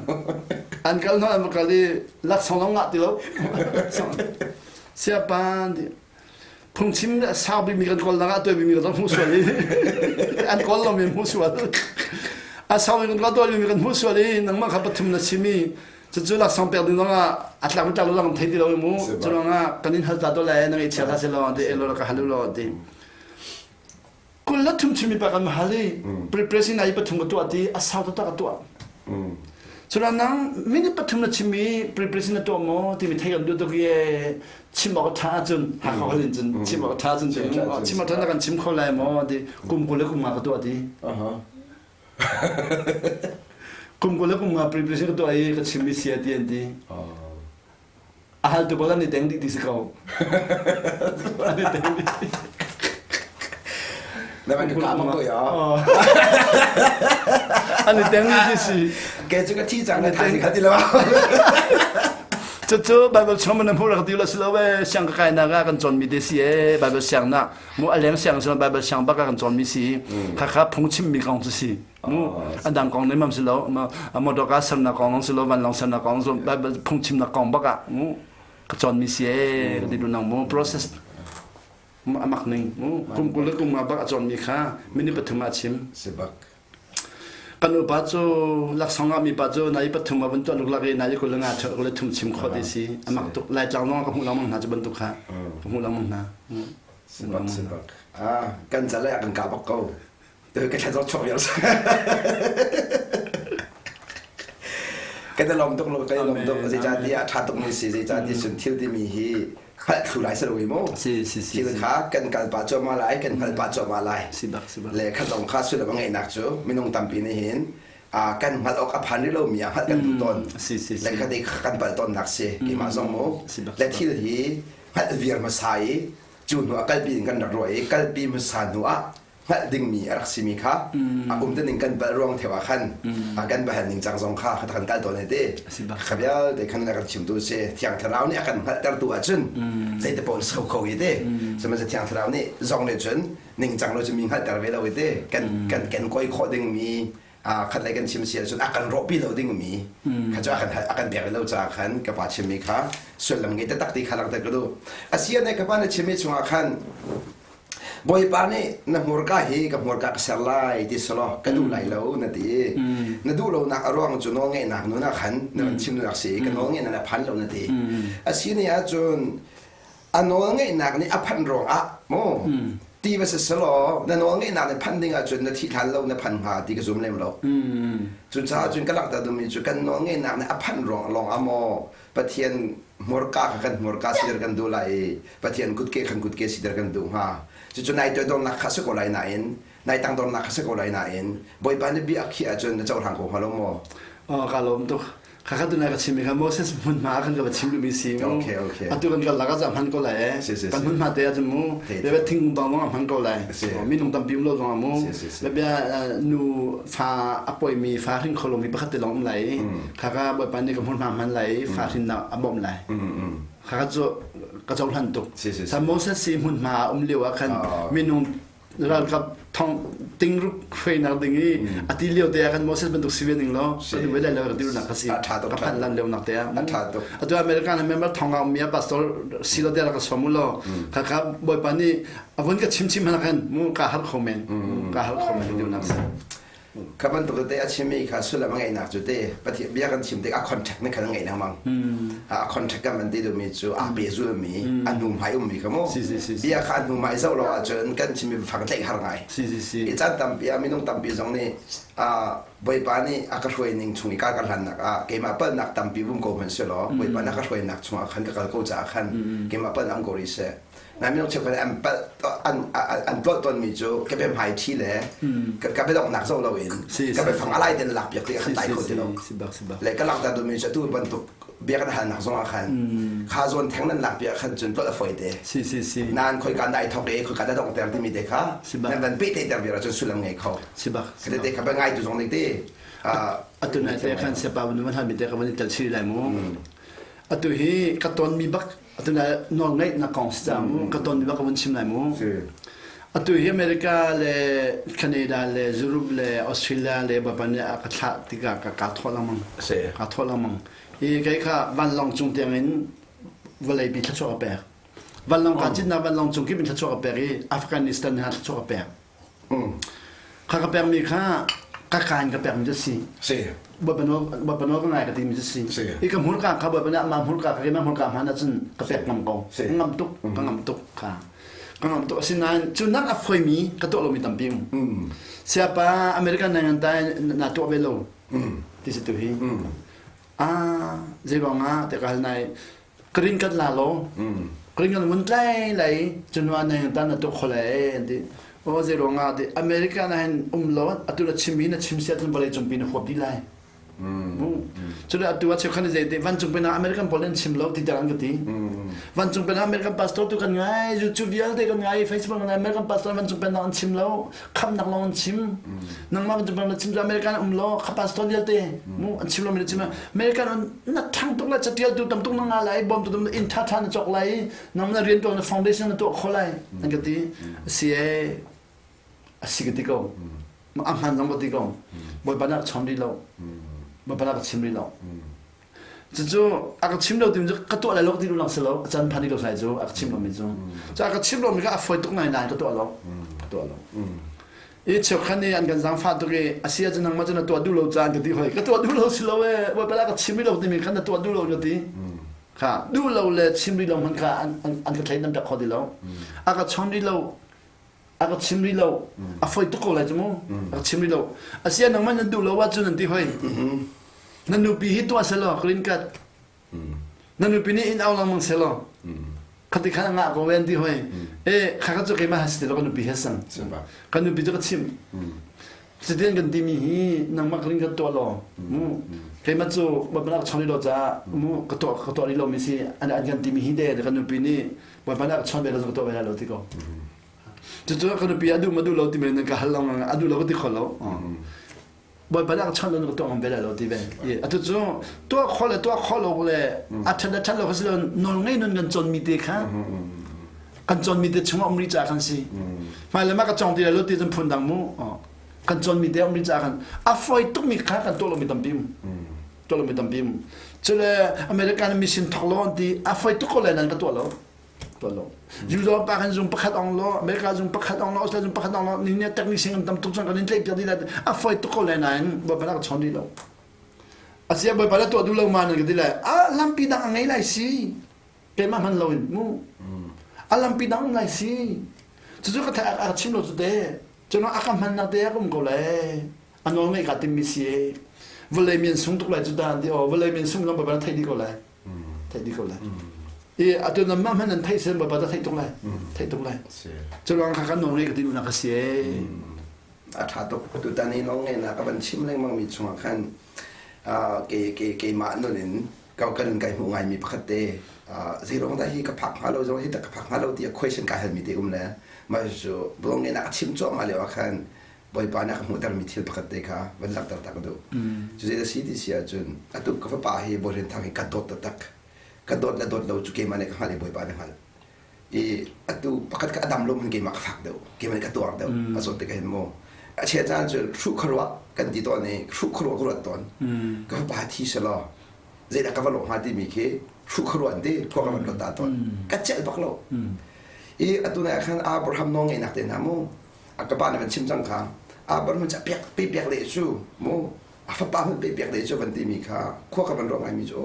An kal hnawh an va kal i laksawng zong ngah ti lo. Siapa ti phungchim sau bikmi kan kawl nak ah tuai bikmi kan hmuh sual i an kawl lomi hmuh sual. A sau mi kan kawl tuai bikmi kan hmuh sual i nangmah kha pathum na chim i cucu laksawng pek ding zongah a tlak tlak lo zong thei ti lo i mu. Cu ruangah kan in hal ta to lai na ngaihchia hlah seh law ti elo ka hal u law ti. Kul le thum chimmi pa kan hal i preparation ai pathum ka tuah ti a sau taktak a tuah. Cun nang minute pathum na chimmi preparation na tuah maw timi thei kan duh tuk i chim awk a ṭha ahcun Hakha holh in cun chim awk a ṭha ahcun chim awk ṭha na kan chim kho lai maw ti kum 20 le kum nga ka tuah ti. Kum 20 le kum nga preparation ka tuah i ka chimmi sia ti an ti. A hal tu bal an i teng dih ti si ko. An i teng dih. Na van ka bak ko ya. An i teng dih ti si. Ke cu ka thi cang na thai kha ti lo. Cucu Bible chung na hmuh rak ti lo si lo we siang ka kai nak ah kan cawn mi te si e Bible siang na mu aleng siang si Bible siang bak ah kan cawn mi si kha kha phung chim mi kong cu si mu a dang kong nemam si lo motor ka sernak kong si lo vanlawng sernak kong so Bible phungchimnak kong bak ah mu ka cawnmi si e ka ti duh nang mu process amak ning mu kum kul le kum nga bak a cawnmi kha minute pathum ah chim si bak kan upa cu laksong ah mi pa cu nai pathum ah vun tuah luklak i nai kul le nga kul le thum chim khawh ti si amak tuk laitlang zong ka hmuh lengmang hna cu bantuk kha ka hmuh lengmang hna si bak si bak ah kan cale kan ka bak ko ka thla zong chuak viar kan i lawm tuk lo kan i lawm tuk zeicahtiah a ṭha tukmi si zeicahtiah cun thil timi hi. hngalh thlu lai si lo mu. Si si si. Thil kha kan kal pah cuahmah lai, kan hngalh pah cuahmah lai. Si bak si bak. Le kha zong kha sullam a ngeihnak cu minung tampi nih hin kan hngalh awk a phan rih lomi ah hngalh kan duh tawn. Si si si. Le kha te kan palh tawnnak si. Keimah zong mu. Le thil hi hngalh viar hmasa i cu hnu ah kalpi in kan rak ruah i kalpi hmasa hnu ah hngalh dingmi a rak simi kha a um ning kan palh ruang theo ah khan kan va hal ning cang zong kha kan kal tawn te kha vialte khan a kan chimtu si thiang thlarau nih a kan hngalhtertu ahcun zeite pawl so kho i te sihmanhsehlaw thiang thlarau nih zong nih cun ningcang lo cu mi hngalhter ve lo i te kan kan ken koi khawh dingmi khat lei kan chim si ahcun a kan rawhpi lo dingmi kha cu a kan a kan pek lo caah khan ka pa chimmi kha sullam ngei taktak ti kha langhter ka duh a si ah ka pa na chimmi chungah khan Bawipa nih na hmurka hi ka hmurka ka ser lai ti selaw ka duh lai lo na ti. Na duh lonak a ruang cu nawlngeihnak nun ah khan na van chim nak si ka nawlngeihnak na phan lo na ti. A si ni ahcun a nawlngeihnak nih a phanh ruang ah mu ti va si selaw na nawlngeihnak nih phanh ding ahcun na thih hlan lo na phan hnga ti ka zum lem lo. Cucaah cun ka langhter duhmi cu kan nawlngeihnak nih a phanh ruang lawng ah maw Pathian hmurka kha kan hmurka siter kan duh lai i Pathian kutke khan kutke siter kan duh hnga. Cucu nai toidornak kha si ko lai nain nai tangdornak kha si ko lai nain Bawipa nih bia a khiah ahcun na cohlang ko hnga lo maw? Oh, ka lawm tuk. Khakha tu nai ka chim mi kha Moses hmunhma khan ka va chim duhmi si mu. Okay, okay. Atu kan kal lak ah hman ko lai eh. Si, si, Kan hmunhma te ahcun mu. Bia thingkung dong zong a hman ko lai. Minung tampi um lo zong ah mu. Bia nu fa a poimi fa hring kho lomi pakhat te lawng um lai i khaka Bawipa nih ka hmunhma hman lai i fa hrinnak a bawmh lai. Khaka cu ka cohlan tuk. Sa Moses si hmunhma a um lio ah khan minung ralkap thong tingruk hruainak ding i a ti lio te ah khan Moses bantuk si ve ning law ka duh ve lai lo ka ti nak ka si ka phan lan lio nak te ah atu American member thong ah ummi pastor si lo te ka som u law kha kha Bawipa nih a vun ka chim chim hna khan mu ka har kho men ka har kho men ti nak si Kha bantuk te a chimmi kha sullam a ngeihnak cu te Pathian bia kan chim tik a contract nih khan a ngeih lengmang. A contract kan van ti duhmi cu aa pehzulmi a hnu hmai ummi kha mu. Bia kha a hnu hmai zoh lo ahcun kan chimmi fang tlaih har ngai. I caan tampi ah minung tampi zong nih Bawipa nih a ka hruai ning chung i ka ka hlannak ah keimah palhnak tampi vum ko hmanh selaw Bawipa nih a ka hruainak chungah khan ka kal ko caah khan keimah palhnak um ko rih seh. Na minung cheukhat an palh an an tlolh tawnmi cu ka biahmai ṭhi le ka biadonghnak zoh loin ka biafang a lai ten lak piak ti khan tai kho ti lo. Le ka langhter duhmi cu atu bantuk bia kan halnak zong ah khan kha zawn theng nan lak piak khan cun tlolh a fawi te. Nan khoika dai thok i khoika da donghter timi te kha nan van pehtlaihter viar ahcun sullam ngei kho. Khate te kha ngai tu zong nih te atu nai te khan sepa van van halmi te ka van i tel chih lai mu. Atu hi ka tonmi bak Atu na nawlngeihnak kong si cang mu ka ton bak ka vun chim lai mu. Atu hi America le Canada le Europe le Australia le Bawipa nih a ka thlah tikah ka kaa thawh lengmang. Kaa thawh lengmang. I kei kha vanlawng cung tiang in vawleipi thluachuah ka pek. Vanlawng kaa citnak vanlawng cung kip in thluachuah ka pek i Afghanistan ha thluachuah ka pek. Kha ka pekmi kha ka kaan ka pekmi cu si. Si. Bawipa nawl Bawipa nawl ka ngai ka timi cu si. Si. I ka hmurka kha Bawipa nih amah hmurka kha keimah hmurka hman ahcun ka pek ngam ko. Si. Ka ngam tuk, ka ngam tuk kha. Ka ngam tuk asinain cu nak a foimi ka tuah lomi tampi um. Siapa American na ngan tai na tuah ve lo. Ti si tu hi. Ah, zei ruangah te ka hal nai Green kan la law green kan vun tlai lai cunwa na tan na tuk khole an ti o zei ruangah ti America na hin um lo atu na chim na chim sia cun vawlei cungpi na huap dih lai cun atu a cheukhan zei te vancung pin American pawl an chim lo ti ter an ka ti vancung pin American pastor tu kan ngai YouTube vialte kan ngai Facebook kan ngai American pastor vancung pin an chim lo khamnak lawng an chim nangmah bantuk bang na chim cu American um law kha pastor vialte mu an chim lo mi na chim American na thang tuk lai catial tu tam tuk na nga lai bom tu tam inn tha tha na cawk lai nang na rian tuan na foundation na tuah kho lai an ka ti si e a si ka ti ko a hman zong ka ti ko bawipa na chom rih lo bawipa na ka chim rih lo Cucu a ka chim lo timi cu ka tuah lai lo ka ti duh lang si lo a can phan lo sai cu a ka chim lomi cu. Cu a ka chim lomi kha a fawi tuk ngai nain ka tuah lo. Ka tuah lo. I cheukhat nih an kan zaangfah tuk i a si ahcun nangmah cu na tuah duh lo caan ka ti hoi. Ka tuah duh lo si lo ee. Bawipa la ka chim rih lo timi kha na tuah duh lo na ti. Kha duh lo le chim rih lo hmanh kha an, an, an ka thleidan piak kho ti lo. A ka chawn rih lo. A ka chim rih lo. A fawi tuk ko lai cu mu. A ka chim rih lo. A si ah nangmah nan duh lo ahcun an ti hoi. Na nupi hi tuah selaw green card. Na nupi nih in au lengmang selaw. Khati khan ngah ko ven ti hoi. E kha kha cu keimah ha si ti lo ka nupi he sang. Ka nupi cu ka chim. Cutin kan timi hi nangmah ka ring ka tuah law mu keimah cu Bawipa nak chon lo caah mu ka tuah ka tuah rih lomi si an an kan timi hi de ka nupi nih Bawipa nak chon ve lo ka tuah ve lai lo ti ko. Cucu ka nupi a duh ma duh lo ti men ka hal lo a duh lo ka ti kho lo. Bawipa nak chon lo ka tuah ngam ve lai lo ti ve. Atu cu tuah kho le tuah kho lo le a ṭhat le ṭhat lo kha si lo nawl ngei nun kan cawn mi te kha kan cawnmi te chungah um rih caah kan si hmailei mah ka cawng ti lai lo ti cun phun dang mu kan cawnmi te um rih caah kan a fawi tukmi kha kan tuah lomi tampi um tuah lomi tampi um cule American mission thok lo an ti a fawi tuk ko lai nan ka tuah lo tuah lo Judo pa kan zung pakhat ong lo America zung pakhat ong lo Australia zung pakhat ong lo ni ne technician kan tam tuk cang kan in tlaih piak dih lai a fawi tuk ko lai nain bawipa nak chawn rih lo asia bawipa na tuah duh lo ma nan ka ti lai a lampi dang a ngei lai si keimah hman loin mu a lampi dang um lai si cucu ka theih a chim lo cu te cun a ka hmannak te a um ko lai a nawl ngeih ka timmi si vawlei mian sung tuk lai cu ta an ti aw vawlei mian sung zong baba na theih dih ko lai theih dih ko lai i atu nan mah hman nan theih sen baba ta theih tuk lai theih tuk lai cu ruang kha kan nawl ngeih ka ti duhnak a si a ṭha tuk tutan i nawl ngeihnak ka van chim lengmang mi chungah khan ke ke keimah nun in ka nun kai hmuh ngaimi pakhat te zeiruang dah hi ka phak hnga lo zong hi tak ka phak hnga lo tiah question kai halmi te um le mah cu buang ngeih nak a chim cuahmah lio ah khan Bawipa nih a ka hmuhtermi thil pakhat te kha van langhter ta ka duh. Cu zei a si ti si ahcun atu ka fapa hi Bawi Thang hi ka dawt taktak. Ka dawt le dawt lo cu keimah nih ka hngalh i Bawipa nih hngalh. I atu pakhat ka a dam lo hmanh keimah ka fak deuh. Keimah nih ka tuar deuh. A zawt tikah hin mu. A chia caan cu hruh khuaruah kan ti tawn i hruh khuaruah ka ruat tawn. Ka fapa thi selaw zeidah ka va lawh hnga timi khi hruh khuaruah an ti khua ka van ruat ta tawn ka celh bak lo i atu nai ah khan Abraham nawl ngeihnak te hna mu a ka pa nih van chim cang kha Abraham cu a pek pe pek le cu mu a fapa hmanh pe pek le cu van timi kha khua ka van ruah ngaimi cu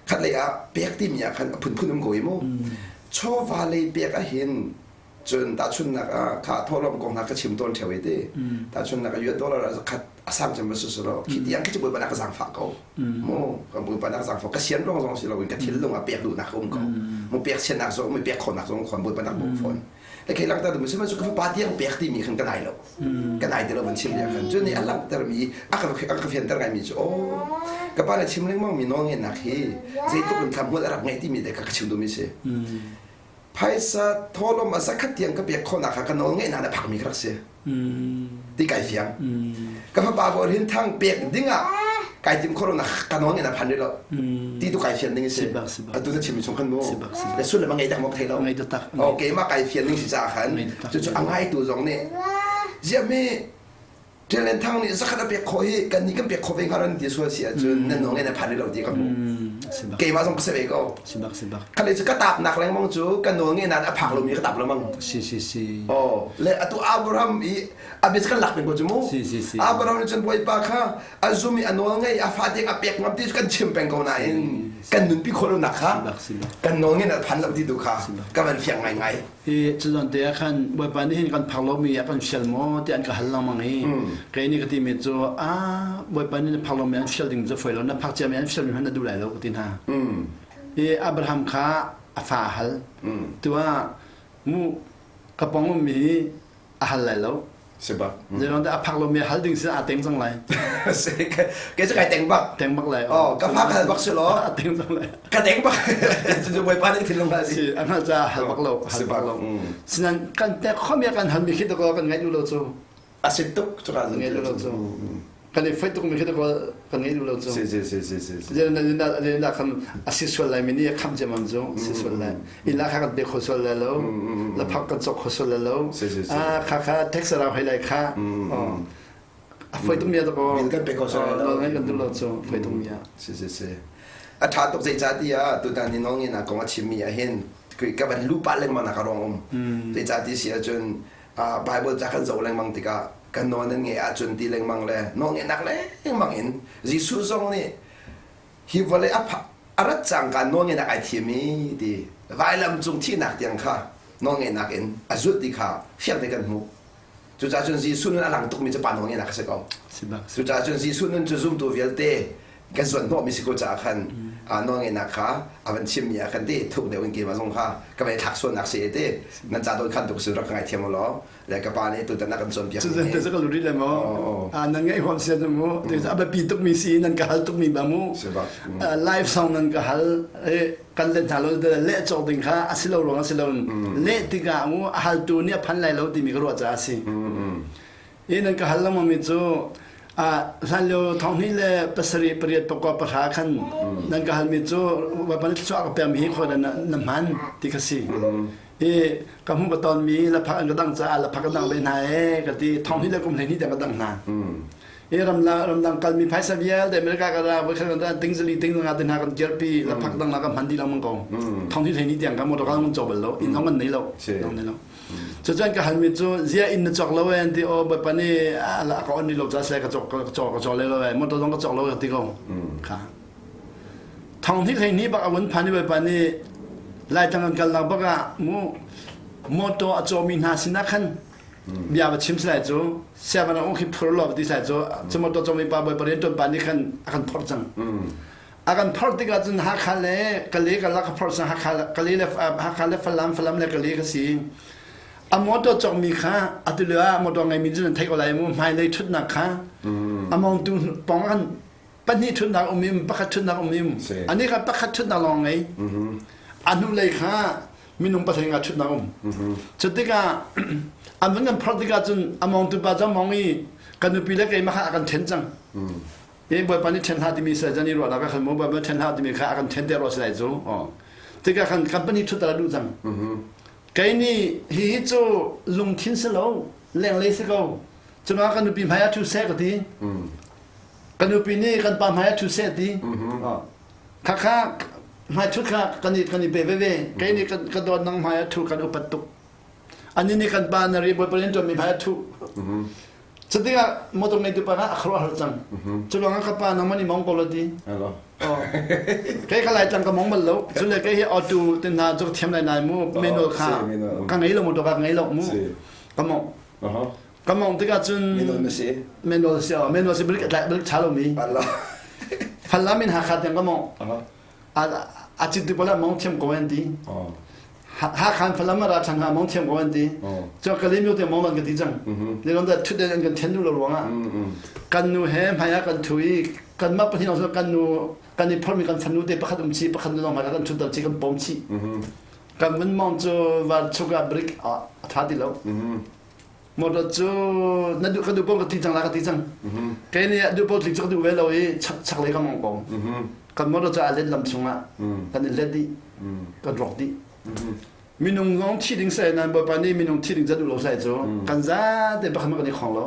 khat lei ah pek timi ah khan a phunphun um ko i mu chawva lei pek ahhin Cun tahchunhnak ah kha thawhlawm kong hna ka chim tawn ṭheo i ti. Tahchunhnak ah US dollar ah zakhat a sang cem va si selaw khi tiang khi cu Bawipa nak ka zaangfah ko. Mu kan Bawipa nak zaangfah ka sian ruang zong si loin ka thinlung ah pek duhnak a um ko. Mu pek siannak zong mu pek khawhnak zong khawn Bawipa nak bawmh fawn. Le khei langhter ding sihmanhsehlaw ka fapa tiang pek timi khan ka nai lo. Ka nai ti lo van chim lio khan. Cun nih a langhtermi a ka a ka fianter ngaimi cu aw ka pa le chim lengmang mi nawlngeihnak hi zeitluk in thla hmual a rak ngeih timi te kha ka chim duhmi si. Phaisa thawlawm a zakhat tiang ka pek khawhnak kha ka nawl ngeihnak na phakmi ka rak si. Ti kai fiang. Ka fapa bawi hin thang pek ding ah kai tim khawh lonak ka nawl ngeihnak phan rih lo. Ti tu kai fian ding a si. Atu na chimmi chung khan mu. Le sullam a ngei tak maw thei lo. Okay, mah kai fian ding si caah khan cucu a ngaitu zong nih ziahmi Ṭial Lian Thang nih zakhat a pek khawh hi kannih kan pek khawh ve hnga ran ti sual si ahcun nan nawl na phan rih lo ti ka hmuh. Keimah zong ka si ve ko. Khalei cu ka tapnak lengmang cu ka nawl ngeihnak a phak lomi ka tap lengmang. Si si si. Oh, le atu Abraham i a bia kan lak peng ko cu mu. Si si si. Abraham nih cun Bawipa kha a zum i a nawl ngei a fa tiang a pek ngam ti cu kan chim peng ko nain kan nunpi khawh lonak kha kan nawl ngeihnak phan lo ti tu kha ka van fiang ngaingai. Hi cuzan te ah khan Bawipa nih hin kan phak lomi a kan fial maw tiah an ka hal lengmang i kei nih ka timi cu a Bawipa nih na phak lomi an fial ding cu foi lo na phak ciami an fialmi hmanh na duh lai lo ka ti hna. I Abraham kha a fa a hal. Tu ah mu ka pong ummi hi a hal lai lo. Si bak. Zeiruang dah a phak lomi hal ding sin aa teng cang lai. Si ke cu kai teng bak. Teng bak lai. Oh, ka fa ka hal bak si lo. A teng cang lai. Ka teng bak. Cucu Bawipa nih thinlung hal si. A hngal ca hal bak lo, hal bak lo. Sinan kan tek khomi kan halmi khi to kan ngaih duh lo cu. A si tuk cu ka ngaih duh lo cu. Kan i fai tuk mi khi to kan ngaih duh lo cu. Si si si si si. Zein dah kan a si sual lai mi nih a kham ciammam cu si sual lai. Inn ah kha kan pe kho sual lai lo. La phak kan cawk kho sual lai lo. Ah kha kha tax rau hei lai kha. A foi tuk mi a ko. Min kan pe kho sual lai lo. Ngai kan duh lo cu foi tuk mi a. Si si si. A ṭha tuk zeicah tiah tutan ni nawlngeihnak na kong a chimmi ah hin ka van lu pah lengmang nak a ruang um. Zeicah ti si ahcun Bible ca kan zoh lengmang tikah kan nawl nan ngeih ahcun ti lengmang le nawlngeihnak lengmang in Jesuh zong nih hi vawlei a a rat cangka nawlngeihnak ai thiam i ti vailam cung thihnak tiang kha nawlngeihnak in a zulh ti kha fiang te kan hmuh. Cucaah cun Jesuh nun a lang tukmi cu pa nawlngeihnak a si ko. Cucaah cun Jesuh nun cu zumtu vialte Kan zuan hnawhmi si ko caah khan nawlngeihnak kha a van chimmi ah khan ti thuk deuh in keimah zong kha ka vai thlak sualnak si te nan ca don khan tuk sin rak ka ngaithiam u law le ka pa nih tutan a kan cawnpiak mi cu te ka luri le mo nan ngaih huam sia mu te a biapi tuk mi si nan ka hal tuk mi ba mu live song nan ka hal kan let hna lo le cawk ding kha a si lo ruang a si lo le tikah mu a haltu nih a phan lai lo timi ka ruah caah a si I nan ka hal lengmang mi cu hlan lio thonghnih le pasarih pariat pakua pahra khan nan ka halmi cu Bawipa nih thluachuah ka pekmi hi khawi dah na hman ti kha si. I ka hmuh ka tonmi laphak an ka dang caah laphak ka dang ve hna ee ka ti thonghnih le kum 12 tiang ka dang hna. I ramdang kalmi phaisa vialte America ka ra voi khat kan ra ting zali ting nga te hna kan kirpi laphak dang la ka hman dih lengmang ko. Thonghnih 12 tiang ka motor ka ngun caw bal lo inn zong kan nei lo. Nei lo. Cucun ka halmi cu zia inn na cawk lo ee an ti aw bawipa nih a ka on rih lo caah seh ka cawk ka cawk ka cawk le lo ee motor zong ka cawk lo ka ti ko kha thong hnih hlei hnih bak a vun phan i bawipa nih Laitlang kan kalnak bak ah mu motor a cawmi hna sinah khan bia va chim salai cu sianginn ah khi phur lo ti salai cu cu motor cawmi pa bawipa riantuan pa nih khan a kan phorh cang A kan phorh tikah cun Hakha le Kale ka lak ka phorh cang Hakha Kale le Hakha le Falam Falam le Kale ka si. A motor cawkmi kha atu lio ah motor ngeimi cu nan theih ko lai mu hmailei ṭhutnak kha a mongtu pong an pahnih ṭhutnak um im pakhat ṭhutnak um im ani kha pakhat ṭhutnak lawng ngei a hnulei kha minung pathum nga ṭhutnak um cu tikah an vun kan phorh tikah cun a mongtu pa cu a mong i ka nupi le keimah kha a kan ṭhen cang Hi Bawipa nih ṭhen hlah timi si lai i ruahnak ah khan maw Bawipa ṭhen hlah timi kha a kan ṭhen te rua si lai cu. Tikah khan company ṭhutter a duh cang. Kei nih hihi cu lungthin si lo, lenglei si ko. Cuma kan nupi hmai ah ṭhu seh ka ti. Ka nupi nih kan pa hmai ah ṭhu seh ti. Khakha hmai ṭhut kha kan i kan i pe veve. Kei nih ka dawt nang hmai ah ṭhu kan upat tuk. Ani nih kan pa na ri Bawipa nih ṭuanmi hmai ah ṭhu. Cutikah motor ngeitu pa kha a khuaruah har cang. Cu ruangah ka pa nangmah nih mong ko la ti. Kei ka Laitlang ka mong bal lo. Cule kei hi auto te hna cu ka thiam lai nai mu. Manual kha ka ngei lo motor ka ngei lo mu. Ka mong. Ka mong tikah cun manual na si. Manual si manual si balik balik tha lo mi. Falam in Hakha tiang ka mong. A cit tu pala mong thiam ko an ti. Hakhan Falam ra ṭhan hna mong thiam ko an ti. Cu Kalaymyo te mong lan ka ti cang. Le ron da thut an kan then lu lo ruangah kan nu he hmai ah kan thu i kan mah pahnih lawng kan nu kan i phormi kan fanu te pakhat um chi pakhat nu lawng hmai kan thut chi kan pom chi. Kan mun mong cu van chuk ah brick a tha ti lo. Motor cu na duh ka duh paoh ka ti cang la ka ti cang. Kei nih duh paoh tlik cu ka duh ve lo i chak chak lei ka mong ko. Kan motor cu a let lam chungah kan i let dih. Kan rawk dih. Minung zong thi ding sai nan bawipa nih minung thi ding za duh lo sai cu kan zate pakhat kan i khong lo.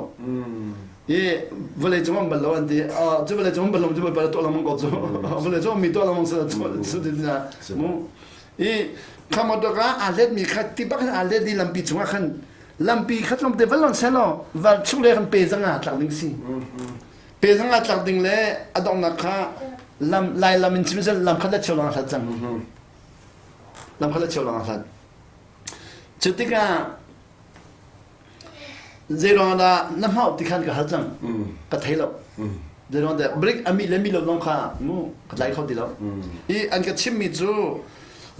I vawlei cung an bal lo an ti. Cu vawlei cung an bal lo cu bawipa tuah lengmang ko cu. Vawlei cung mi tuah lengmang sa cu ti na mu. I kha motor ka aa let mi kha ti bak aa let di lampi chungah khan lampi kha tlawmte van lon selaw van chung le kan pe zang ah tlak ding si pe zang ah tlak ding le a donghnak kha lam lai lam in chim lam khat le cheu lang hlat cang lam khat le cheu lang hlat cu tikah zeiruang dah na hmau ti khan ka hal cang ka thei lo zeiruang dah break ami le mi lo zong kha mu ka tlai kho ti lo i an ka chimmi cu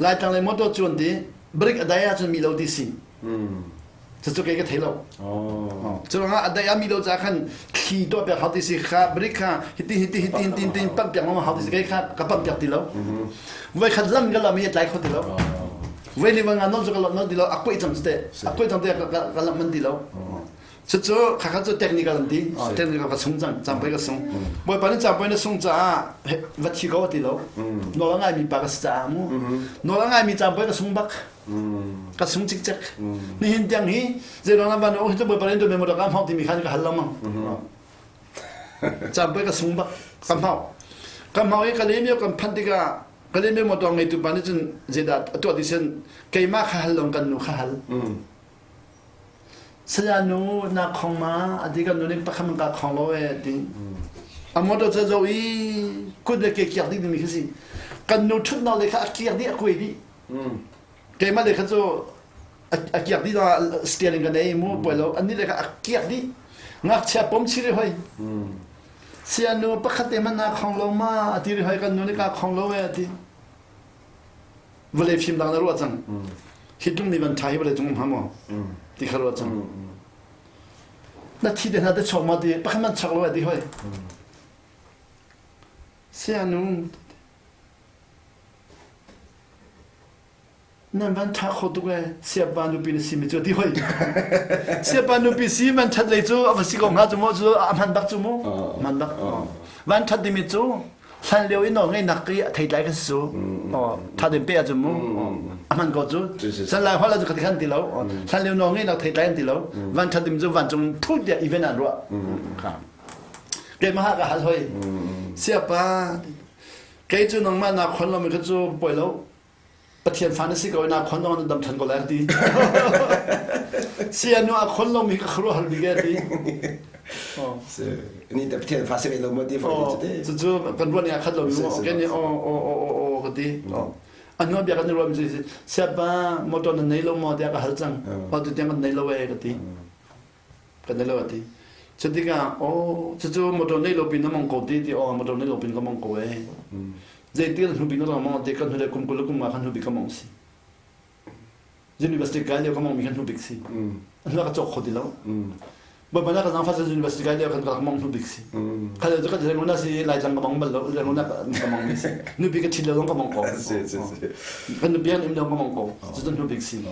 laitlang le motor chuan ti break a dai ahcun mi lo ti si Cucu kei ka thei lo. Cu ruangah a dai a mi lo ca khan thli tuah piak hau ti si kha brick kha hiti hiti hiti hiti hiti pamh piak lengmang hau ti si kei kha ka pamh piak ti lo. Voi khat lam ka lam i a tlai kho ti lo. Voi li nga non cu ka non ti lo a kuai cang te a kuai cang te ka lam man ti lo. Cucu khakha cu technical an ti. Technical ka sung cang cangpei ka sung. Bawipa nih cangpei na sung caah va thi ko ti lo. Nawl a ngaimi pa ka si caah mu. Nawl a ngaimi cangpei ka sung bak. Ka sung cikcek. Nihin tiang hi zeiruang lam van hi bawipa rin tuan mo ka hmang timi khan ka hal lengmang. Cangpei ka sung bak ka hmau. Ka hmau i ka lemio kan phanh tikah ka lemio motor ngeitu pa nih cun zeidah a tuah ti sen keimah kha hal long kan nu kha hal. Saya nu na khong ma a ti kan nu nih pakhat man ka khong lo e ti. A motor cu zo i kut le ke kiak ding dingmi khi si. Kan nu ṭhutnak le kha a kiak dih a kuai dih. Keimah le kha cu a kiak dih steering kan ei mu poi lo. Annih le kha a kiak dih. Ngakchia pom chiri hoi. Sianu pakhat te hmanh naa khong lo ma? A ti ri hoi kan nu nih kaa khong lo e a ti. Vawlei fim dang na ruah cang. Hi tlung ni van ṭha hi vawlei cung um hnga maw? Ti kha ruah cang. Na thi te hna te chuak ma ti pakhat hmanh chuak lo e ti hoi. Sianu Nan van ṭha kho tuk ee siapa nupi na simi cu ti hoi. Siapa nupi si van ṭhat lei cu a va si ko hnga cu mu cu a hman bak cu mu. Hman bak. Van ṭhat timi cu hlan lio i nawl ngeihnak i a theitlai kan si cu. Ṭha den pe ahcun mu. A hman ko cu. San lai holh cu khati khan ti lo. Hlan lio nawl ngeihnak theitlai an ti lo. Van ṭhat timi cu vancung phut tiah event an ruah. Keimah ka hal hoi. Siapa kei cu nangmah naa khon lomi kha cu poi lo. Pathian fa na si ko na khon dong na dam than ko lai ti. Sia nu a khon lomi ka khuaruah hal bik ti. Ni te Pathian fa si ve lo mo ti fa ti. Cu cu kan ruah ni a khat lo mi mo ke ni o o o o o ka ti. A hnu bia kan i ruah mi si siapa motor na nei lo mo tiah ka hal cang. O tu tiang kan nei lo e ka ti. Kan nei lo a ti. Cutikah aw cucu motor nei lo pin na mong ko ti ti aw motor nei lo pin ka mong ko e. Zeitin kan hnu bik na rang mong ti kan hnu le kum 20 le kum nga kan hnu bik ka mong si. University kai lio ka mong mi kan hnu bik si. Hnu ka cawk kho ti lo. Bawipa na ka zangfah cun university kai lio kan ka mong hnu bik si. Kha lio cu kan Rangoon si Laitlang ka mong bal lo Rangoon ka mong mi si. Nupi ka ṭhit lo zong ka mong ko. Kan nupi an im lo ka mong ko. Cucu hnu bik si.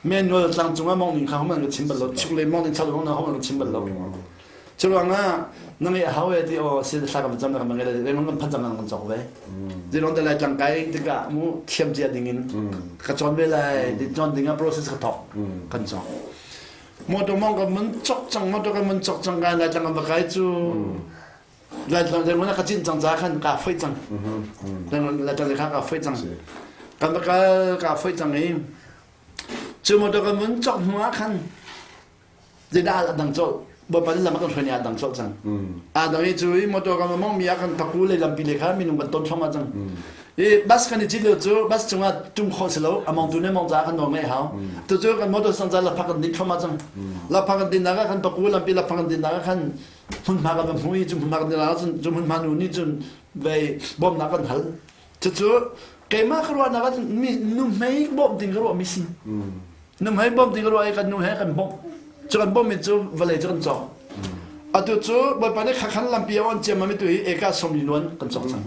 Manual tlangcung ah mong ning kha homan ka chim bal lo chuk le mong ning chak na homan ka chim bal lo cu ruangah na ngeih a hau e ti aw si thla kan cam na kan ngai le kan phan cang kan cok ve zilong te lai tlang kai tikah mu thiam cia ding in ka cawn ve lai ti cawn ding ah process ka thok kan cok motor mong ka mun chok cang motor ka mun chok cang kai lai tlang kan va kai cu Laitlang ka cin cang ca khan kaa foih cang. Laitlang kha kaa foih cang. Kan va kal kaa foih cang i cu motor kan mun cok hnu ah khan zeidah a dang colh. Bawipa nih lam a kan hruai ni a dang colh cang. A dang i cu i motor kan mong mi ah kan paku le lampi le kha minung kan ton thluahmah cang. I bus kan i cit lio cu bus cungah tum khawh si lo among tu ne mong ca kan nawl ngeih hau. Tu cu kan motor sang ca laphak kan din thluahmah cang. Laphak kan din nak ah khan paku lampi laphak kan din nak ah khan hmunhma kan va hmu i cu hmunhma kan dir ahcun cu hmunhma nu nih cun vei bawmhnak kan hal cucu keimah ka ruahnak ahcun mi nuhmei bawmh ding ka ruah mi si nuhmei bawmh ding ka ruah i kan nu he kan bawmh cu kan bawmh mi cu vawlei cu kan cawk atu cu bawipa nih khakhan lampi a on ciammam i tu hi eka sawmli nuan kan cawk cang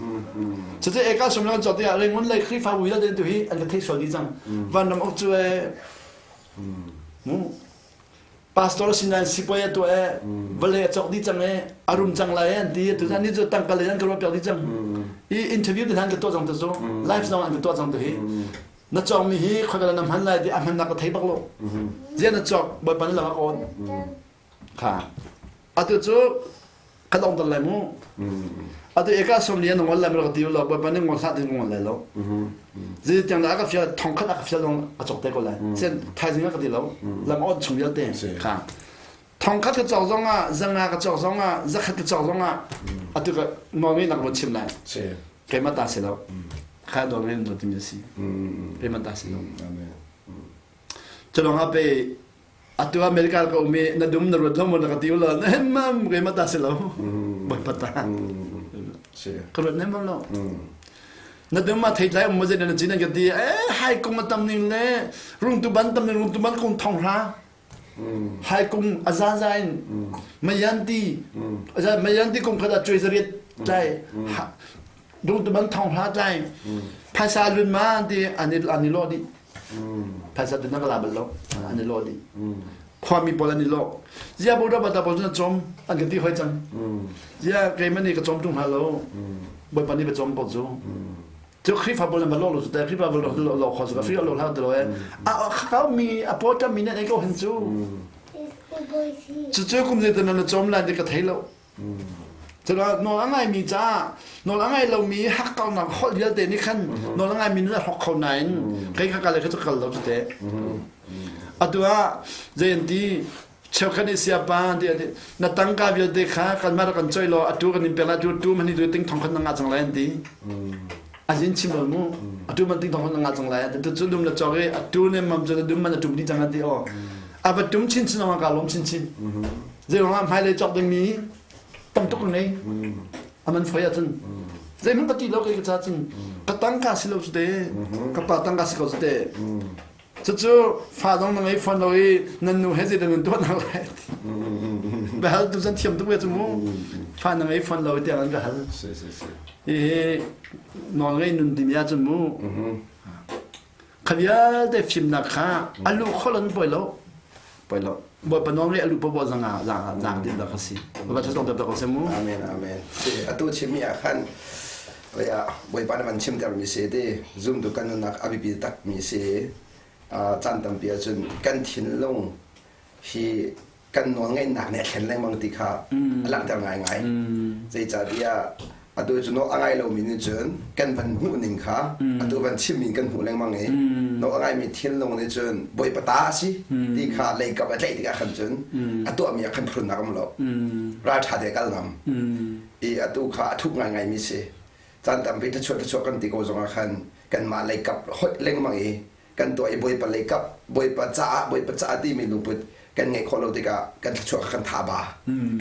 cucu eka sawmli kan cawk tikah Rangoon lei Khrihfabu vialte tu hi an ka thei sual dih cang vanram ok cu e mu pastor sinain sipuai a tuah e vawlei a cawk dih cang e a rum cang lai an ti tu ni cu tangka le an ka ruah piak dih cang i interview te han ka tuah cang te cu live zong an ka tuah cang te hi na cawk mi hi khoika na hman lai ti a hman nak ka thei bak lo zia na cawk bawipa ni lam a kawn kha atu cu kan ong dal lai mu atu eka som ni an ngol lai rak ti lo bawipa nih ngol hlah ti ngol lai lo zi tiang la ka fial thong khat a ka fial dong a chok te ko lai sen thaizing ka ti lo lam on chung vialte kha thong khat ka chok zong ah zanga ka chok zong ah zakhat ka chok zong ah atu ka nawl nak von chim lai keimah ta si lo kha dol ngai no timi si keimah ta si lo Culong ah pe atu America ka um i na dum na ruat lo maw na ka ti ulaw na hemmam keimah ta si lo bawipa ta ka ruat nem lo na dum ma theitlai um ma zei na cin an ka ti eh hai kung a tam ning le rung tu ban tam ning rung tu ban kung thong hra hai kung a za za in mayan ti mayan ti kung khat a chuai zariat tlai rung tu ban thong hra tlai phaisa lun ma ti an i lo dih Phaisa tu na ka la bal lo. An i lawh dih. Khuami pawl an i lawh. Zia bo da ta pawl cu na cawm an ka ti hoi cang. Zia keimah nih ka cawm tung hna lo. Bawipa nih ka cawm ko cu. Cu Khrihfa pawl nan va lawh lo cu te Khrihfa pawl lawh lawh kho cu ka Khrihfa lawh hlah ti lo e. A kau mi a pawṭam mi nih an ei ko hin cu. Cucu kum zei na cawm lai ti ka thei lo. Cucaah nawl a ngaimi caah nawl a ngai lomi hakkaunak holh vialte nih khan nawl a ngaimi nih a hrok kho nain kei kha kal le kha cu kal lo cu teh. Atu ah zei an ti cheukhat nih siapa ti na tangka vialte kha kanmah rak kan coih law atu kan in pek lai tu tu man hi tu ting thong khat na ngah cang lai an ti. Azin chim lo mu atu man ting thong khat na ngah cang lai tu cu dum na cawk i atu ne mam cu na dum man a tum dih cang an ti aw. A va tum chinchin zong ah ka lawm chinchin. Zeiruangah hmailei cawk dingmi? Tam tuk ngei. Aman foi ahcun zeihmanh ka ti lo kei ka ca cun ka tangka si lo cu te ka pa tangka si ko cu te cucu fa dong na ngei fawn lo i nan nu he zeidah nan tuah nak lai biahal tu zan thiam tuk ve cu mu fa na ngei fawn lo tiang an ka hal hi nawl ngei nun timi ahcun mu Kha vialte fimnak kha a luh khol an poi lo. Poi lo. Bawipa nawl ngeih a luh poah zang ah zang ah zang din dak a si. Bawipa thazong dak dak se mu. Amen amen. Atu chimmi ah khan ya Bawipa na van chimter mi si ti zumtu kan nunnak a biapi tak mi si caan tampi ahcun kan thinlung hi kan nawlngeihnak nih a thlen lengmang ti kha a langhter ngaingai. Zeicahtiah atu cu nawl a ngai lomi nih cun kan van hmuh ning kha atu van chimmi kan hmuh lengmang i nawl a ngaimi thinlung nih cun Bawipa ta a si ti kha leikap a tlaih tikah khan cun a tuahmi ah khan phurnak um lo. Ralṭha te kal ngam. I atu kha a thuk ngaingaimi si. Caan tampi thachuah thachuah kan ti ko zongah khan kanmah leikap hoih lengmang i kan tuah i Bawipa lei kap Bawipa caah Bawipa caah timi lungput kan ngeih khawh lo tikah kan thluachuah kha kan tha ba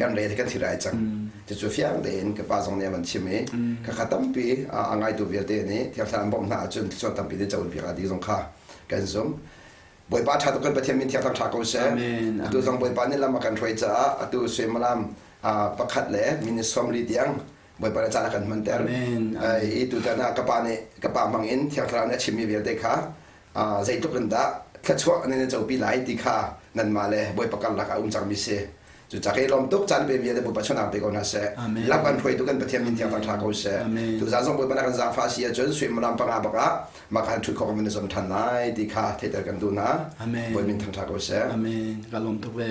kan re kan thi rai cang cucu fiang tein ka pa zong nih a van chim i khakha tampi a ngaitu vialte nih thiang an bawmh hna ahcun thluachuah tampi nih co piak ti zong kha kan zum Bawipa ṭha tuk kan Pathian min thiang ṭha ko seh atu zong Bawipa nih lam a kan hruai caah atu suimilam pakhat le minute 40 tiang Bawipa nih caan a kan hmanter. I tutan ah ka pa nih ka pa hmang in Thiang Thlarau nih a chimmi vialte kha zeitluk in dah thluachuah nan i copi lai ti kha nanmah le Bawipa karlak ah um cangmi si. Cucaah kai lawm tuk caan pe vialte Bawipa chawnak pe ko hna seh. Lam kan hruaitu kan Pathian min thiang ṭha ko seh. Tuzaan zong Bawipa na kan zaangfah si ahcun suimilam panga bak ah mah khan ṭhut khawh kan van i zuam ṭhan lai ti kha theihter kan duh hna. Bawi min thangṭha ko seh. Amen. Ka lawm tuk ve.